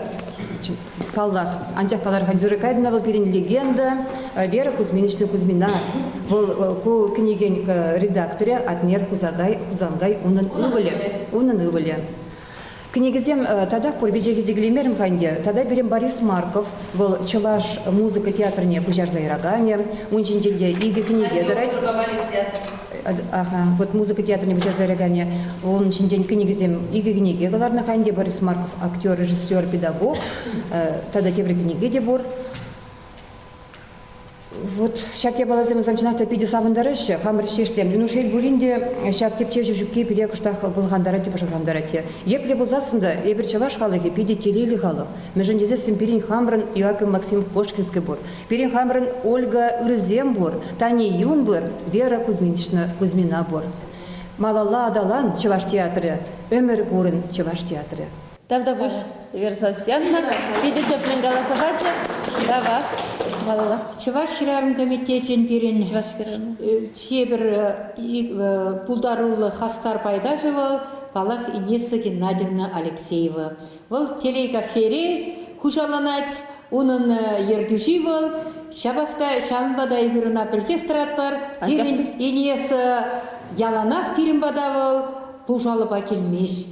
паллах, анчах калар-ха Юрий Кайдина вӑл пирӗн легенда Вера Кузьминична Кузьмина. Вӑл ку кӗнекен редакторӗ Атнер Хусакай, Хусанкай унӑн ывӑлӗ, унӑн ывӑлӗ. Кӗнекесем татах пур пичете килеймерӗм-ха ӗнтӗ. Тата пирӗн Борис Марков, вӑл чӑваш музыка театрне куҫарса яраканӗ. Ун ҫинчен те икӗ кӗнеке тӑрать. Аха, вот музыка театрне куҫарса яраканӗ. Ун ҫинчен кӗнекесем икӗ кӗнеке кӑларнӑ-ха ӗнтӗ Борис Марков актер, режиссер, педагог. Тата тепӗр кӗнеке те пур. Вот ҫак япаласем вӗсем чӑнах та питӗ савӑнтараҫҫӗ. Хамӑр ӗҫтешсем. Ну, шел пулин те, ҫак тӗпчевҫӗ ҫукки пире кӑштах пӑлхантарать те пӑшӑрхантарать те. Епле пулсассӑн та, эпир чӑваш халӑхӗ питӗ телейлӗ халӑх. Мӗншӗн тесессӗн пирӗн хамӑрӑн Иоаким Максимов Кошкинский пур. Пирӗн хамӑрӑн Ольга Ырзем пур, Таня Юн пур, Вера Кузьминична Кузьмина пур. Малалла аталан чӑваш театрӗ, ӗмӗр пурӑн чӑваш театрӗ. Тавтапуҫ, Вера Савстьяновна. Питӗ тӗплӗн каласа пачӗ. Тавах. Малалла. Чӑваш хӗрарӑм комитечӗн пирӗн тепӗр пултаруллӑ хастар пайташӗ вӑл, паллах, Инесса Геннадьевна Алексеева. Вӑл телей кафере хуҫаланать, унӑн ертӳҫи вӑл. Ҫапах та ҫавӑнпа та эпир ӑна пӗлсех тӑратпӑр. Пирӗн Инесса яланах пирӗн пата вӑл пуш алӑпа килмест.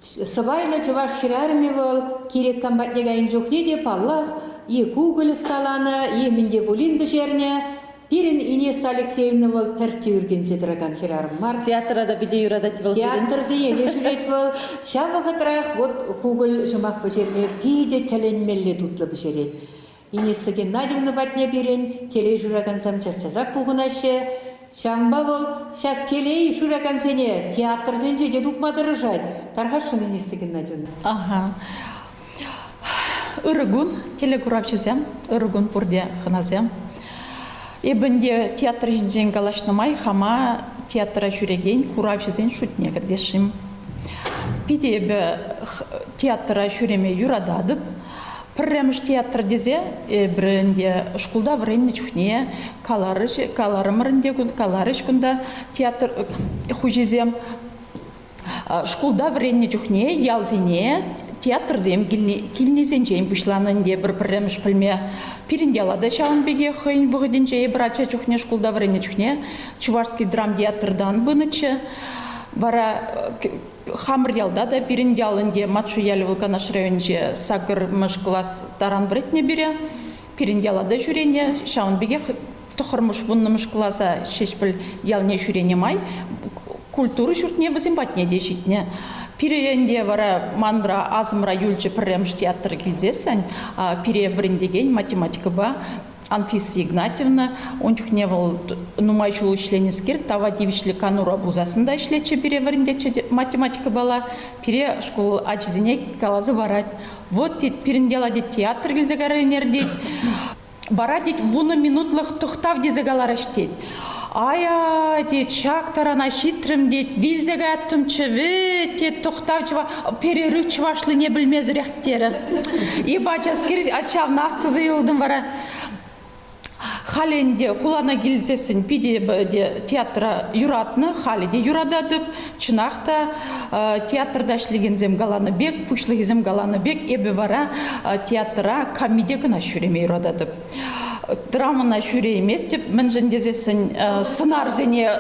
Сӑпайлӑ чӑваш хӗрарӑмӗ вӑл кирек кам патне кайнӑ чухне те, паллах, е кукӑль ӑсталанӑ, е мӗн те пулин пӗҫернӗ. Пирӗн Инесса Алексеевна вӑл пӗртте ӳркенсе тӑракан хӗрарӑм мар. Театра та питӗ юратать вӑл. Театрсене те ҫӳрет вӑл. Ҫав вӑхӑтрах вот кукӑль ҫӑмах пӗҫерме питӗ тӗлӗнмелле тутлӑ пӗҫерет. Инесса Геннадьевна патне пирӗн телей шыракансем час-часах пухӑнаҫҫӗ. Ҫавӑнпа вӑл ҫак телей шыракансене театрсенче те тупма тӑрӑшать. Тархасшӑн, Инесса Геннадьевна. Ага. Ырӑ кун, телекуравҫӑсем, ырӑ кун пурте хӑнасем. Эпӗ ӗнтӗ театр ҫинчен калаҫнӑ май хама театра ҫӳрекен куравҫӑсен шутне кӗртесшӗн. Питӗ эпӗ театра ҫӳреме юрататӑп. Пӗрремӗш театр тесе эпир ӗнтӗ шкулта вӗреннӗ чухне каларӗҫ, каларӑмӑр ӗнтӗ, каларӗҫ кунта театр хуҫисем. Шкулта вӗреннӗ чухне ялсене театрсем килнисенчен пуҫланӑ ӗнтӗ эпир пӗрремӗш пӗлме. Пирӗн яла та ҫавӑн пекех хӑйӗн вӑхӑтӗнче эпир ача чухне шкулта вӗреннӗ чухне Чувашский драмтеатртан пынӑччӗ. Вара Хамӑр ялта та пирӗн ял ӗнтӗ Матшу ялӗ вӑл Канаш районӗнче саккӑрмӗш класс таран вӗрентнӗ пире. Пирӗн яла та ҫӳренӗ. Ҫавӑн пекех тӑххӑрмӗш, вуннӑмӗш класа Ҫеҫпӗл ялне ҫӳренӗ май культура ҫуртне вӗсем патне те ҫитнӗ. Пире ӗнтӗ вара манра асӑмра юлчӗ пӗрремӗш театр килсессӗн пире вӗрентекен математикӑпа Анфиса Игнатьевна, ун чухне вӑл нумай ҫул ӗҫленӗскер, тава тивӗҫлӗ канура пулсассӑн та ӗҫлетчӗ пире, вӗрентетчӗ математикӑпала. Пире шкул ачисене каласа парать. Вот, тет, пирӗн яла тет, театр килсе кайрӗ ӗнер, тет. Вара, тет, вунӑ минутлӑх тӑхтав тесе каларӗҫ, тет. Ай-ай, тет, ҫак тарана ҫитрӗм, тет, вилсе каяттӑмччӗ вӗт, тет, тӑхтав чӑва перерыв чӑвашлине пӗлмесӗрех терӗ. Эп ачаскер ҫавна астуса юлтӑм вара. Халӗ ӗнтӗ хулана килсессӗн питӗ те театра юратнӑ, халӗ те юрататӑп. Чӑнах та театрта ӗҫлекенсем каланӑ пек, пуҫлӑхӗсем каланӑ пек, эпӗ вара театра камите кӑна ҫӳреме юрататӑп. Драмӑна ҫӳрейместӗп, мӗншӗн тесессӗн сӑнарсене,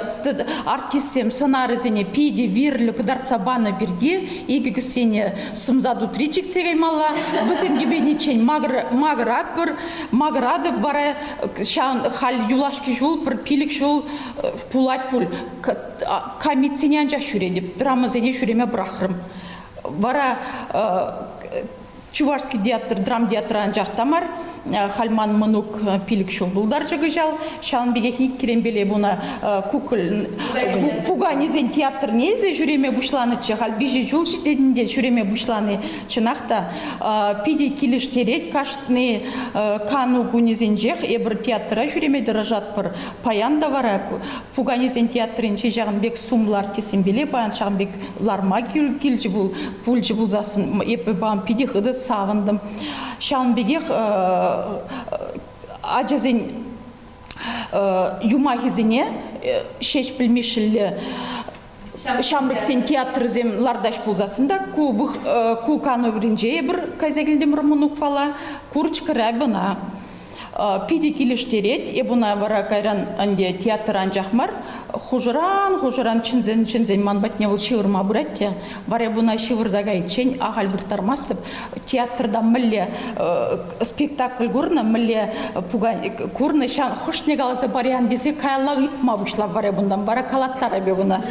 артистсем сӑнарӗсене питӗ вирлӗ кӑтартса панӑ пирки икӗ кӗсьене сӑмса тутри чиксе каймалла, вӗсем тӳпениччен макӑратпӑр, макӑратӑп вара ҫав халь юлашки ҫул пӗр пилӗк ҫул пулать пуль камитсене анчах ҫӳретӗп, драмӑсене ҫӳреме пӑрахрӑм. Вара Чувашский театр, драмтеатра анчах та мар. Халь ман мӑнук пилӗк ҫул тултарчӗ кӑҫал. Ҫавӑн пекех иккӗренпеле пуна кукӑль пуканесен театрне илсе ҫӳреме пуҫланӑччӗ. Халь виҫӗ ҫул ҫитет ӗнтӗ ҫӳреме пуҫлани. Чӑнах та питӗ килӗштерет кашни кану кунӗсенчех эпир театра ҫӳреме тӑрӑшатпӑр. Паян та вара пуканесен театрӗнче ҫакӑн пек сумлӑ артистсемпеле паян ҫакӑн пек ларма килчӗ пулчӗ пулсассӑн эпӗ паян питӗ хытӑ савӑнтӑм. Ҫавӑн пекех ачасен юмахӗсене Ҫеҫпӗл Мишшилле ҫамрӑксен театрӗсем лартаҫ пулсассӑн та ку ку кану вырӑнче эпир кайса килтӗмӗр мӑнукпала Курочка Рябина питӗ килӗштерет. Эп ӑна вара кайран ӗнтӗ театр анчах мар, хушӑран-хушӑран чӗнсен-чӗнсен ман патне вӑл ҫывӑрма пырать те, вара эп ӑна ҫывӑрса кайиччен ахаль вырттармастӑп. Театрта мӗнле спектакль курнӑ, мӗнле пукан курнӑ, ҫав хӑшне каласа парян тесе каялла ыйтма пуҫлап вара унтан, вара калаттарап эп ӑна.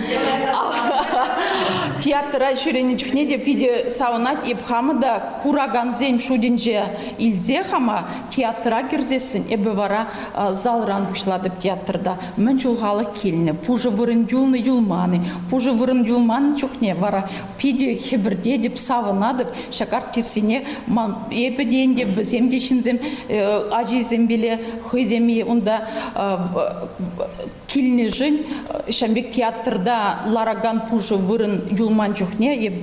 Театра ҫӳренӗ чухне те питӗ савӑнать. Эп хамӑн та куракансен шутӗнче илсе хама театра кӗрсессӗн эпӗ вара залран пуҫлатӑп театрта. Мӗн чул халӑх килнӗ, пушӑ вырӑн юлнӑ юлман-и, пушӑ вырӑн юлман чухне вара питӗ хӗпӗртетӗп, савӑнатӑп ҫак артистсене. Ман эпӗ те ӗнтӗ, вӗсем те ҫынсем ачисемпеле хӑйсем унта килнӗшӗн ҫавӑн пек театрта ларакан пушӑ вырӑн юлман чухне эп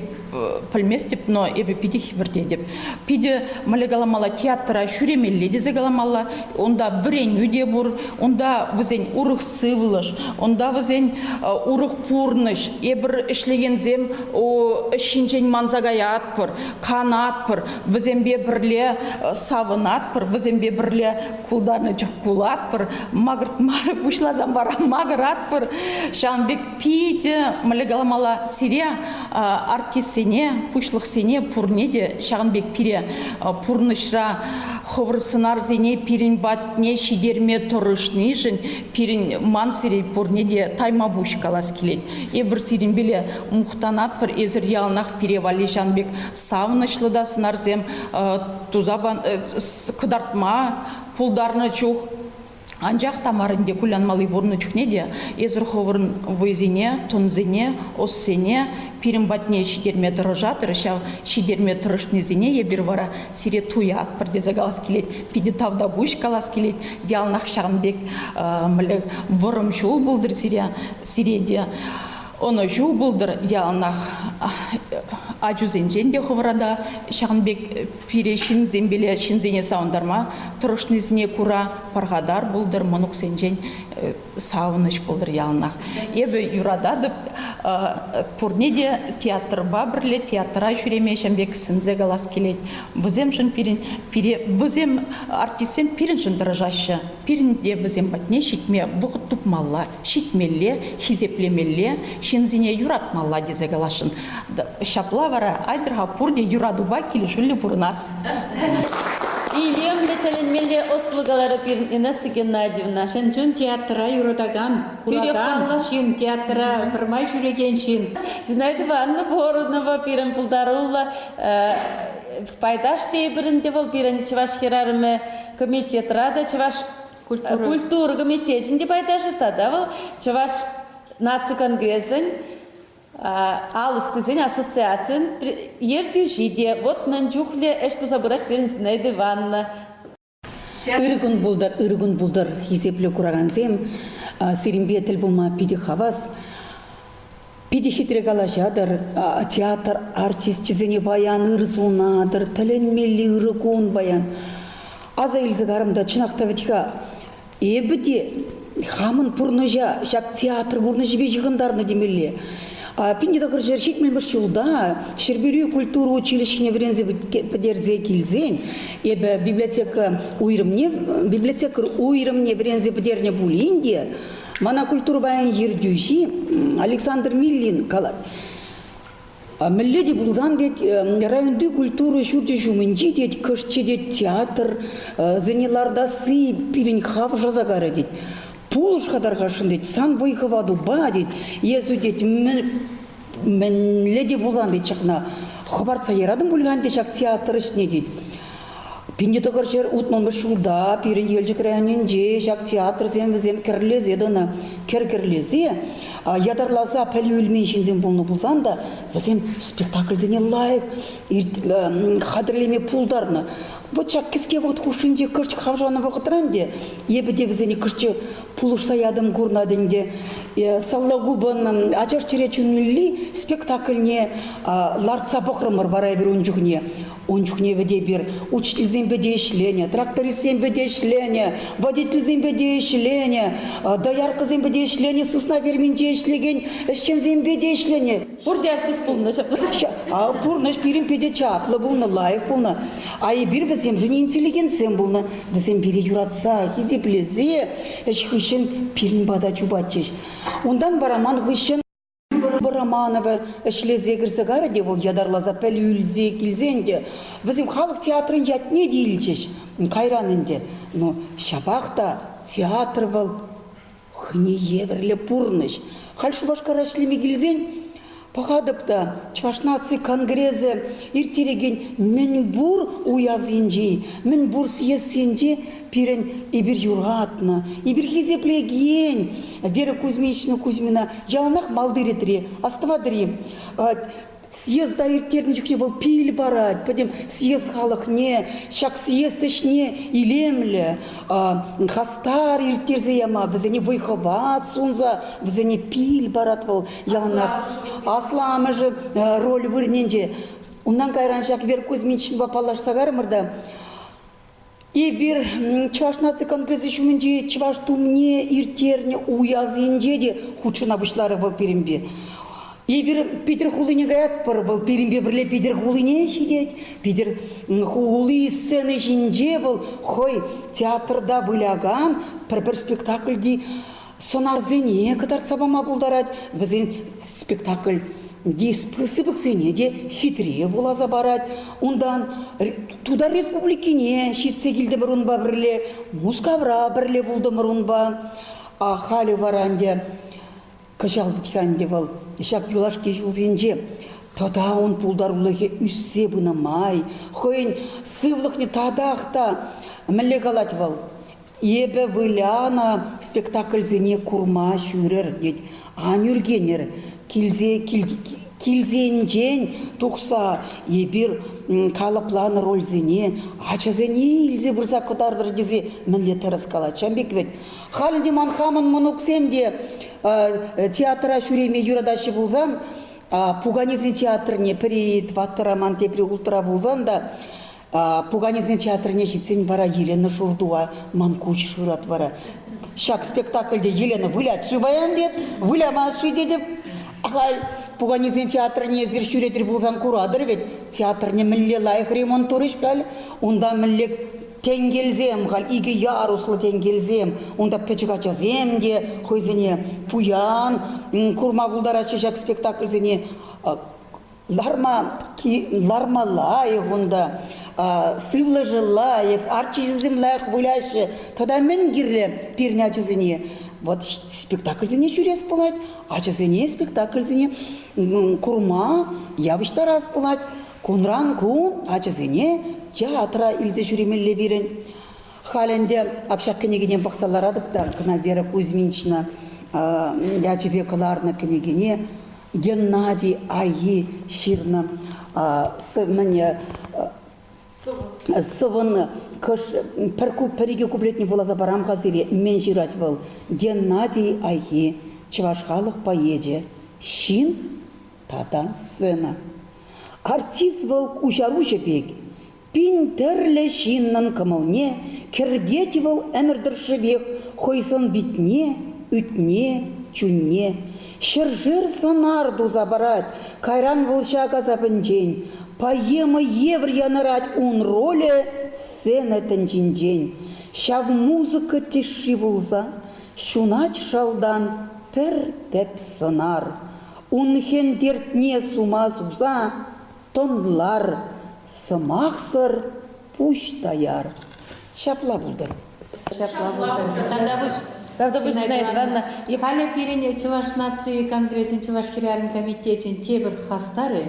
пӗлместӗп, но эпӗ питӗ хӗпӗртетӗп. Питӗ, мӗнле каламалла, театра ҫӳремелле тесе каламалла. Унта вӗренӳ те пур, унта вӗсен урӑх сывлӑш, унта вӗсен урӑх пурнӑҫ. Эпир ӗҫлекенсем ӗҫ ҫинчен манса каятпӑр, канатпӑр, вӗсемпе пӗрле савӑнатпӑр, вӗсемпе пӗрле култарнӑ чух кулатпӑр, макӑртма пуҫласан вара макӑратпӑр. Ҫавӑн пек питӗ, мӗнле каламалла, сире, артистсене, пуҫлӑхсене пурне те ҫавӑн пек пире пурнӑҫра хӑвӑр сӑнарсене пирӗн патне ҫитерме тӑрӑшнишӗн пирӗн ман сире пурне те тайма пуҫ калас килет. Эпир сирӗнпеле мухтанатпӑр, эсир яланах пире валли ҫавӑн пек савӑнӑҫлӑ та сӑнарсем туса кӑтартма пултарнӑ чух Анчах та мар ӗнтӗ кулянмалли пурнӑ чухне те эсир хӑвӑрӑн вӑйсене, тӑнсене, ӑссене пирӗн патне ҫитерме тӑрӑшатӑр. Ҫав ҫитерме тӑрӑшнисене эпир вара сире туятпӑр тесе калас килет. Питӗ тавтапуҫ калас килет. Яланах ҫавӑн пек мӗнле вӑрӑм ҫул пултӑр сире, сире те. Ӑнӑҫу пултӑр яланах ачусенчен те хӑвӑра та ҫавӑн пек пире ҫынсемпеле ҫынсене савӑнтарма тӑрӑшнисене кура пархатар пултӑр, мӑнуксенчен савӑнӑҫ пултӑр яланах. Эпӗ юрататӑп пурне те театрпа пӗрле театра ҫӳреме ҫавӑн пек сӗнсе калас килет. Вӗсемшӗн пирӗн пире вӗсем артистсем пирӗншӗн тӑрӑшаҫҫӗ. Пирӗн те вӗсем патне ҫитме вӑхӑт тупмалла. ҫитмелле, хисеплемелле, ҫынсене юратмалла тесе каласшӑн. Ҫапла вара айтӑр-ха пурте юратупа килӗшӳллӗ пурӑнас. Илемлӗ, тӗлӗнмелле ӑслӑ каларӗ пирӗн Инесса Геннадьевна. Чӑн-чӑн театра юратакан, куракан ҫын, театра пӗрмай ҫӳрекен ҫын. Зинаида Ивановна Воронова пирӗн пултаруллӑ пайташ тейӗпӗр ӗнтӗ вӑл пирӗн чӑваш хӗрарӑмӗ комитетра та чӑваш Культура комитечӗн те пайташӗ тата вӑл Чӑваш наци конгресӗн ал ӑстисен ассоциацийӗн ертӳҫи те. Вот мӗн чухлӗ ӗҫ туса пырать пирӗн Зинаида Ивановна. Ырӑ кун пултӑр, ырӑ кун пултӑр, хисеплӗ куракансем. Сирӗнпе тӗл пулма питӗ хавас. Питӗ хитре калаҫатӑр, театр артисчӗсене паян ыр сунатӑр, тӗлӗнмелли ырӑ кун паян. Аса илсе карӑм та, чӑнах та вӗт-ха, эпӗ те хамӑн пурнӑҫа ҫак театр пурнӑҫӗпе ҫыхӑнтарнӑ темелле. 1970 ҫулта Ҫӗрпӳри культура училищине вӗренсе пӗтерсе килсен эпӗ библиотека уйрӑмне библиотекарь уйрӑмне вӗренсе пӗтернӗ пулин те мана культура пайӗн ертӳҫи Александр Миллин калать. Мӗнле те пулсан, тет, районти культура ҫурчӗ ҫумӗнчи, тет, кӑшчӗ, тет, театр сене лартасси пирӗн хавшаса карӗ, тет. Пулӑш-ха тархасшӑн, тет, сан вӑй-хӑватупа, тет, эсӗ, тет, мӗнле те пулсан, тет, ҫакна хӑпартса яратӑн пуль-ха ӗнтӗ ҫак театр ӗҫне, тет. 1960 ҫулта пирӗн Елчӗк районӗнче ҫак театрсем вӗсем кӗрлесе тӑнӑ. Кӗр-кӗрлесе ятарласа пӗлӳ илмен ҫынсем пулнӑ пулсан та вӗсем спектакльсене лайӑх хатӗрлеме пултарнӑ. Вот ҫак кӗске вӑхӑт хушшинче кӑшт хавшанӑ вӑхӑтра ӗнтӗ эпӗ те вӗсене кӑшт пулӑшса ятӑм курнать ӗнтӗ. Сӑллӑгупӑн Ачаш чӗре чунилли спектакльне лартса пӑхрӑмӑр вара эпир ун чухне. Ун чухне вӗт эпир учительсемпе те ӗҫленӗ, трактористсемпе те ӗҫленӗ, водительсемпе те ӗҫленӗ, дояркӑсемпе те ӗҫленӗ, сысна ферминче ӗҫлекен ӗҫченсемпе те ӗҫленӗ. Пурте артист пулнӑ ҫапла. Пурнӑҫ пирӗн питӗ чаплӑ пулнӑ, лайӑх пулнӑ. А эпир вӗсемшӗн интеллигентсем пулнӑ. Вӗсем пире юратса, хисеплесе ӗҫ хыҫҫӑн пирӗн пата чупатчӗҫ. Унтан вара ман хыҫҫӑн Романова ӗҫлесе кӗрсе кайрӗ те вӑл ятарласа пӗлӳ илсе килсен те вӗсем халӑх театрӗн ятне те илчӗҫ кайран ӗнтӗ. Но ҫапах та театр вӑл хӑйне евӗрлӗ пурнӑҫ. Халь Шупашкара ӗҫлеме килсен пӑхатӑп та Чӑваш наци конгресӗ ирттерекен мӗнпур уявсенчи, мӗнпур съездсенче пирӗн эпир юратнӑ, эпир хисеплекен Вера Кузьминична Кузьмина яланах малти ретре. Астӑватӑр-и? Съезда ирттернӗ чухне вӑл пил парать, пӗтӗм съезд халӑхне, ҫак съезд ӗҫне илемлӗ, хастар ирттерсе яма, вӗсене вӑй-хӑват сунса, вӗсене пил парать вӑл яланах. Асламӑшӗ роль вырӑнӗнче. Унтан кайран ҫак Вера Кузьминичнӑпа паллашса карӑмӑр та Эпир Чӑваш наци конгресӗ ҫумӗнчи чӑваш тумне ирттернӗ уявсенче те хутшӑна пуҫларӗ вӑл пирӗнпе. Эпир Питӗр хулине каятпӑр, вӑл пирӗнпе пӗрле Питӗр хулине ҫитет. Питӗр хули сцена ҫинче вӑл хӑй театрта вылякан пӗр-пӗр спектакльти сӑнарсене кӑтартса пама пултарать. Вӗсен спектакль сыпӑксене те хитре вуласа парать. Унтан Тутар Республикине ҫитсе килтӗмӗр унпа пӗрле, Мускавра пӗрле пултӑмӑр унпа. А халӗ вара ӗнтӗ кӑҫал вӗт-ха ӗнтӗ вӑл ҫак юлашки ҫулсенче тата ун пултарулӑхӗ ӳссе пынӑ май хӑйӗн сывлӑхне татах та мӗнле калать вӑл Эпӗ вылянӑ спектакльсене курма ҫӳрӗр, тет. Ан ӳркенӗр, килсе килсенчен тухса эпир калӑпланӑ рольсене ачасене илсе пырса кӑтартӑр тесе мӗнле тӗрӗс калать ҫавӑн пек вӗт. Халь ӗнтӗ ман хамӑн мӑнуксем те театра ҫӳреме юратаҫҫӗ пулсан, пуканесен театрне пӗри тӑваттӑра ман тепри улттӑра пулсан та Пуканесен театрне ҫитсен вара Елена Шуртуа ман куҫ шырать вара. Ҫак спектакльте Елена вылять-ши паян тет, вылямасть-ши тетӗп. Ахаль пуканесен театрне эсир ҫӳретӗр пулсан куратӑр вӗт, театрне мӗнле лайӑх ремонт турӗҫ халь, унта мӗнле тенкелсем халь, икӗ яруслӑ тенкелсем, унта пӗчӗк ачасем те хӑйсене пуян курма пултараҫҫӗ ҫак спектакльсене. Ларма, ларма лайӑх унта, сывлӑшӗ лайӑх, артисчӗсем лайӑх выляҫҫӗ. Тата мӗн кирлӗ пирӗн ачасене? Вот спектакльсене ҫӳрес пулать, ачасене спектакльсене курма явӑҫтарас пулать. Кунран кун ачасене театра илсе ҫӳремелле пирӗн. Халь ӗнтӗ ак ҫак кӗнекене пӑхса ларатӑп та, кӑна Вера Кузьминична ячӗпе кӑларнӑ кӗнекене Геннадий Айхи ҫырнӑ мӗне сӑвӑн. Кӑш пӗр пӗр-икӗ куплетне вуласа парам-ха сире. Мӗн ҫырать вӑл? Геннадий Айхи, чӑваш халӑх поэчӗ, ҫын тата сцена. Артист вӑл куҫаруҫӑ пек. Пин тӗрлӗ ҫыннӑн кӑмӑлне кӗртет вӑл ӗмӗр тӑршшӗпех хӑй сӑн-питне, ӳтне, чунне. Ҫӗршер сӑнар туса парать, кайран вӑл ҫак асапӗнчен поэма евӗр янӑрать ун ролӗ сцена тӗнчинчен. Ҫав музыка тӗшши пулса ҫунать шалтан пӗр тӗп сӑнар. Ун хӗн-тертне сума суса тӑнлар, сӑмахсӑр пуҫ таяр. Ҫапла пултӑр. Ҫапла пултӑр. Тавтапуҫ. Тавтапуҫ, Зинаида Ивановна. Халӗ пирӗн Чӑваш наци конгресӗн Чӑваш хӗрарӑм комитечӗн тепӗр хастарӗ.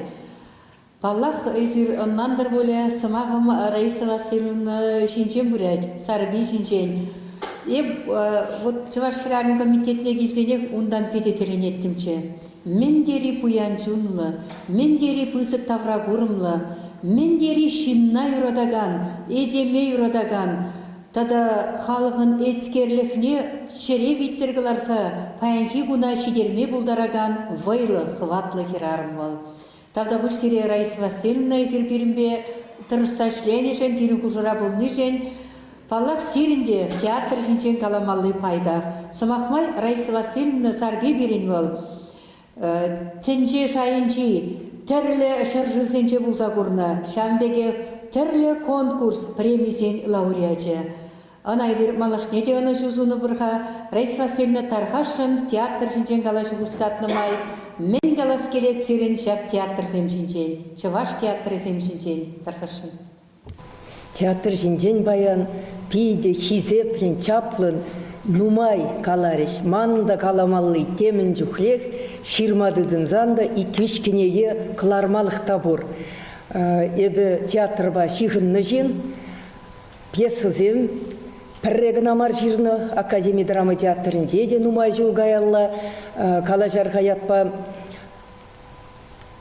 Паллах, эсир ӑнлантӑр пулӗ, сӑмахӑм Раиса Васильевна ҫинчен пырать, Сарпи ҫинчен. Эп вот Чӑваш хӗрарӑм комитетне килсенех унтан питӗ тӗлӗнеттӗмччӗ. Мӗн тери пуян чунлӑ, мӗн тери пысӑк тавракурӑмлӑ, мӗн тери ҫынна юратакан, этеме юратакан тата халӑхӑн еткерлӗхне чӗре виттӗр кӑларса паянхи куна ҫитерме пултаракан вӑйлӑ, хӑватлӑ хӗрарӑм вӑл. Тавтапуҫ сире, Раиса Васильевна, эсир пирӗнпе тӑрӑшса ӗҫленӗшӗн, пирӗн хушӑра пулнишӗн. Паллах, сирӗн те театр ҫинчен каламалли пайтах. Сӑмах май, Раиса Васильевна Сарпи пирӗн вӑл тӗнче шайӗнчи тӗрлӗ ҫӗршывсенче пулса курнӑ, ҫавӑн пекех тӗрлӗ конкурс премисен лауреачӗ. Ӑна эпир малашне те ӑнӑҫу сунӑпӑр-ха. Раиса Васильевна тархасшӑн театр ҫинчен калаҫу хускатнӑ май мӗн калас килет сирӗн ҫак театрсем ҫинчен, чӑваш театрӗсем ҫинчен тархасшӑн? Театр ҫинчен паян питӗ хисеплӗн, чаплӑн нумай каларӗҫ. Манӑн та каламалли темӗн чухлех ҫырма тытӑнсан та ик-виҫ кӗнеке кӑлармалӑх та пур. Эпӗ театрпа ҫыхӑннӑ ҫын. Пьесӑсем пӗрре кӑна мар ҫырнӑ. Академи драма театрӗнче те нумай ҫул каялла Калаҫар-ха ятпа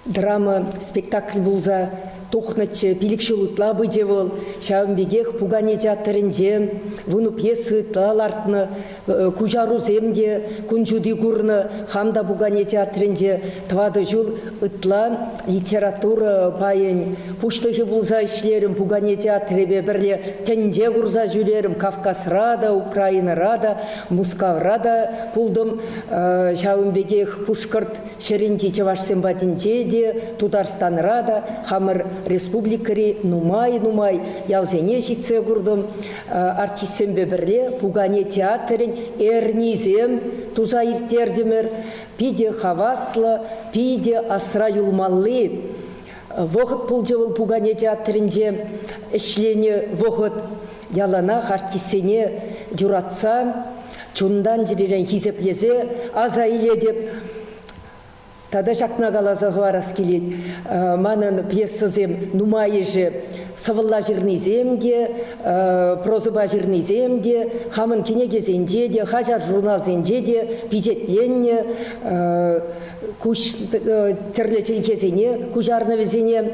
драма спектакль пулса тухнӑччӗ. 5 ҫул ытла пычӗ вӑл. Ҫавӑн пекех пукане театрӗнче 10 пьеса ытла лартнӑ. Куҫарусем те кун ҫути курнӑ. Хам та пукане театрӗнче 4 ҫул ытла литература пайӗн пуҫлӑхӗ пулса ӗҫлерӗм. Пукане театрӗпе пӗрле тӗнче курса ҫӳрерӗм. Кавказра та, Украинӑра та, Мускавра та пултӑм. Ҫавӑн пекех Пушкӑрт ҫӗрӗнчи чӑвашсем патӗнче те, Тутарстанра та, хамӑр республикӑри нумай-нумай ялсене ҫитсе куртӑм. Артистсемпе пӗрле пукане театрӗн эрнисем туса ирттертӗмӗр. Питӗ хаваслӑ, питӗ асра юлмалли вӑхӑт пулчӗ вӑл пукане театрӗнче ӗҫленӗ вӑхӑт. Яланах артистсене юратса, чунтан-чӗререн хисеплесе аса илетӗп. Тата ҫакна каласа хӑварас килет. Манӑн пьесӑсем нумайӑшӗ сӑвӑлла ҫырнисем те, прозӑпа ҫырнисем те, хамӑн кӗнекесенче те, хаҫат-журналсенче те пичетленнӗ, куҫ тӗрлӗ чӗлхесене куҫарнӑ вӗсене.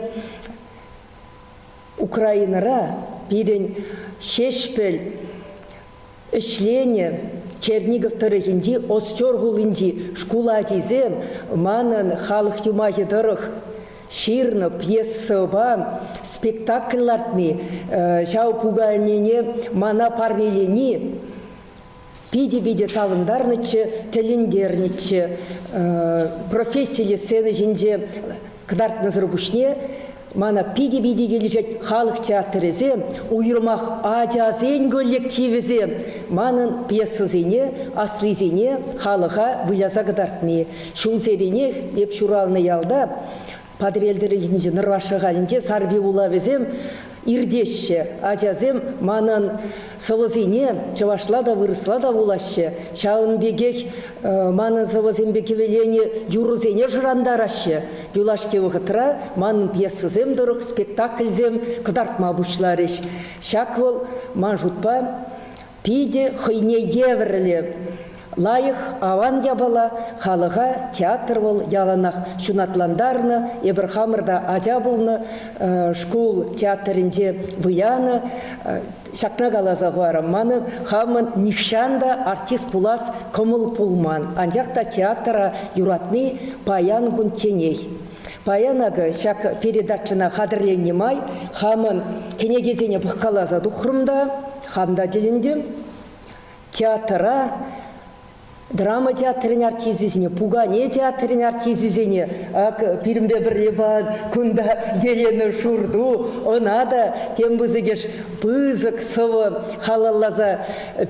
Украинӑра пирӗн Ҫеҫпӗл ӗҫленӗ Чернигов тӑрӑхӗнчи Остер хулинчи шкул ачисем манӑн халӑх юмахӗ тӑрӑх ҫырнӑ пьесӑпа спектакль лартни, ҫав пуканене мана парнелени питӗ-питӗ савӑнтарнӑччӗ, тӗлӗнтернӗччӗ. Профессиллӗ сцена ҫинче кӑтартнӑсӑр пуҫне мана питӗ-питӗ килӗшет халӑх театрӗсем, уйрӑмах ачасен коллективӗсем манӑн пьесӑсене, аслисене халӑха выляса кӑтартни. Ҫулсеренех эп ҫуралнӑ ялта Патӑрьел тӑрӑхӗнчи Нӑрваш Шӑхалӗнче Сарпи вулавӗсем иртеҫҫӗ. Ачасем манӑн сӑвӑсене чӑвашла та, вырӑсла та вулаҫҫӗ. Ҫавӑн пекех манӑн сӑвӑсемпе кӗвӗленӗ юрӑсене шӑрантараҫҫӗ. Юлашки вӑхӑтра манӑн пьесӑсем тӑрӑх спектакльсем кӑтартма пуҫларӗҫ. Ҫак вӑл, ман шутпа, питӗ хӑйне евӗрлӗ лайӑх, аван япала. Халӑха театр вӑл яланах ҫунатлантарнӑ. Эпир хамӑр та ача пулнӑ, шкул театрӗнче вылянӑ. Ҫакна каласа хӑварам, манӑн хамӑн нихҫан та артист пулас кӑмӑл пулман. Анчах та театра юратни паян кунчченех. Паян акӑ ҫак передачӑна хатӗрленнӗ май хамӑн кӗнекесене пӑхкаласа тухрӑм та хам та тӗлӗнтӗм. Театра драма театрӗн артисчӗсене, пукане театрӗн артисчӗсене, ак пирӗнпе пӗрле кунта Елена Шурту, ӑна та тем пысӑкӗш пысӑк сӑвӑ халалласа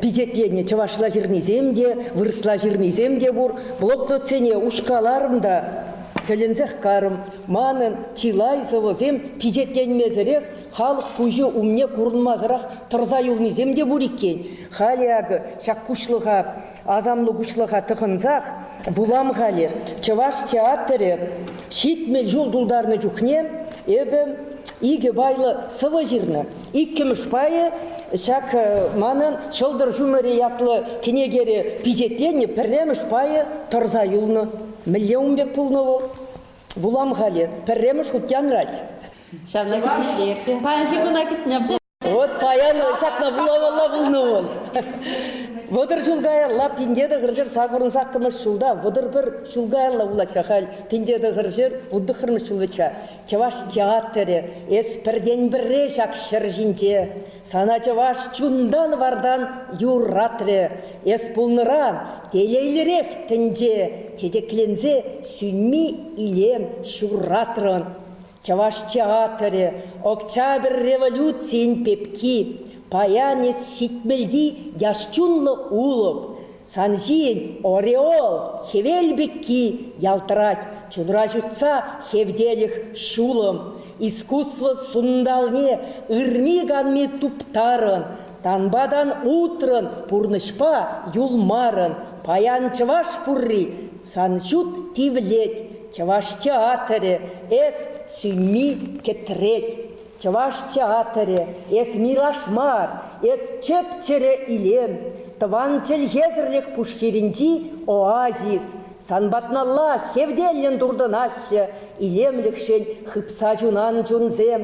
пичетленӗ чӑвашла ҫырнисем те, вырӑсла ҫырнисем те пур. Блокнотсене уҫкаларӑм та тӗлӗнсех карӑм. Манӑн чылай сӑвӑсем пичетленмесӗрех халӑх куҫӗ умне курӑнмасӑрах тӑрса юлнисем те пур иккен. Халӗ акӑ ҫак куҫлӑха, асамлӑ куҫлӑха тӑхӑнсах вулам халӗ. Чӑваш театрӗ 70 ҫул тултарнӑ чухне эпӗ икӗ пайлӑ сӑвӑ ҫырнӑ. Иккӗмӗш пайӗ ҫак манӑн Ҫӑлтӑр ҫумӑрӗ ятлӑ кӗнекере пичетленнӗ пӗрремӗш пайӗ тӑрса юлнӑ. Мӗнле ун пек пулнӑ вӑл? Вулам халӗ. Пӗрремӗш хут янрать. Ҫавна кӗтнӗ. Паянхи куна кӗтнӗ. Вот паян ҫакна вуламалла пулнӑ вӑл. 30 ҫул каялла 1988 ҫулта 31 ҫул каялла вулать-ха халь 1939 ҫул вӗт-ха. Чӑваш театрӗ эс пӗртен-пӗрре ҫак ҫӗр ҫинче. Сана чӑваш чунтан-вартан юратрӗ. Эс пулнӑран телейлӗрех тӗнче чечекленсе сӳнми илем ҫуратрӑн. Чӑваш театрӗ, Октябрь революцийӗн пепки, паян эс ҫитмӗлти яш чунлӑ улӑп, сан ҫийӗн ореол, хӗвел пекки ялтӑрать, чунра ҫутса хевтелӗх ҫулӑм, искусство сунталне ырми-канми туптарӑн, танпа тан утрӑн, пурнӑҫпа юлмарӑн, паян чӑваш пурри сан ҫут тивлет, Чӑваш театрӗ, эс сӳнми кӗтрет. Чӑваш театрӗ, эс мираж мар, эс чӗп-чӗрӗ илем. Тӑван чӗлхесӗрлӗх пушхирӗнчи оазис. Сан патналла хевтеллӗн туртӑнаҫҫӗ илемлӗхшӗн хыпса ҫунан чунсем.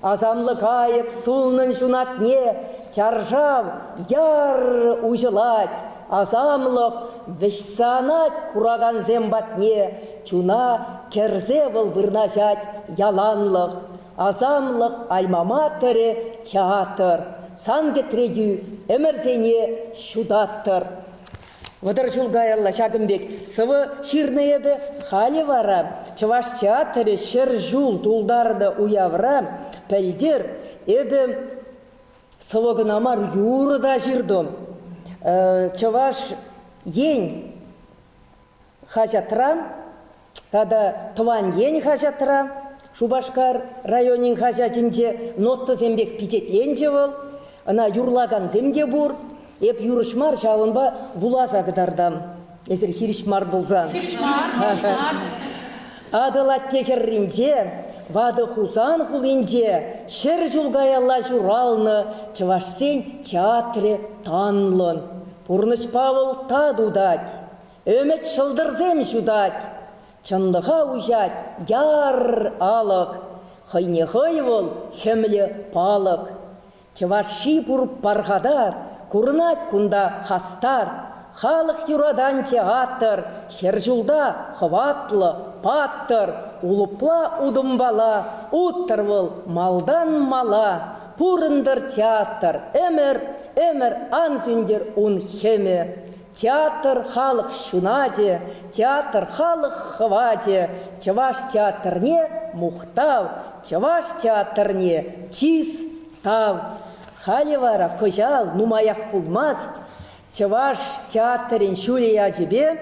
Асамлӑ кайӑк сулнӑн ҫунатне чаршав яр уҫӑлать, асамлӑх вӗҫсе анать куракансем патне, чуна кӗрсе вӑл вырнаҫать яланлӑх. Асамлӑх альма-матерӗ театр, сан кӗтретӳ ӗмӗрсене ҫутаттӑр. 30 ҫул каялла ҫакӑн пек сӑвӑ ҫырнӑ эпӗ. Халӗ вара Чӑваш театрӗ 100 ҫул тултарнӑ уявра пӗлтӗр эпӗ сӑвӑ кӑна мар, юрӑ та ҫыртӑм. Чӑваш Ен хаҫатра тата Тӑван Ен хаҫатра, Шупашкар районӗн хаҫатӗнче нотӑсем пек пичетленчӗ вӑл. Ӑна юрлакансем те пур. Эп юрӑҫ мар, ҫавӑнпа вуласа кӑтартам. Эсир хирӗҫ мар пулсан. Хирӗҫ мар, хирӗҫ мар. Атӑл атте хӗрринче, ватӑ Хусан хулинче 100 ҫул каялла ҫуралнӑ чӑвашсен театрӗ танлӑн. Пурнӑҫпа вӑл тат утать. Ӗмӗт ҫӑлтӑрсем ҫутать, чӑнлӑха уҫать яр алӑк. Хӑйне хӑй вӑл хӗмлӗ палӑк. Чӑвашши пур пархатар, курӑнать кунта хастар. Халӑх юратан театр, ҫӗр ҫулта хӑватлӑ, паттӑр. Улӑпла утӑмпала уттӑр вӑл малтан мала. Пурӑнтӑр театр ӗмӗр, ӗмӗр ан сӳнтӗр ун хӗмӗ. Театр халӑх ҫуначӗ, театр халӑх хӑвачӗ, чӑваш театрне мухтав, чӑваш театрне чыс, тав. Халӗ вара кӑҫал нумаях пулмасть чӑваш театрӗн ҫулӗ ячӗпе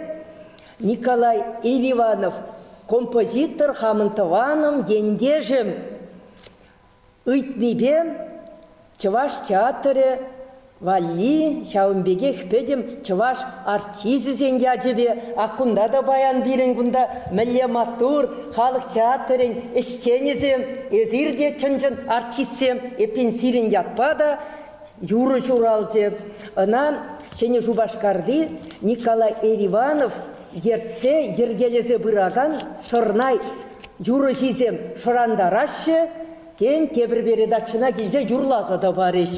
Николай Эливанов композитор хамӑн тӑванӑм, ентешӗм Ыйтнипе чӑваш театрӗ валли ҫавӑн пекех пӗтӗм чӑваш артисчӗсен ячӗпе ак кунта та паян пирӗн кунта мӗнле маттур халӑх театрӗн ӗҫченӗсем, эсир те чӑн-чӑн артистсем, эппин сирӗн ятпа та юрӑ ҫуралчӗ. Ӑна Ҫӗнӗ Шупашкарти Николай Эриванов ертсе йӗркелесе пыракан Сӑрнай юрӑҫисем шӑрантараҫҫӗ, тен, тепӗр передачӑна килсе юрласа та парӗҫ.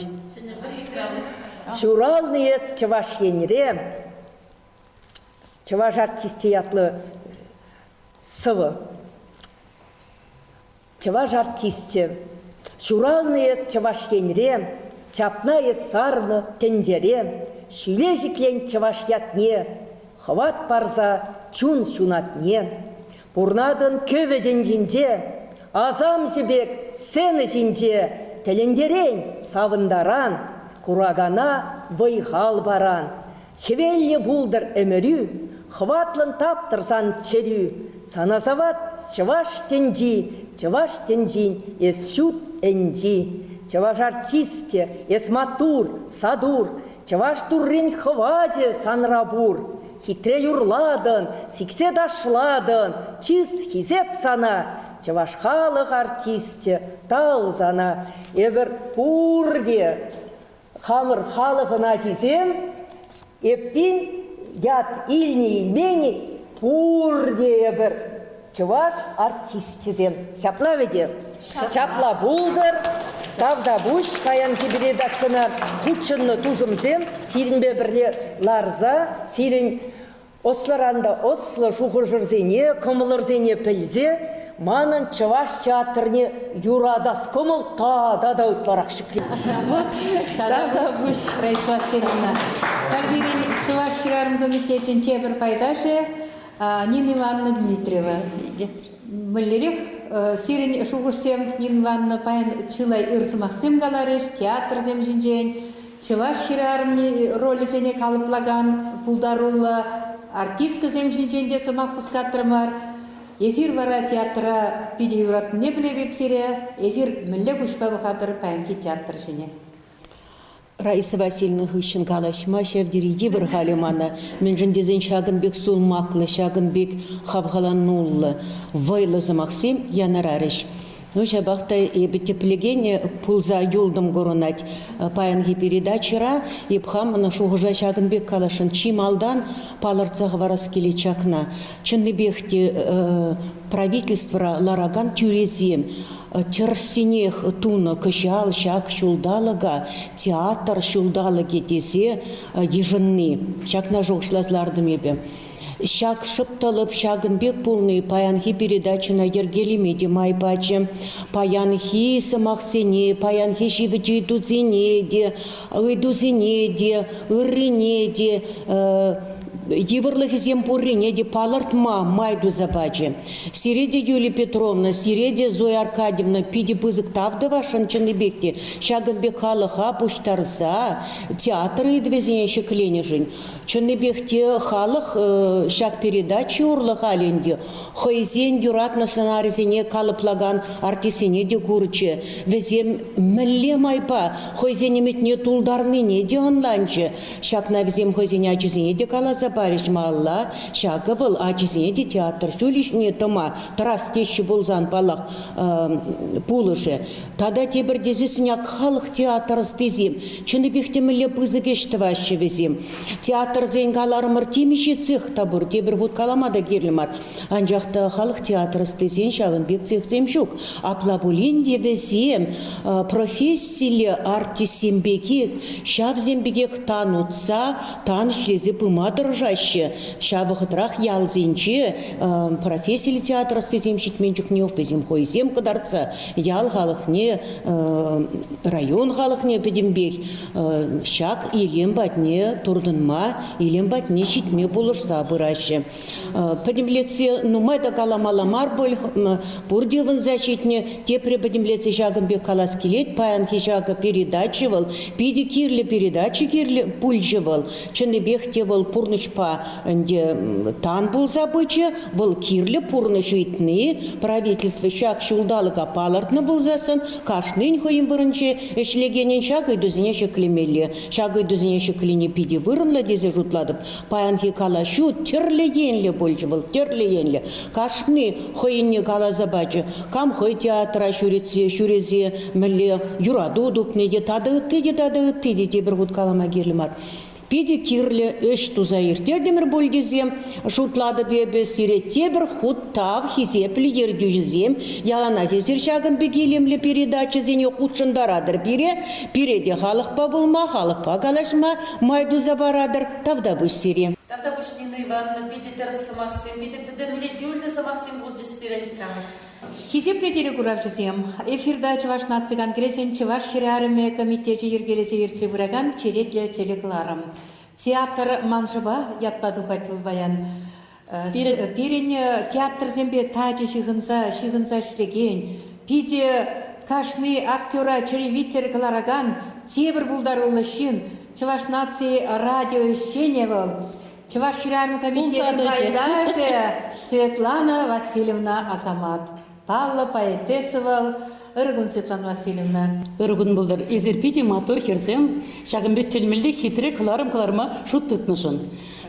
Ҫуралнӑ эс Чӑваш Енре, Чӑваш артисчӗ ятлӑ сӑвӑ. Чӑваш артисчӗ. Ҫуралнӑ эс Чӑваш Енре, чапна эс сарнӑ тӗнчере, ҫӳле ҫӗклен чӑваш ятне, хӑват парса чун ҫунатне. Пурнатӑн кӗвӗ тӗнчинче, асамҫӑ пек сцена ҫинче тӗлӗнтерен, савӑнтаран, куракана вӑй-хал паран. Хӗвеллӗ пултӑр ӗмӗрӳ, хӑватлӑн таптӑр сан чӗрӳ. Сана савать чӑваш тӗнчи, чӑваш тӗнчин эс ҫут ӗнчи. Чӑваш артисчӗ, эс маттур, сатур, чӑваш туррин хӑвачӗ санра пур. Хитре юрлатӑн, сиксе ташлатӑн, чыс, хисеп сана, чӑваш халӑх артисчӗ, тав сана. Эпир пурте хамӑр халӑхӑн ачисем, эппин, ят илнӗ-илмен пурте эпир чӑваш артисчӗсем. Ҫапла вӗт Ҫапла пултӑр. Тавтапуҫ паянхи передачӑна хутшӑннӑ тусӑмсем сирӗнпе пӗрле ларса сирӗн Ӑслӑран та ӑслӑ шухӑшӑрсене, кӑмӑлӑрсене пӗлсе манӑн чӑваш театрне юратас кӑмӑл тата та ытларах ҫӗкленет. Вот, тавтапуҫ, Раиса Васильевна. Халь пирӗн Чӑваш хӗрарӑм комитечӗн тепӗр пайташӗ Нина Ивановна Дмитриева. Мӗнлерех сирӗн шухӑшсем, Нина Ивановна, паян чылай ыр сӑмахсем каларӗҫ театрсем ҫинчен, Чӑваш хӗрарӑмне ролӗсене калӑплакан пултаруллӑ артисткӑсем ҫинчен те сӑмах хускатрӑмӑр. Эсир вара театра питӗ юратнине пӗлетӗп сире. Эсир мӗнле куҫпа пӑхатӑр паянхи театр ҫине? Раиса Васильевна хыҫҫӑн калаҫма ҫав тери йывӑр халӗ мана. Мӗншӗн тесен ҫакӑн пек сулмаклӑ, ҫакӑн пек хавхалануллӑ, вӑйлӑ сӑмахсем янӑрарӗҫ. Ну, ҫапах та эпӗ тӗплекен пулса юлтӑм курӑнать. Паянхи передачӑра эп хамӑн шухӑша ҫакӑн пек каласшӑн. Чи малтан палӑртса хӑварас килет ҫакна. Чӑннипех те правительствӑра ларакан тӳресем тӗрӗссинех тунӑ кӑҫал ҫак ҫулталӑка театр ҫулталӑкӗ тесе йышӑнни. Ҫакна шухӑшласа лартӑм эпӗ. Ҫак шӑп-тӑлӑп ҫакӑн пек пулни паянхи передачӑна йӗркелеме те май пачӗ. Паянхи сӑмахсене, паянхи ҫивӗч ыйтусене те, ыйтусене те, ыррине те, йывӑрлӑхӗсем пуррине те палӑртма май туса пачӗ. Сире те, Юлия Петровна, сире те, Зоя Аркадьевна, питӗ пысӑк тав тӑвасшӑн чӑннипех те ҫакӑн пек халӑха пуҫтарса театр ыйтӑвӗсене ҫӗкленӗшӗн. Чӑннипех те халӑх ҫак передача урлӑ халь ӗнтӗ хӑйсен юратнӑ сӑнарӗсене калӑплакан артистсене те курчӗ. Вӗсем мӗнле майпа хӑйсен ӗмӗтне тултарнине те ӑнланчӗ. Ҫакна вӗсем хӑйсен ачисене те каласа парӗҫ малалла. Ҫакӑ вӑл ачисене те театр ҫулӗ ҫине тӑма тӑрас теҫҫӗ пулсан, паллах, пулӑшӗ. Тата тепӗр тесессӗн ак халӑх театр ӑстисем чӑннипех те мӗнле пысӑк ӗҫ тӑваҫҫӗ вӗсем. Театрсен каларӑмӑр темиҫе цех та пур, тепӗр хут калама та кирлӗ мар. Анчах та халӑх театр ӑстисен ҫавӑн пек цехсем ҫук. Апла пулин те вӗсем профессиллӗ артистсем пекех, ҫавсем пекех тан утса, тан ӗҫлесе пыма тӑрӑшаҫҫӗ. Ҫав вӑхӑтрах ялсенче профессиллӗ театр ӑстисем ҫитмен чухне вӗсем хӑйсем кӑтартса ял халӑхне, район халӑхне пӗтӗмпех ҫак илем патне туртӑнма, илем патне ҫитме пулӑшса пыраҫҫӗ. Пӗтӗмлетсе нумай та каламалла мар пуль, пурте ывӑнса ҫитнӗ. Тепре пӗтӗмлетсе ҫакӑн пек калас килет, паянхи ҫакӑ передача вӑл, питӗ кирлӗ передача кирлӗ пулчӗ вӑл. Чӑннипех те вӑл пурнӑҫпа ӗнтӗ тан пулса пычӗ, вӑл кирлӗ пурнӑҫ ыйтни правительство ҫак ҫулталӑка палӑртнӑ пулсассӑн кашнин хӑйӗн вырӑнче ӗҫлекенӗн ҫак ыйтусене ҫӗклемелле. Ҫак ыйтусене ҫӗклени питӗ вырӑнлӑ тесе шутлатӑп. Паянхи калаҫу тӗрлӗ енлӗ пулчӗ вӑл, тӗрлӗ енлӗ. Кашни хӑйӗнне каласа пачӗ. Кам хӑй театра ҫӳретсе, ҫӳресе мӗнле юрату тупни те тата ытти те, тата ытти те тепӗр хут калама кирлӗ мар. Питӗ кирлӗ ӗҫ туса ирттертӗмӗр пуль тесе шутлатӑп эпӗ. Сире тепӗр хут тав, хисеплӗ ертӳҫӗсем. Яланах эсир ҫакӑн пек илемлӗ передачӑсене хутшӑнтаратӑр пире. Пире те халӑхпа пулма, халӑхпа калаҫма май туса паратӑр. Тавтапуҫ сире. Тавтапуҫ, Нина Ивановна, питӗ тӗрӗс сӑмахсем, питӗ пӗтӗмлетӳллӗ сӑмахсем пулчӗҫ сирӗн. Хисеплӗ телекуравҫӑсем, эфирта Чӑваш наци конгресӗн Чӑваш хӗрарӑмӗ комитечӗ йӗркелесе ертсе пыракан черетлӗ телекӑларӑм. Театр ман шӑпа ятпа тухать вӑл паян. Пирӗн театрсемпе тачӑ ҫыхӑнса, ҫыхӑнса ӗҫлекен, питӗ кашни актера чӗри витӗр кӑларакан тепӗр пултаруллӑ ҫын, Чӑваш наци радио ӗҫченӗ вӑл, Чӑваш хӗрарӑм комитечӗн пайташӗ Светлана Васильевна Асамат. Паллӑ поэтесса вӑл. Ырӑ кун, Светлана Васильевна. Ырӑ кун пултӑр. Эсир питӗ маттур хӗрсем. Ҫакӑн пек тӗлмелле хитре кӑларӑм кӑларма шут тытнӑшӑн.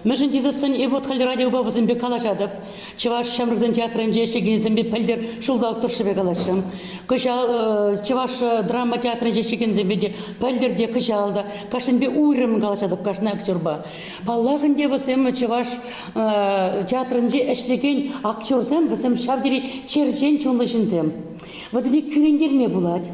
Мӗншӗн тесессӗн эп вот халь радиопа вӗсемпе калаҫатӑп. Чӑваш ҫамрӑксен театрӗнче ӗҫлекенсемпе пӗлтӗр ҫулталӑк тӑршшӗпе калаҫрӑм. Кӑҫал Чӑваш драма театрӗнче ӗҫлекенсемпе те пӗлтӗр те кӑҫал та кашнинпе уйрӑммӑн калаҫатӑп кашни актерпа. Паллах ӗнтӗ, вӗсем чӑваш театрӗнче ӗҫлекен актерсем, вӗсем ҫав тери черчен чунлӑ ҫынсем. Вӗсене кӳрентерме пулать,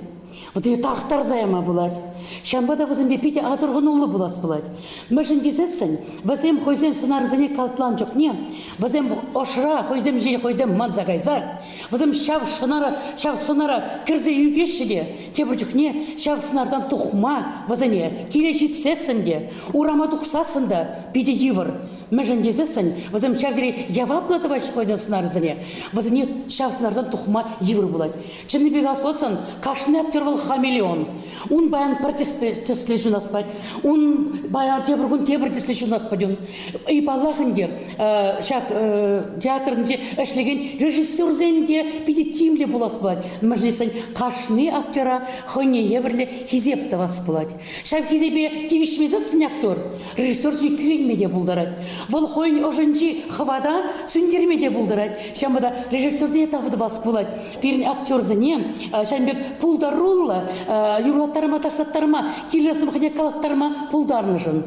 вӗсене тарӑхтарса яма пулать. Ҫавӑнпа та вӗсемпе питӗ асӑрхануллӑ пулас пулать. Мӗншӗн тесессӗн вӗсем хӑйсен сӑнарӗсене калӑпланӑ чухне вӗсем ӑшра хӑйсем ҫине хӑйсем манса кайса вӗсем ҫав сӑнара, ҫав сӑнара кӗрсе ӳкеҫҫӗ те тепӗр чухне ҫав сӑнартан тухма вӗсене киле ҫитсессӗн те, урама тухсассӑн та питӗ йывӑр. Мӗншӗн тесессӗн вӗсем ҫав тери яваплӑ тӑваҫҫӗ хӑйсен сӑнарӗсене. Вӗсене ҫав сӑнартан тухма йывӑр пулать. Чӑннипе калас пулсан, кашни актер вӑл хамелеон. Ун паян пӗр тӗслӗ ҫунас пать, ун паян тепӗр кун тепӗр тӗслӗ ҫунас пать ун. И паллах ӗнтӗ, ҫак театрӗнче ӗҫлекен режиссерсен те питӗ тимлӗ пулас пулать. Мӗншӗн тесен кашни актера хӑйне евӗрлӗ хисеп тӑвас пулать. Ҫав хисепе тивӗҫмесессӗн актер режиссер ҫине кӳренме те пултарать. Вӑл хӑйӗн ӑшӗнчи хӑвата сӳнтерме те пултарать. Ҫавӑнпа та режиссерсене тав тӑвас пулать. Пирӗн актерсене ҫавӑн пек пултаруллӑ юрлаттарма, ташлаттарма, кирлӗ сӑмахне калаттарма пултарнӑшӑн.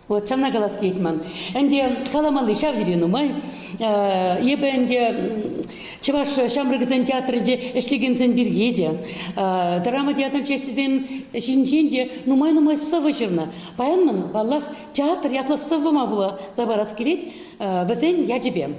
Вот ҫавна калас килет ман. Ӗнтӗ каламалли ҫав тери нумай. Эпӗ ӗнтӗ Чӑваш ҫамрӑкӗсен театрӗнче ӗҫлекенсем пирки те, драма театрӗнче ӗҫлесен ҫинчен те нумай-нумай сӑвӑ ҫырнӑ. Паян ман, паллах, театр ятлӑ сӑввӑма вуласа парас килет вӗсен ячӗпе.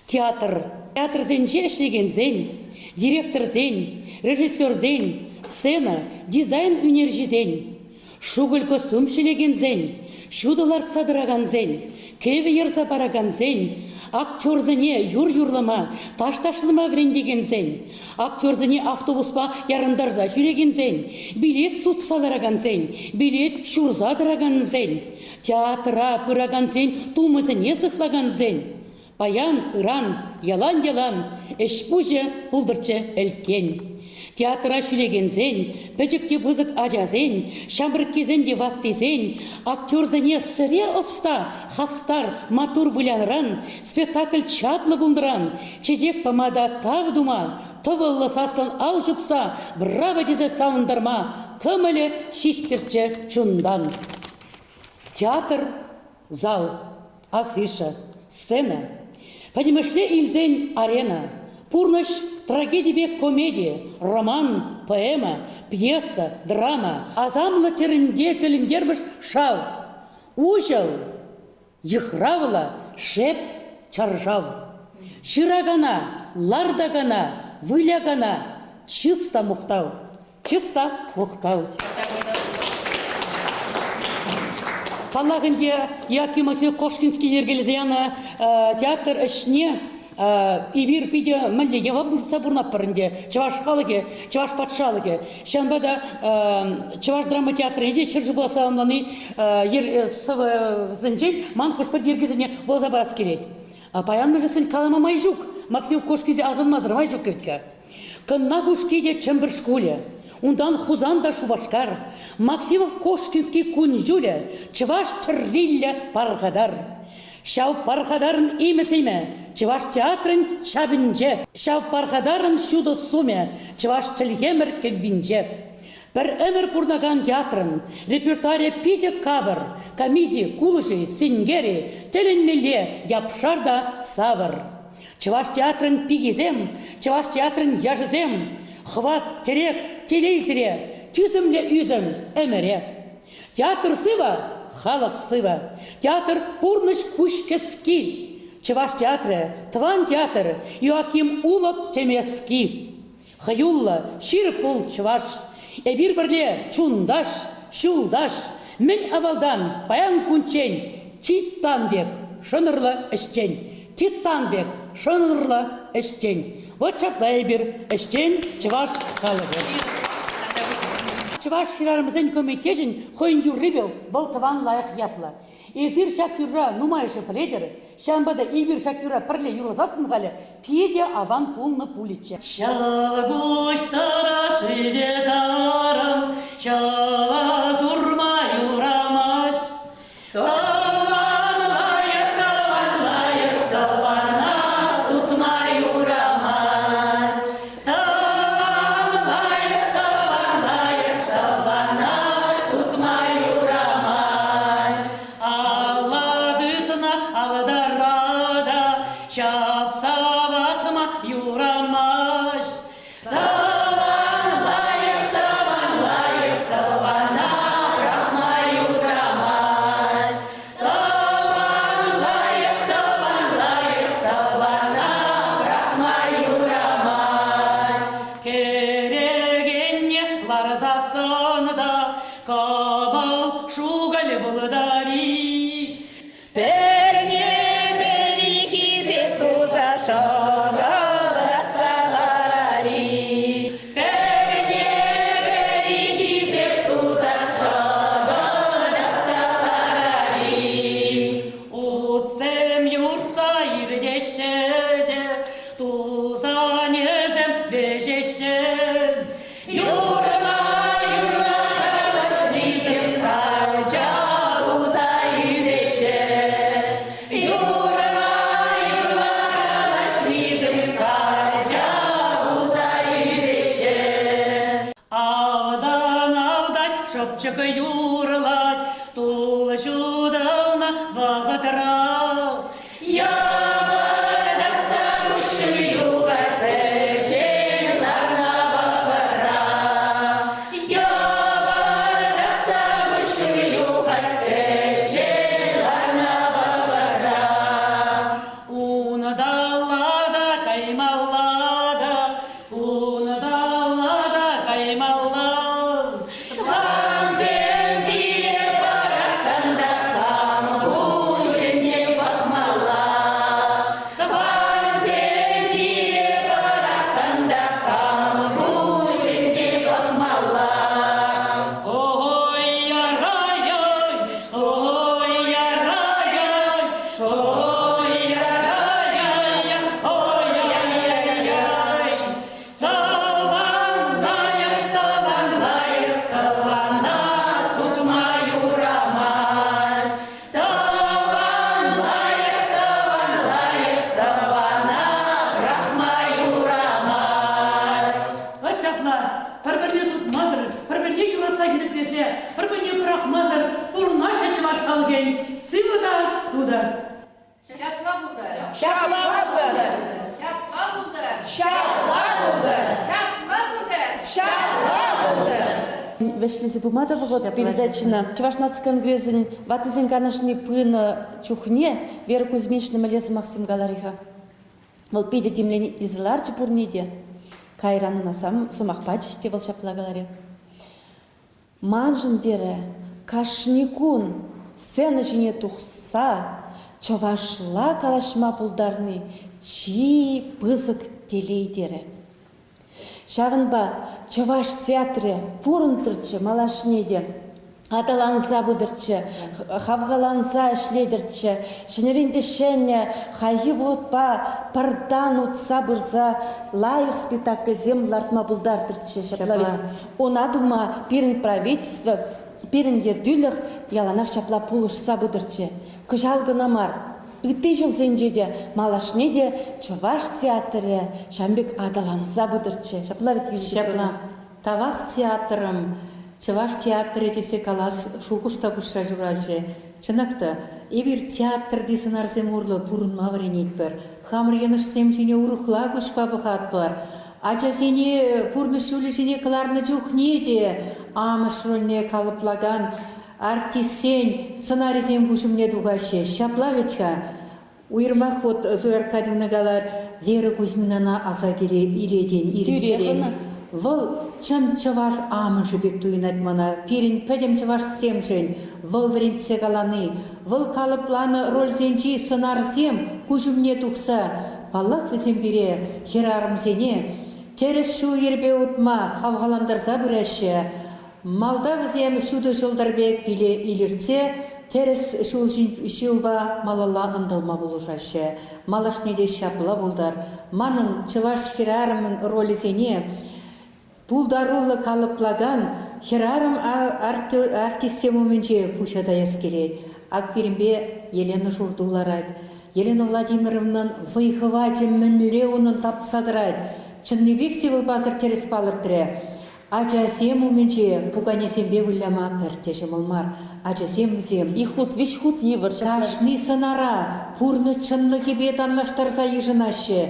Театр. Театрсенче ӗҫлекенсен, директорсен, режиссерсен, сцена, дизайн ӳнерҫисен, шукӑль костюм ҫӗлекенсен, ҫутӑ лартса тӑракансен, кӗвӗ ярса паракансен, актерсене юр юрлама, таш ташлама вӗрентекенсен, актерсене автобуспа ярӑнтарса ҫӳрекенсен, билет сутса ларакансен, билет ҫурса тӑракансен, Театра пыракансен тумӗсене сыхлакансен паян, ыран, ялан-ялан ӗҫ-пуҫӗ пултӑрччӗ ӗлккен. Театра ҫӳрекенсен, пӗчӗк те пысӑк ачасен, ҫамрӑккисен те ваттисен, актерсене сӗре ӑста, хастар, маттур вылянӑран, спектакль чаплӑ пулнӑран чечек пама та тав тума, тӑвӑллӑ сассӑн ал ҫупса браво тесе савӑнтарма кӑмӑлӗ ҫиҫтӗрччӗ чунтан. Театр, зал, афиша, сцена. Пӗтӗмӗшле илсен арена. Пурнӑҫ трагедипе комеди, роман, поэма, пьеса, драма, асамлӑ тӗрӗнте тӗлӗнтермӗш шав. Уҫӑл, йыхравлӑ, шеп чаршав. Ҫыракана, лартакана, вылякана чыс та мухтав. Чыс та мухтав. Паллах ӗнтӗ, Яким Васильевич Кошкинский йӗркелесе янӑ театр ӗҫне эпир питӗ мӗнле явап тытса пурӑнатпӑр ӗнтӗ. Чӑваш халӑхӗ, чӑваш патшалӑхӗ. Ҫавӑнпа та Чӑваш драма театрӗнче те чӗр пулса саламлани сӑвӑсенчен ман хӑш-пӗр йӗркесене вуласа парас килет. Паян мӗншӗн калама май ҫук. Максим Кошкинсен асӑнмасӑр май ҫук вӗт-ха. Кӑнна Кушки те Чӗмпӗр шкулӗ, унтан Хусан та Шупашкар, Максимов-Кошкинский кун-ҫулӗ чӑваш тӗрриллӗ пархатар. Ҫав пархатарӑн имӗ-симӗ чӑваш театрӗн чапӗнче, ҫав пархатарӑн ҫутӑ сумӗ чӑваш чӗлхемӗр кӗввинче. Пӗр ӗмӗр пурӑнакан театрӑн репертуарӗ питӗ капӑр, комеди, кулӑшӗ, синкерӗ, тӗлӗнмелле япшар та савӑр. Чӑваш театрӗн пикисем, чӑваш театрӗн яшӗсем, хӑват, тӗрек, телей сире, тӳсӗмлӗ ӳсӗм ӗмӗре. Театр сывӑ, халӑх сывӑ. Театр пурнӑҫ куҫ кӗски. Чӑваш театрӗ, тӑван театр, Иоаким Улӑп Темески. Хӑюллӑ, ҫирӗп пул, чӑваш. Эпир пӗрле чунташ, ҫулташ. Мӗн авалтан паян кунччен титан пек шӑнӑрлӑ ӗҫчен. Титан пек шӑнӑрлӑ ӗҫчен. Вӑт ҫапла эпир ӗҫчен чӑваш халӑхӗ. Чӑваш хӗрарӑмӗсен комитечӗн хӑйӗн юррипе вӑл тӑван лайӑх ятлӑ. Эсир ҫак юрра нумайӑшӗ пӗлетӗр, ҫавӑнпа та эпир ҫак юрра пӗрле юрласассӑн халӗ питӗ аван пулнӑ пулӗччӗ. Ҫӑлкуҫ тӑрӑшипе тарӑн ҫӑла сурма юрамасть. Тӑван лайӑх, тӑван лайӑх, тӑвана сутма юрамасть. Тӑван лайӑх, тӑван лайӑх, тӑвана сутма юрамасть. Алла тытнӑ алтара та ҫапса ватма юрамасть. Тӑван лайӑх, тӑван лайӑх, тӑвана пӑрахма юрамасть. Тӑван лайӑх, тӑван лайӑх, тӑвана пӑрахма юрамасть. Кӗрекене ларсассӑн та кӑмӑл шукӑль пултари. Пӗрне-пӗри хисеп туса шӑкӑлтатса ларари. Пӗрне-пӗри хисеп туса шӑкӑлтатса ларари. Утсем юртса иртеҫҫӗ те, тусанӗсем вӗҫеҫҫӗ. Юрла, юрла, калаҫнисем калча пулса ӳсеҫҫӗ. Юрла, юрла, калаҫнисем калча пулса ӳсеҫҫӗ. Автан автать, шӑпчӑк юрлать, тул ҫутӑлнӑ вӑхӑтра. Йӑпӑртатса куҫҫуль юхать пӗҫен ларнӑ вӑхӑтра. Йӑпӑртатса куҫҫуль юхать пӗҫен ларнӑ вӑхӑтра. Унталла та каймалла та, унталла та каймалла. Тӑвансем пире пӑрахсан та кам куҫӗнчен пӑхмалла. Тӑвансем пире пӑрахсан та кам куҫӗнчен пӑхмалла. Ой, яра-яй, ой, яра-яй, ой, яра-яй, ой, яй-яй-яй. Тӑван лайӑх, тӑван лайӑх, тӑвана сутма юрамасть. Тӑван лайӑх, тӑван лайӑх, тӑвана пӑрахма юрамасть. Вӑт ҫапла, пӗр-пӗрне сутмасӑр, пӗр-пӗрне юратса хисеплесе, пӗр-пӗрне пӑрахмасӑр пурӑнаҫҫӗ чӑваш халӑхӗн сывӑ та тутӑ. Ҫапла пултӑр. Ҫапла пултӑр. Ҫапла пултӑр. Ҫапла пултӑр. Ҫапла пултӑр. Ҫапла пултӑр. Вӗҫлесе пыма та вӑхӑт передачӑна Чӑваш наци конгресӗн ваттисен канашне пынӑ чухне Вера Кузьминична мӗнле сӑмахсем каларӗ-ха? Вӑл питӗ тимлӗн итлесе ларчӗ пурне те. Кайран ӑна сӑмах пачӗҫ те вӑл ҫапла каларӗ. Маншӑн, терӗ, кашни кун сцена ҫине тухса чӑвашла калаҫма пултарни чи пысӑк телей, терӗ. Ҫавӑнпа чӑваш театрӗ пурӑнтӑрччӗ малашне те, аталанса пытӑрччӗ, хавхаланса ӗҫлетӗрччӗ, ҫӗнӗрен те ҫӗнӗ хальхи вӑхӑтпа пӗртан утса пырса лайӑх спектакльсем лартма пултартӑрччӗ ҫапла. Ӑна тума пирӗн правительство, пирӗн ертӳлӗх яланах ҫапла пулӑшса пытӑрччӗ. Кӑҫал кӑна мар, ытти ҫулсенче те малашне те чӑваш театрӗ ҫавӑн пек аталанса пытӑрччӗ. Ҫапла вӗт, Юлия Ҫапла. Тавах театрӑм, чӑваш театрӗ тесе калас шухӑш та пуҫра ҫуралчӗ. Чӑнах та, эпир театрти сӑнарсем урлӑ пурӑнма вӗренетпӗр, хамӑр йӑнӑшсем ҫине урӑхла куҫпа пӑхатпӑр. Ачасене пурнӑҫ ҫулӗ ҫине кӑларнӑ чухне те амӑш рольне калӑплакан артистсен сӑнарӗсем куҫ умне тухаҫҫӗ. Ҫапла вӗт-ха. Уйрӑмах вот Зоя Аркадьевна калар, Вера Кузьминана аса илетен ирӗксӗрех. Вӑл чӑн чӑваш амӑшӗ пек туйӑнать мана. Пирӗн пӗтӗм чӑвашсемшӗн вӑл вӗрентсе калани, вӑл калӑпланӑ рольсенчи сӑнарсем куҫ умне тухса, паллах, вӗсем пире, хӗрарӑмсене, тӗрӗс ҫул-йӗрпе утма хавхалантарса пыраҫҫӗ. Малта вӗсем ҫутӑ ҫӑлтӑр пек пиле илӗртсе тӗрӗс ҫул ҫулпа малалла ӑнтӑлма пулӑшаҫҫӗ. Малашне те ҫапла пултӑр. Манӑн чӑваш хӗрарӑмӗн ролӗсене пултаруллӑ калӑплакан хӗрарӑм артистсем умӗнче пуҫа таяс килет. Ак пирӗнпе Елена Шурту ларать. Елена Владимировнӑн вӑй-хӑвачӗ мӗнле унӑн тапса тӑрать. Чӑннипех те вӑл пасӑр тӗрӗс палӑртрӗ. Ачасем умӗнче пуканесемпе выляма пӗртте ҫӑмӑл мар. Ачасем вӗсем Ик хут, виҫ хут йывӑр. Кашни сӑнара пурнӑҫ чӑнлӑхӗпе танлаштарса йышӑнаҫҫӗ.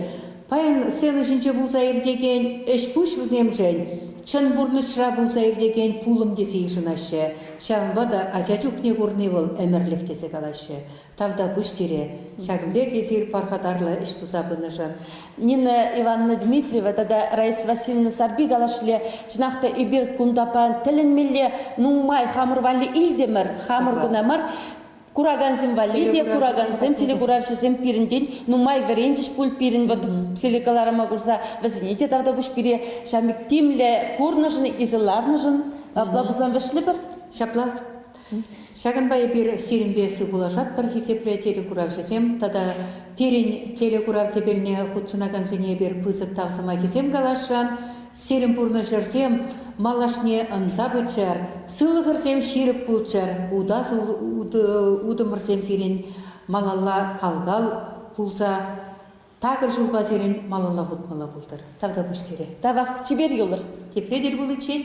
Паян сцена ҫинче пулса иртекен ӗҫ-пуҫ вӗсемшӗн чӑн пурнӑҫра пулса иртекен пулӑм тесе йышӑнаҫҫӗ. Ҫавӑнпа та ача чухне курни вӑл ӗмӗрлӗх тесе калаҫҫӗ. Тавтапуҫ сире. Ҫакӑн пек эсир пархатарлӑ ӗҫ туса пынӑшӑн. Нина Ивановна Дмитриева тата Раиса Васильевна Сарпи калашле, чӑнах та эпир кунта паян тӗлӗнмелле нумай хамӑр валли илтӗмӗр, хамӑр кӑна мар, куракансем валли те, куракансем, телекуравҫӑсем пирӗнтен нумай вӗренчӗҫ пуль пирӗн вот телекӑларӑма курса вӗсене те тавтапуҫ пире ҫав пек тимлӗ курнӑшӑн, илсе ларнӑшӑн. Апла пулсан вӗҫлӗпӗр. Ҫапла. Ҫакӑнпа эпир сирӗнпе сывпуллашатпӑр, хисеплӗ телекуравҫӑсем тата пирӗн телекурав тӗпелне хутшӑнакансене эпир пысӑк тав сӑмахӗсем каласшӑн. Сирӗн пурнӑҫӑрсем малашне ӑнса пыччӑр, сывлӑхӑрсем ҫирӗп пулччӑр, утас утӑмӑрсем сирӗн малалла кал-кал пулса Такӑр ҫулпа сирӗн малалла хутмалла пултӑр. Тавтапуҫ сире. Тавах, чипер юлӑр. Тепре тӗл пуличчен.